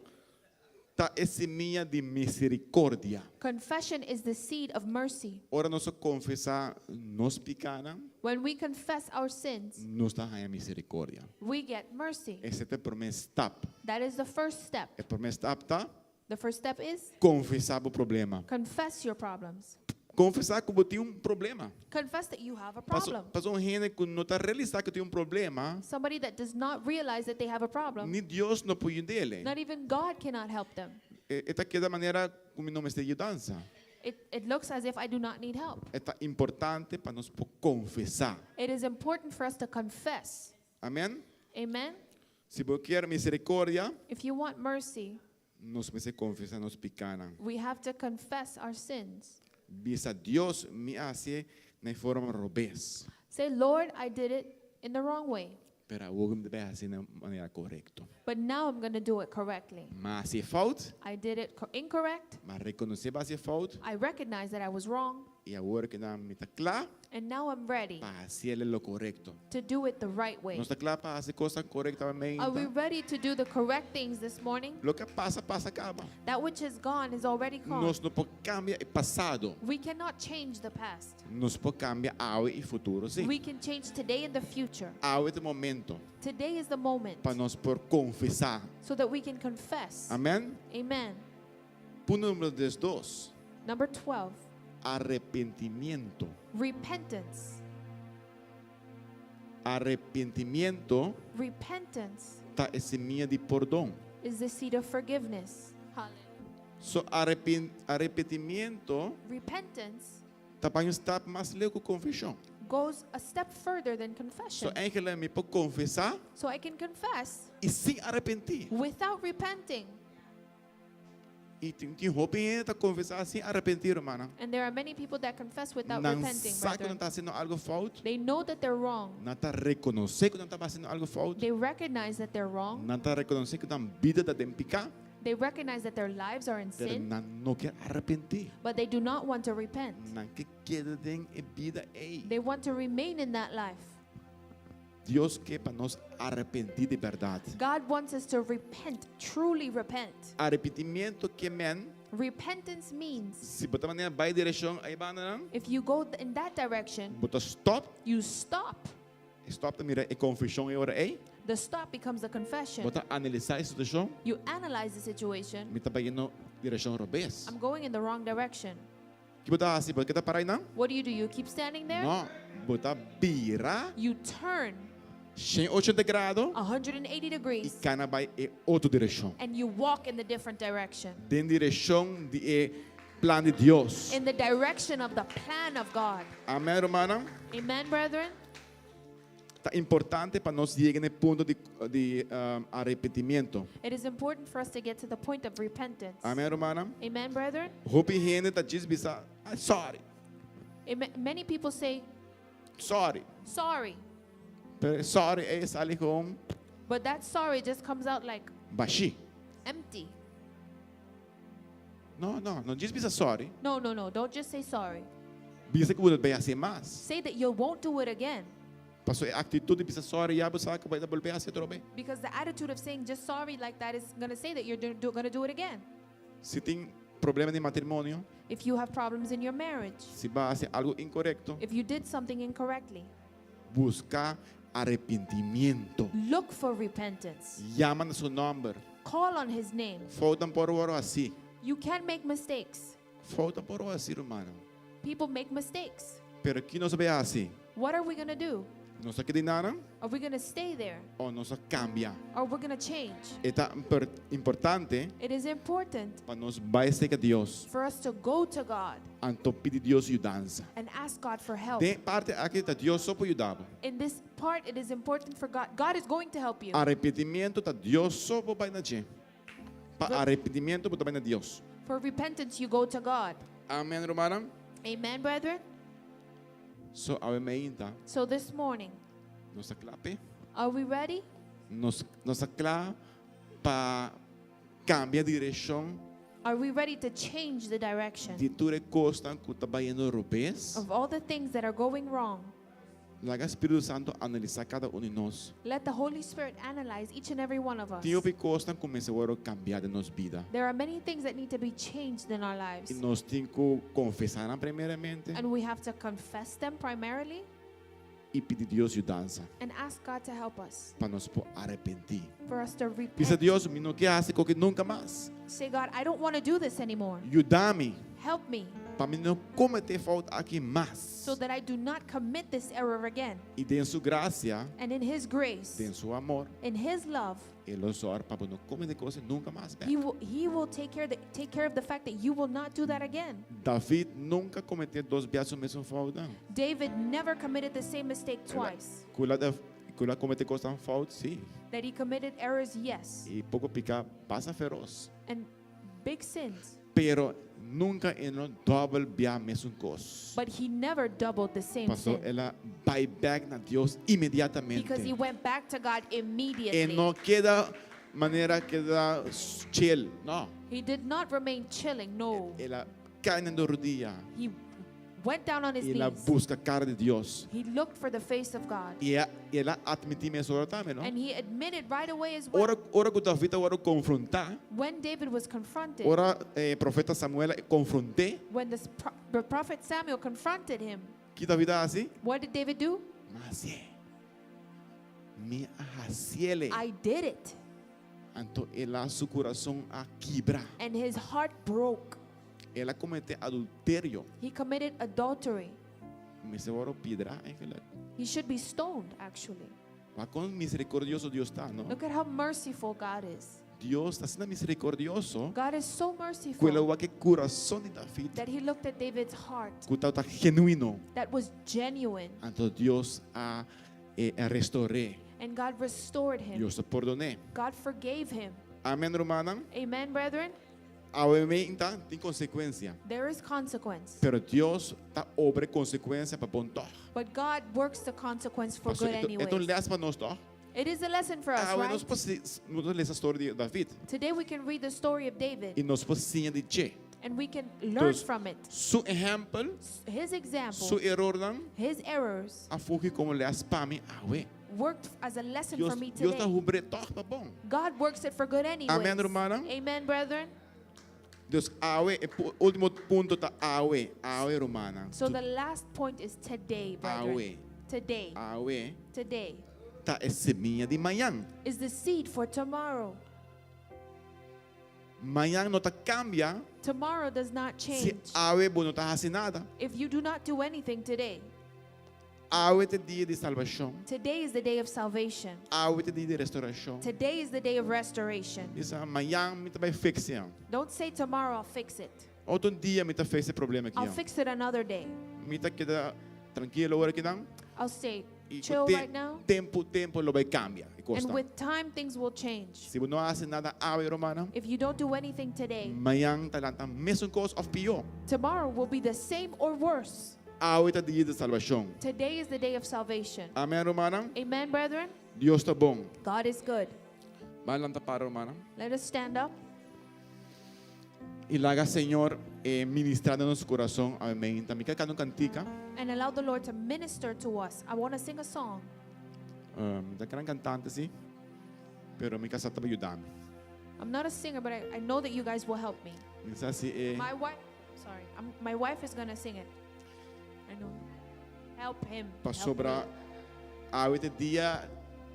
ta e simia di miserikòrdia. Confession is the seed of mercy. Ora nos konfesá nos pikánan, When we confess our sins, nos ta haña miserikòrdia. we get mercy. Esei ta e promé stap. That is the first step. E promé stap ta The first step is konfesá bo problema. confess your problems. Konfesá ku bo tin un problema. Confess that you have a Paso, problem. paso un hende ku no ta realisá ku tin un problema, Somebody that does not realize that they have a problem, ni Dios no por yud'é. not even God cannot help them. E ta keda manera ku mi no mester yudansa. It looks as if I do not need help. Ta importante pa nos por konfesá. It is important for us to confess. Amèn? Amen? Si bo ke miserikòrdia, If you want mercy, nos mester konfesá nos pikánan. we have to confess our sins. Bisa Dios mi a hasié na forma robes. Say, Lord, I did it in the wrong way, Pero awor mi ta bai hasié na manera korekto. but now I'm going to do it correctly. M'a hasi fout, I did it incorrect. m'a rekonosé b'a hasi fout, I recognize that I was wrong, i awor ku mi ta kla and now I'm ready pa hasi lo korekto. to do it the right way. Nos ta kla pa hasi kos korektamente. Are we ready to do the correct things this morning? Loke a pasa, a pasa kaba. That which is gone is already gone. Nos no por kambia e pasado. We cannot change the past. Nos por kambia awe i futuro, sí. We can change today and the future. Awe ta e momento Today is the moment pa nos por konfesá. so that we can confess. Amèn? Amen. Punto number 12. Number 12, Arepentimentu. repentance. Arepentimentu Repentance ta e simia di pordon. is the seed of forgiveness. Hallelujah. So arepentimentu Repentance ta bai un stap mas leu ku konfeshon. goes a step further than So confession. eigenlijk mi por konfesá So I can confess i sin arepentí. without repenting. I tin tin hopi hende ta konfesá sin arepentí, ruman. And there are many people that confess without Nan repenting, sa ku nan brethren. ta hasiendo algu fout. They know that they're wrong. Nan ta rekonosé ku nan ta hasiendo algu fout. They recognize that they're wrong. Nan ta rekonosé ku nan bida ta den piká. They recognize that their lives are in Pero sin, nan no ke arepentí. but they do not want to repent. Nan ke keda den e bida ei. They want to remain in that life. Dios ke pa nos arepentí di bèrdat. God wants us to repent, truly repent. Arepentimentu ke men, Repentance means si bo ta manera bai direkshon ei banda nan, if you go in that direction, bo ta stop, you stop. stop ta bira e konfeshon e ora ei. The stop becomes a confession. Bo ta analisá e situashon, You analyze the situation. mi ta bayendo direkshon robes. I'm going in the wrong direction. Ki bo ta hasi? Bo ta keda pará einan? What do you do? You keep standing there? No, bo ta bira You turn 180 grado 180 i degrees kana bai e otro direkshon. and you walk in the different direction. Den direkshon di e plan di Dios. In the direction of the plan of God. Amèn, rumannan? Amen, brethren? Ta importante pa nos yega na e punto di, di um, arepentimentu. It is important for us to get to the point of repentance. Amèn, rumannan? Amen, brethren? Hopi hende ta djis bisa, ah, sorry, Amen. Many people say, sorry. sorry. Pero sorry ei ta sali kon But that sorry just comes out like bashí. empty. No, no, no djis bisa sorry. No, no, no. Don't just say sorry. Bisa ku bo no ta bai hasi mas. Say that you won't do it again. Paso e aktitut di bisa sorry, ya bo sa ku bo ta bolbe hasi atrobe. Because the attitude of saying just sorry like that is going to say that you're going to do it again. Si tin problema den matrimonio, If you have problems in your marriage, si b'a hasi algu inkorekto, if you did something incorrectly, buska arepentimentu. look for repentance. Yama na su nòmber. Call on his name. Foutnan por wòrdu hasí. You can make mistakes. Foutnan por wòrdu hasí, ruman. People make mistakes. Pero ki nos ta bai hasi? What are we going to do? Nos ta keda einan Are we going to stay there òf nos ta kambia? or we're going to change? E ta importante It is important pa nos bai serka Dios. for us to go to God Anto pidi Dios yudansa. and ask God for help. Den e parti aki ta Dios so por yuda bo. In this part, it is important for God. God is going to help you. Arepentimentu ta Dios so bo bai na dje. Pa arepentimentu bo ta bai na Dios. For repentance, you go to God. Amèn, rumannan. Amen, brethren? So awe mainta. So this morning, Nos ta kla p'e. are we ready? Nos nos ta kla pa kambia direkshon Are we ready to change the direction di tur e kosnan ku ta bayendo robes? of all the things that are going wrong? Laga Spiritu Santu analisá kada un di nos. Let the Holy Spirit analyze each and every one of us. Tin hopi kosnan ku mester wòrdu kambiá den nos bida. There are many things that need to be changed in our lives. I nos tin ku konfesá nan primeramente And we have to confess them primarily i pidi Dios yudansa and ask God to help us, pa nos por arepentí. for us to Bisa repent. Dios, mi no ke hasi koke nunka mas. Say, God, I don't want to do this anymore. Yuda mi Help me pa mi no kometé e fout aki mas. so that I do not commit this error again. I den su grasia, And in His grace, den su amor, in His love, e lo sòru pa bo no kometé kos nunka mas bèk. He will take care of the fact that you will not do that again. David nunka a kometé dos biaha su mesun foutnan. David never committed the same mistake twice. Ku el a ku el a kometé kosnan fout, sí. That he committed errors, yes, I poko piká basta feros. and big sins, Pero nunka e no dòbel bia mesun kos. but he never doubled the same Pasó sin el a bai bèk na Dios inmediatamente. because he went back to God E immediately. no keda manera keda chill, no. He did not remain chilling, no. El a kai na rudia He went down on his i el a knees. buska kara di Dios. He looked for the face of God. I el a atmití mesora tambe, no? And he admitted right away as well. Ora, ora ku David a wòrdu konfrontá, When David was confronted, ora eh, profeta Samuel a konfront'é, when the prophet Samuel confronted him, ki David a hasi? what did David do? M'a hasié. Mi a hasié. I did it. Anto el a su kurason a kibra. And his heart broke. El a kometé adulterio. He committed adultery. Mester wòrdu piedrá, eigenlijk. He should be stoned, actually. Wak kon miserikordioso Dios ta, no? Look at how merciful God is. Dios ta asina miserikordioso God is so ku el a merciful wak e kurason di David that he looked at David's heart ku tabata genuino. that was genuine, Anto Dios a eh, a restor'é. and God restored him. Dios a pordon'é. God forgave him. Amèn, rumannan. Amen, brethren? Awe mainta tin konsekuensia. There is consequence. Pero Dios ta obra e konsekuensia pa bon tòg. But God works the consequence for Paso, good e ta un anyways. lès pa nos tòg. It is a lesson for us, Awe nos right? por nos por lesa storia di David Today we can read the story of i David nos por siña di dje. and we can learn Dus, from it. su ehèmpel, His example, su erornan his errors a fungi komo lès pa mi awe. worked as a lesson Dios, for me Dios ta today. obr'é tòg pa bon. God works it for good anyways. Amen, rumannan. Amen, brethren. Dus awe, e último punto ta awe, awe rumannan. So the last point is today, brethren. Awe. Today. Awe Today ta e simia di mañan. is the seed for tomorrow. Mañan no ta kambia Tomorrow does not si change awe bo no ta hasi nada. if you do not do anything today. Awe ta dia di salbashon. Today is the day of salvation. Awe ta dia di restourashon. Today is the day of restoration. Bisa mañan mi ta bai fix e. Don't say tomorrow I'll fix it. Otro dia mi ta fix e problema aki. I'll fix it another day. Mi ta keda trankil awor akinan. I'll stay I chill te right now. tempu tempu lo bai kambia. E And kos ta. with time, things will change. Si bo no hasi nada awe rumannan, If you don't do anything today, mañan ta lanta mesun kos òf pió. tomorrow will be the same or worse. Awe ta dia di salbashon. Today is the day of salvation. Amèn, rumannan. Amen, brethren? Dios ta bon. God is good. Ban lanta para, rumannan. Let us stand up I laga Señor eh, ministrá den nos kurason. Amèn. Mi ke kanta un kantika. and allow the Lord to minister to us. I want to sing a song. Um, mi no ta gran kantante, sí. Pero mi kasá ta bai yuda mi. I'm not a singer, but I know that you guys will help me. Mi sa si eh, My wife, sorry, my wife is going to sing it. I know. Help him. pa Help sobra me. awe ta dia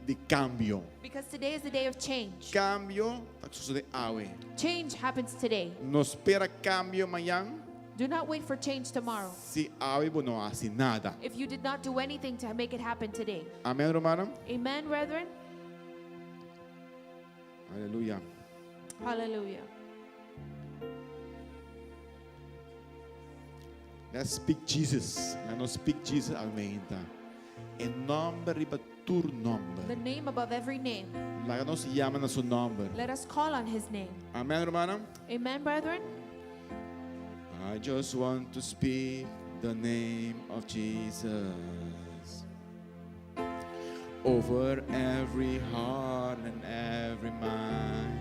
di kambio. Because today is the day of change. Kambio ta sosodé awe. Change happens today. No spera kambio mañan Do not wait for change tomorrow. si awe bo no hasi nada. If you did not do anything to make it happen today. Amèn, rumannan? Amen, brethren? Aleluya. Hallelujah. Let's speak Jesus. Laga nos speak Jesus, amèn. E nòmber riba tur The nòmber. name above every name. Laga nos yama na su nòmber. Let us call on his name. Amèn, rumannan? Amen, brethren? I just want to speak the name of Jesus over every heart and every mind.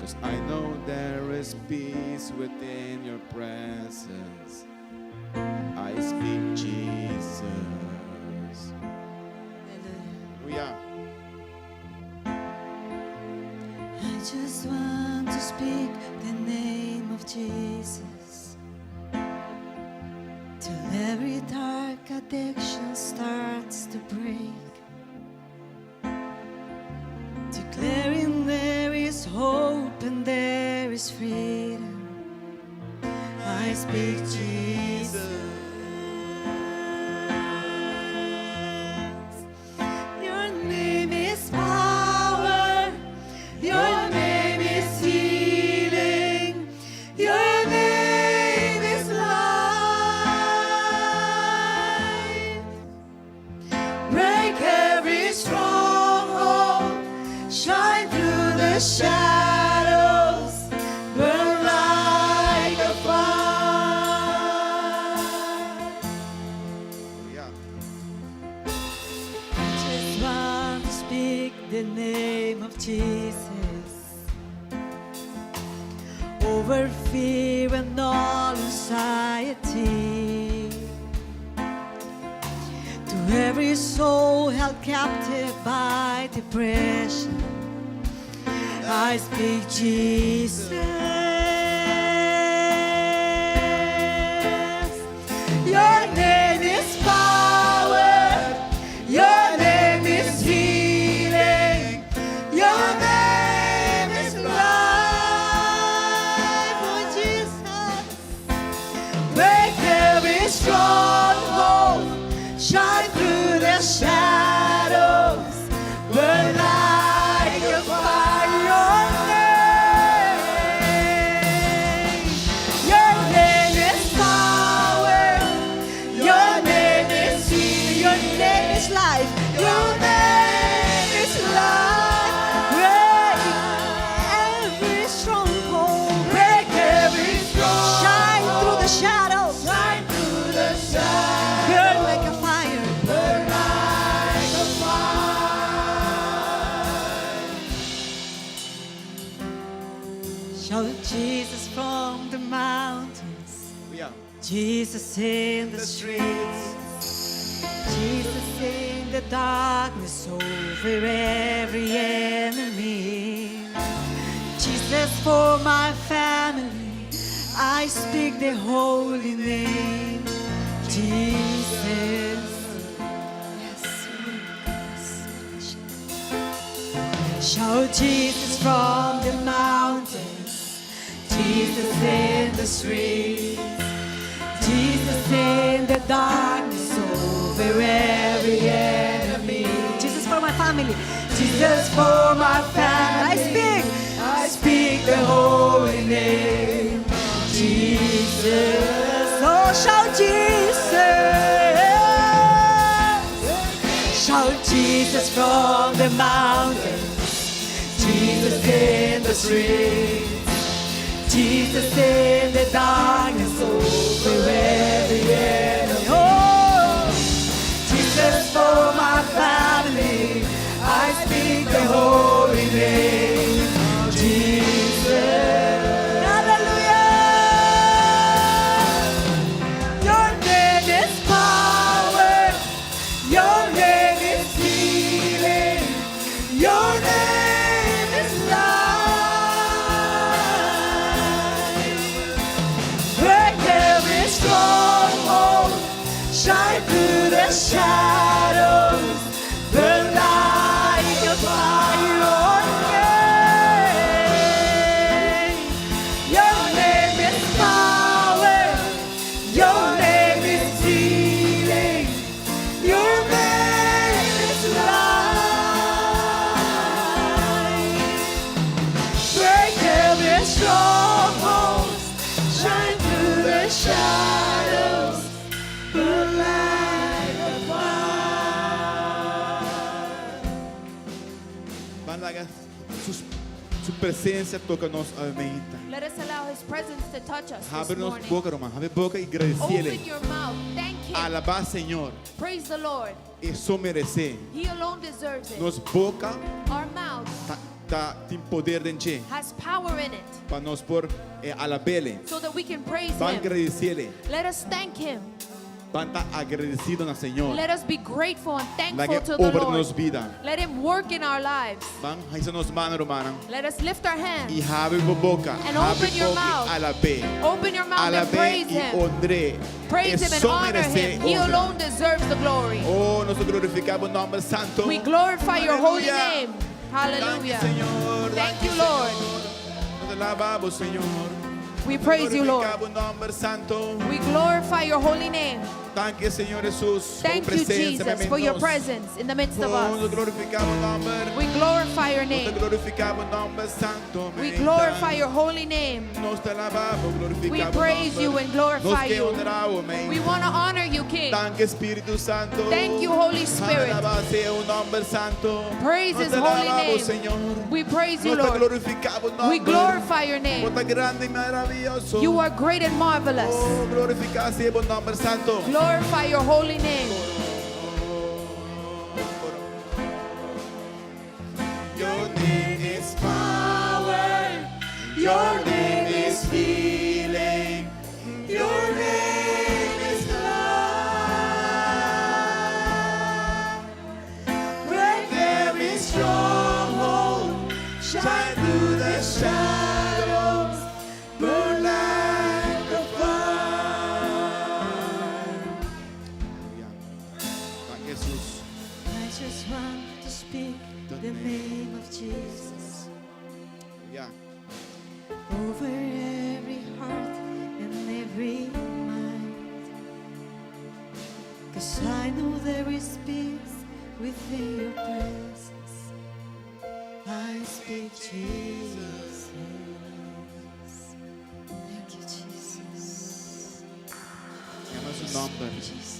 Cause I know there is peace within your presence. I speak Jesus. Hallelujah. I just want to speak the name of Jesus till every dark addiction starts to break. Declaring there is hope and there is freedom. I speak Jesus. Your name is power. Your name is healing. Your name is life. Break every stronghold. Shine through the shadows. Burn like a fire. Hallelujah. I just want to speak the name of Jesus over fear and all anxiety. To every soul held captive by depression, I speak Jesus. Your name is power. Your name is healing. Your name is life. Oh, Jesus. Break every stronghold. Shine through the shadows. Burn like a fire. Your name. Your name is power. Your name is healing. Your name is life. Your name is life. Break every stronghold. Break every stronghold. Shine through the shadows. Shine through the shadows. Burn like a fire. Burn like a fire. Shout Jesus from the mountains. Hallelujah. Jesus in the streets. Jesus in the darkness over every enemy. Jesus for my family. I speak the holy name. Jesus. Yes, yes. Shout Jesus from the mountains. Jesus in the streets. Jesus in the darkness over every enemy. Jesus for my family. Jesus for my family. I speak the holy name. Jesus. Oh, shout Jesus. Shout Jesus from the mountains. Jesus in the streets. Jesus in the darkness over every enemy. Oh, Jesus for my family. I speak the holy name. Jesus. Hallelujah. Your name is power. Your name is healing. Your name is life. Break every stronghold. Shine through the shadows. Burn like a fire. Your name. Your name is power. Your name is healing. Your name is life. Break every stronghold. Shine through the shadows. Burn like a fire. Ban laga su, su presensia toka nos mainta. Let us allow His presence to touch us this Habri nos morning. boka, ruman. Habri boka i gradisié. Open your mouth. Thank Him. Alabá Señor. Praise the Lord. E so meresé. He alone deserves it. Nos boka Our mouths ta Ta tin poder den dje. Has power in it. Pa nos por eh, alab'é. So that we can praise Ban him. gradisié. Let us thank him. Ban ta agradesido na Señor. Let us be grateful and thankful Lag'é to the obra den nos Lord. bida. Let him work in our lives. Ban hisa nos man, rumannan. Let us lift our I hands. habri bo boka. And Habri open your boka mouth. i alab'é. Open your mouth and Alab'é praise i him. honr'é. Praise him and E so honor meresé him. He honra. alone deserves the glory. Oh, nos ta glorifiká bo nòmber santu. We glorify your holy Aleluya. name. Danki, Hallelujah. Señor. Thank Danki, you, Lord. Señor. Nos ta alabá bo, Señor. We praise you, Lord. Glorifiká bo nòmber santu. We glorify your holy name. Danki, Señor Jesus. Thank you, Jesus, for your presence in the midst of Oh, nos us. glorifiká bo nòmber. We glorify your Nos ta name. glorifiká bo nòmber santu. We glorify your holy name. Nos ta alabá bo, glorifiká We bo praise nòmber. you and glorify Nos ke you. honra bo, amèn. We want to honor you, King. Danki, Spiritu Santu. Thank you, Holy Spirit. Alabá sea bo nòmber santu. Praise Nos his ta holy alabá bo, name. Señor. We praise you, Nos ta Lord. glorifiká bo nòmber. We glorify your Bo name. ta grandi i maravioso. You are great and marvelous. Oh, glorifiká sea bo nòmber santu. Glorify your holy name. Your name is power. Your name is healing. Your name is love. Break every stronghold. Shine through the shadows. Burn like a fire. Thank Jesus. I just want to speak the name of Jesus Yeah. over every heart and every mind. Cause I know there is peace within your presence. I speak Jesus. Thank you, Jesus. Yama su nòmber.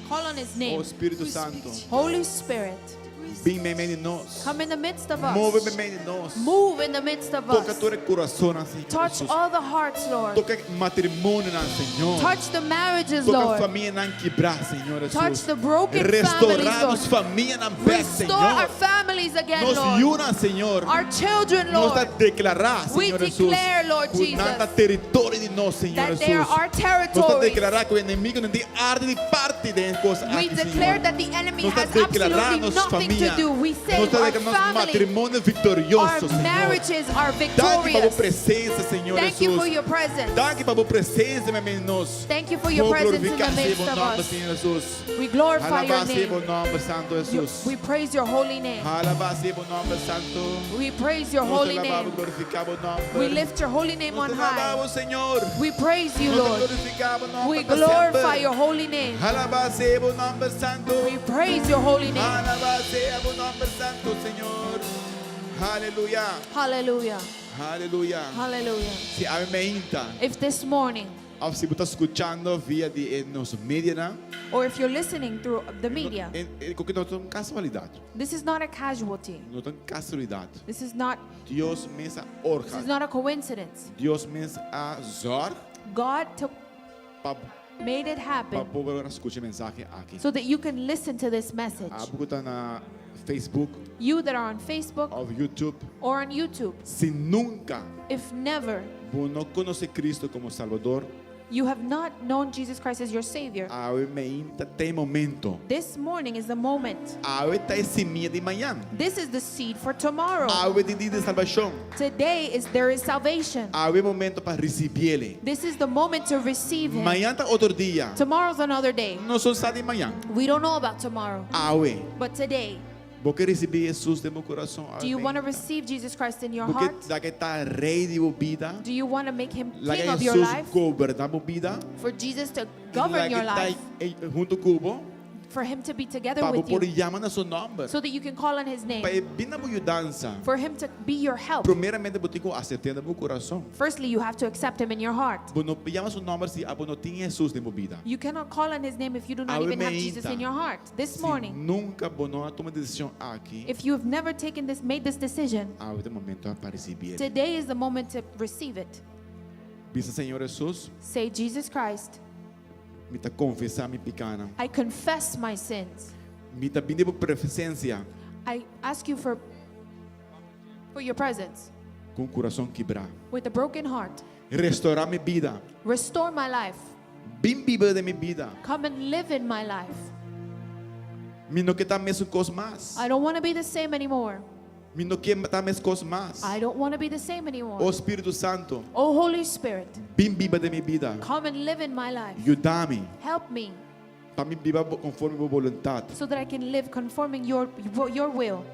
Call on his Oh name. Spiritu Santu. Holy Spirit, Bin meimei di nos. come in the midst of Move us. meimei di nos. Move in the midst of Toka us. tur kurason, Señor. Touch Jesus. all the hearts, Lord. Toka matrimonionan, Señor. Touch the marriages, Toka Lord. famianan kibrá, Señor Jesus. Touch the broken Restourá families, nos Lord. famianan bèk, Restore Señor. our families again, Nos Lord. yunan, Señor. Our children, Nos ta Lord. deklará, We Señor Jesus. declare, Lord Ku nan ta Jesus, teritorio di nos, Señor that Jesus. they are our Nos ta territories. deklará ku enemigu no tin arte ni parti den kos We aki, declare Señor. that the enemy Nos ta has deklará absolutely nos nothing famia. to do. We say Nos ta our deklará nos family, matrimonio viktorioso, our Señor. marriages are Danki pa bo victorious. presensia, Señor Thank you for Jesus. your presence. Danki pa bo presensia meimei di nos. Thank you for your Oh, presence in the glorifiká sea midst bo of nòmber, us. Señor Jesus. We glorify your Alabá sea bo name. nòmber, Santu Jesus. We praise your holy name. Alabá sea bo nòmber, Santu. We praise your Nos holy alabá, name. glorifiká bo nòmber. We lift your holy name Nos on high. alabá, Señor. We praise you, Nos Lord. glorifiká bo nòmber We pa glorify semper. your holy name. Alabá sea bo nòmber, Santu. We praise your holy name. Alabá sea bo nòmber, Santu, Señor. Aleluya. Hallelujah. Aleluya. Hallelujah. Si awe mainta, If this morning, òf si bo ta skuchando via di eh, nos media, or if you're listening through the media, Esaki no ta un kasualidat. this is not a casualty. No ta un kasualidat. This is not Dios mes a this orga. is not a coincidence. Dios mes a zòrg God took pa made it pa happen por skucha e mensahe aki. so that you can listen to this message. Abo ku ta na Facebook You that are on Facebook òf YouTube, or on YouTube, si nunka if never bo no konosé Kristu komo Salbador, you have not known Jesus Christ as your Savior, awe mainta ta e momento. this morning is the moment. Awe ta e simia di mañan. This is the seed for tomorrow. Awe ta dia di salbashon. Today is there is salvation. Awe ta e momento pa risibié. This is the moment to receive Him. Mañan ta otro dia. Tomorrow's another day. Nos no sa di mañan. We don't know about tomorrow, Awe. but today, Bo ke risibí Jesus den bo kurason. do you want to receive Jesus Christ in your Bo ke heart? lag'é ta rei di bo bida. Do you want to make Him La king ke of your Jesus life? goberná bo bida. For Jesus to govern your life, Huntu ku bo. for Him to be together Pa with por you, yama na su nòmber. so that you can call on His Pa name, e bin na bo yudansa. for Him to be your help. Primeramente bo tin ku asept'é den bo kurason. Firstly, you have to accept Him in your heart. Bo no por yama su nòmber si abo no tin Jesus den bo bida. You cannot call on His name if you do not Awe even have Jesus mainta. in your heart. This Si morning, nunka bo no a tuma e desishon aki. if you have never taken this, made this decision, Awe ta e momento pa risibí. today is the moment to receive it. Bisa Señor Jesus, Say, Jesus Christ, mi ta konfesá mi pikánan. I confess my sins. Mi ta bin den bo presensia. I ask you for for your presence Ku un kurason kibrá. with a broken heart. Restourá mi bida. Restore my life. Bin biba den mi bida. Come and live in my life. Mi no ke ta mesun kos mas. I don't want to be the same anymore. Mi no ke ta meskos mas. I don't want to be the same anymore. O Spiritu Santu, Oh Holy Spirit, bin biba den mi bida. come and live in my life. Yuda mi Help me pa mi biba konforme bo boluntat. so that I can live conforming your will.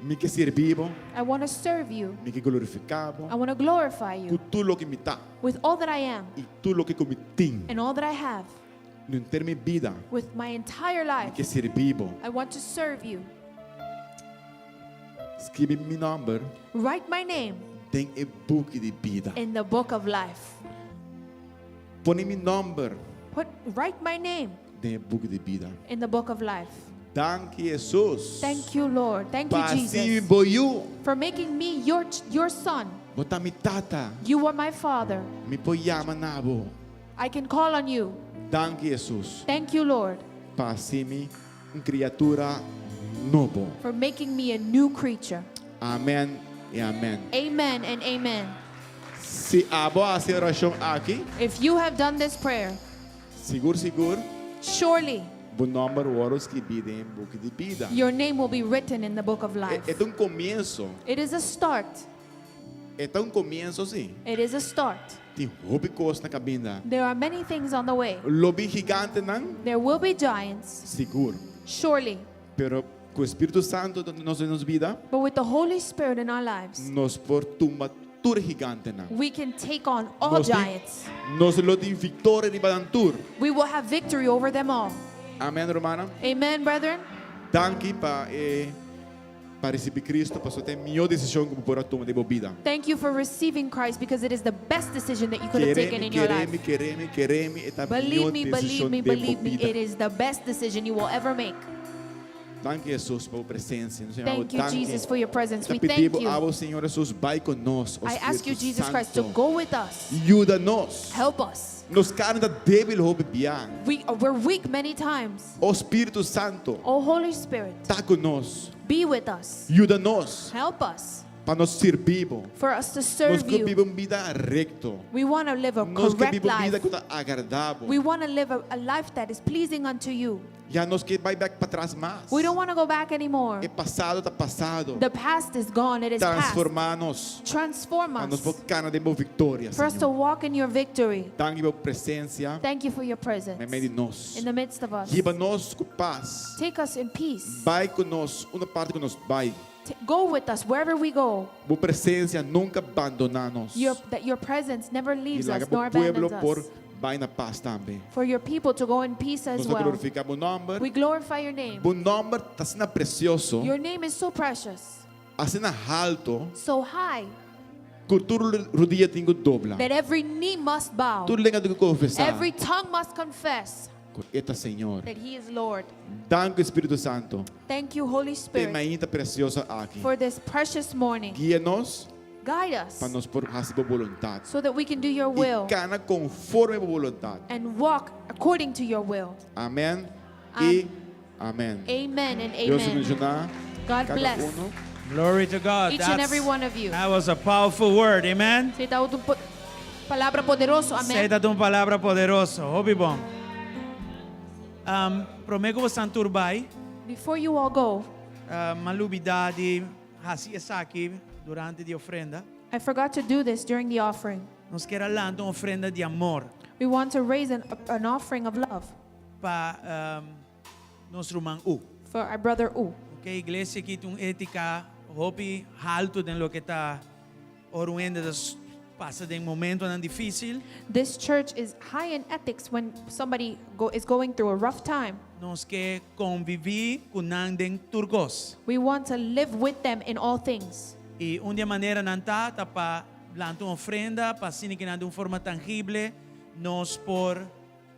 Mi ke sirbi bo, I want to serve you. mi ke glorifiká bo I want to glorify ku you tur loke mi ta with all that I am i tur loke ku mi tin. and all that I have. Den henter mi bida, With my entire mi life, ke sirbi bo. I want to serve you. Skirbi mi nòmber Write my name den e buki di bida. in the book of life. Pone mi nòmber Put write my name den e buki di bida. in the book of life. Danki Jesus. Thank you, Lord. Thank you, Pa hasi Jesus, bo yu. for making me your son. Bo ta mi tata. You are my father. Mi por yama na bo. I can call on you. Danki Jesus. Thank you, Lord, Pa hasi mi un kriatura nobo. for making me a new creature. Amèn i amèn. Amen and amen. Si abo a hasi e orashon aki, If you have done this prayer, sigur sigur, surely bo nòmber lo wòrdu skibí den buki di bida. your name will be written in the book of life. E ta un komienso. It is a start. E ta un komienso, sí. It is a start. Tin hopi kos na kaminda. There are many things on the way. Lo bin gigantenan? There will be giants, Sigur. surely. Pero ku Spiritu Santu den nos bida, But with the Holy Spirit in our lives, nos por tumba tur gigantenan. we can take on all Nos tin, giants. nos lo tin viktoria riba nan tur. We will have victory over them all. Amèn, rumannan. Amen, brethren. Danki pa eh, pa risibí Kristu, pasobra ta e mihó desishon ku bo por a tuma den bo bida. Thank you for receiving Christ because it is the best decision that you could have taken Keremi, in your keremi, life. keremi, keremi, e ta Believe mihó me, believe desishon me, den bo believe me, bida. it is the best decision you will ever make. Danki Jesus pa bo presensia. Nos Thank you, danki. Jesus, for your presence. Ta We thank pidi bo you. abo, Señor Jesus, bai ku nos, o I ask you, Spiritu Jesus Christ, to Santu. go with us. Yuda nos. Help us. Nos karni ta débil hopi bia. We're weak many times. O Spiritu Santu, Oh, Holy Spirit, ta ku nos. be with us. Yuda nos. Help us Pa nos sirbi bo. for us to Nos serve ke you. biba un bida rekto. We want to live a Nos ke correct biba un bida life. ku ta agradá bo. We want to live a life that is pleasing unto you. Ya no ke bai bèk patras mas. We don't want to go back anymore. E pasado ta pasado. The past is gone. It is past. Transformá nos. Transform Pa nos us por kana den bo viktoria, for us to Señor. walk in your victory. Danki pa bo presensia. Thank you for your presence Meimei di nos. in the midst of us. Hiba nos ku pas. Take us in peace. Bai ku nos, unda parti ku nos bai. Go with us wherever we go. Bo presensia nunka bandoná nos. That your presence never I leaves laga us bo nor pueblo abandons por us. bai na pas tambe. For your people to go in peace as Nos ta well. glorifiká bo nòmber. We glorify your name. Bo nòmber ta asina presioso, Your name is so precious, asina haltu, so high, ku tur rudia tin ku dobla. that every knee must bow, Tur lenga tin ku konfesá. every tongue must confess Ku E ta Señor. that He is Lord. Danki Spiritu Santu. Thank you, Holy Pa e Spirit, mainta presioso aki. for this precious morning. Guia nos Guide us pa nos por hasi bo boluntat. so that we can do your I will kana konforme bo boluntat. and walk according to your will. Amèn i amèn. Amen and Dios amen. bendishoná God kada bless unu. Glory to God. each and every one of you. That was a powerful word. Amen. Esei ta un palabra poderoso. Esei Amèn. ta un palabra poderoso. Hopi bon. Promé ku boso tur bai, Before you all go, m'a lubidá di hasi esaki durante di ofrenda. I forgot to do this during the offering. Nos ke lanta un ofrenda di amor We want to raise an offering of love pa nos ruman U. for our brother U. Ok, iglesia aki tin un étika hopi haltu den loke ta ora un hende pasa den momentonan difísil. This church is high in ethics when somebody is going through a rough time. Nos ke konviví ku nan den tur kos. We want to live with them in all things. I un di e maneranan ta ta pa lanta un ofrenda pa asina ku nan di un forma tangibel nos por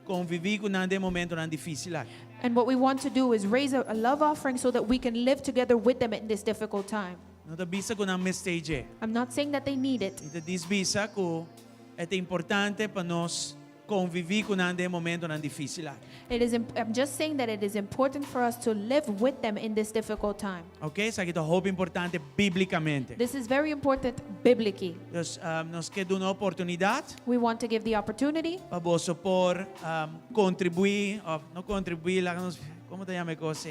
konviví ku nan den momentonan difísil aki. And what we want to do is raise a love offering so that we can live together with them in this difficult time. No ta bisa ku nan mester dje. I'm not saying that they need it. Mi ta djis bisa ku e ta importante pa nos konviví ku nan den momentonan difísil aki. It is imp- I'm just saying that it is important for us to live with them in this difficult time. Ok? Esaki ta hopi importante bíblikamente. This is very important biblically. Dus um, nos ke duna oportunidat We want to give the opportunity pa boso por um, kontribuí, òf no kontribuí, laga nos, kon ta yama e kos?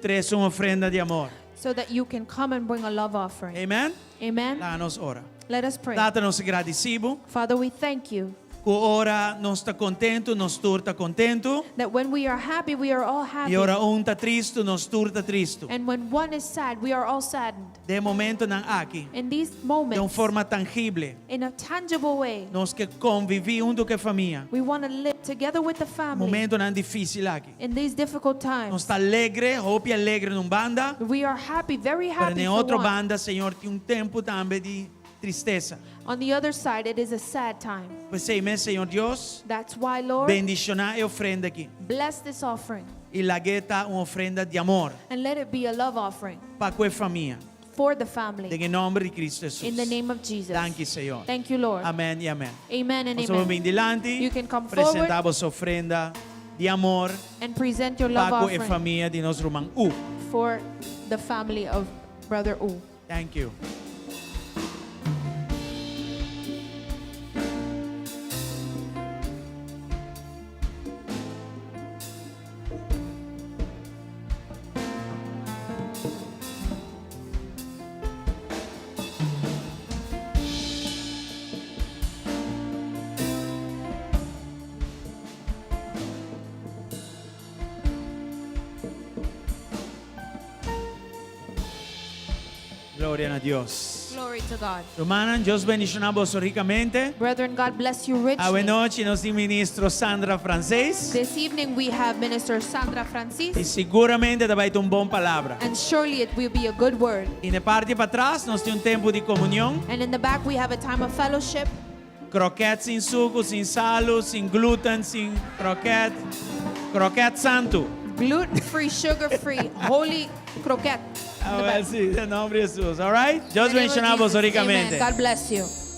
Trese un ofrenda di amor. so that you can come and bring a love offering. Amen? Amen. Laga nos ora. Let us pray. Tata, nos ta gradisí Bo. Father, we thank you Ku ora nos ta kontentu, nos tur ta kontentu. that when we are happy, we are all happy. I ora un ta tristu, nos tur ta tristu. And when one is sad, we are all saddened. Den momentonan aki, In these di un moments, forma tangibel, in a tangible way, nos ke konviví huntu ku e famia. we want to live together with the family Momentonan difísil aki. in these difficult times. Nos ta alegre, hopi alegre na un banda, We are happy, very pero happy na for otro one. banda, Señor, tin un tempu tambe di tristesa. On the other side, it is a sad time. P'esei mes, Señor Dios, That's why, Lord, bendishoná e ofrenda aki. bless this offering I lag'é ta un ofrenda di amor and let it be a love offering pa ku e famia. for the family. Den nòmber di Kristu Hesus. In the name of Jesus. Danki, Señor. Thank you, Lord. Amèn i amèn. Amen and Nos ta amen. bin dilanti, You can come forward. presentá boso ofrenda di amor And present your love pa ku e offering famia di nos ruman U. for the family of Brother U. Thank you. Gloria na Dios. Glory to God. Rumannan, Dios bendishoná boso rikamente. Brethren, God bless you richly. Awe nochi nos tin ministro Sandra Francis. This evening we have Minister Sandra I Francis, siguramente ta bai ta un bon palabra. and surely it will be a good word. I na parti patras nos tin un tempu di komunion. And in the back we have a time of fellowship. Kroket sin suku, sin salu, sin gluten, sin kroket. Kroket santu. Gluten-free, sugar-free, holy croquette. Ah, sí, en nombre de Jesús. All right? Dios In the name of bendishoná boso Jesus. Amen. rikamente. God bless you.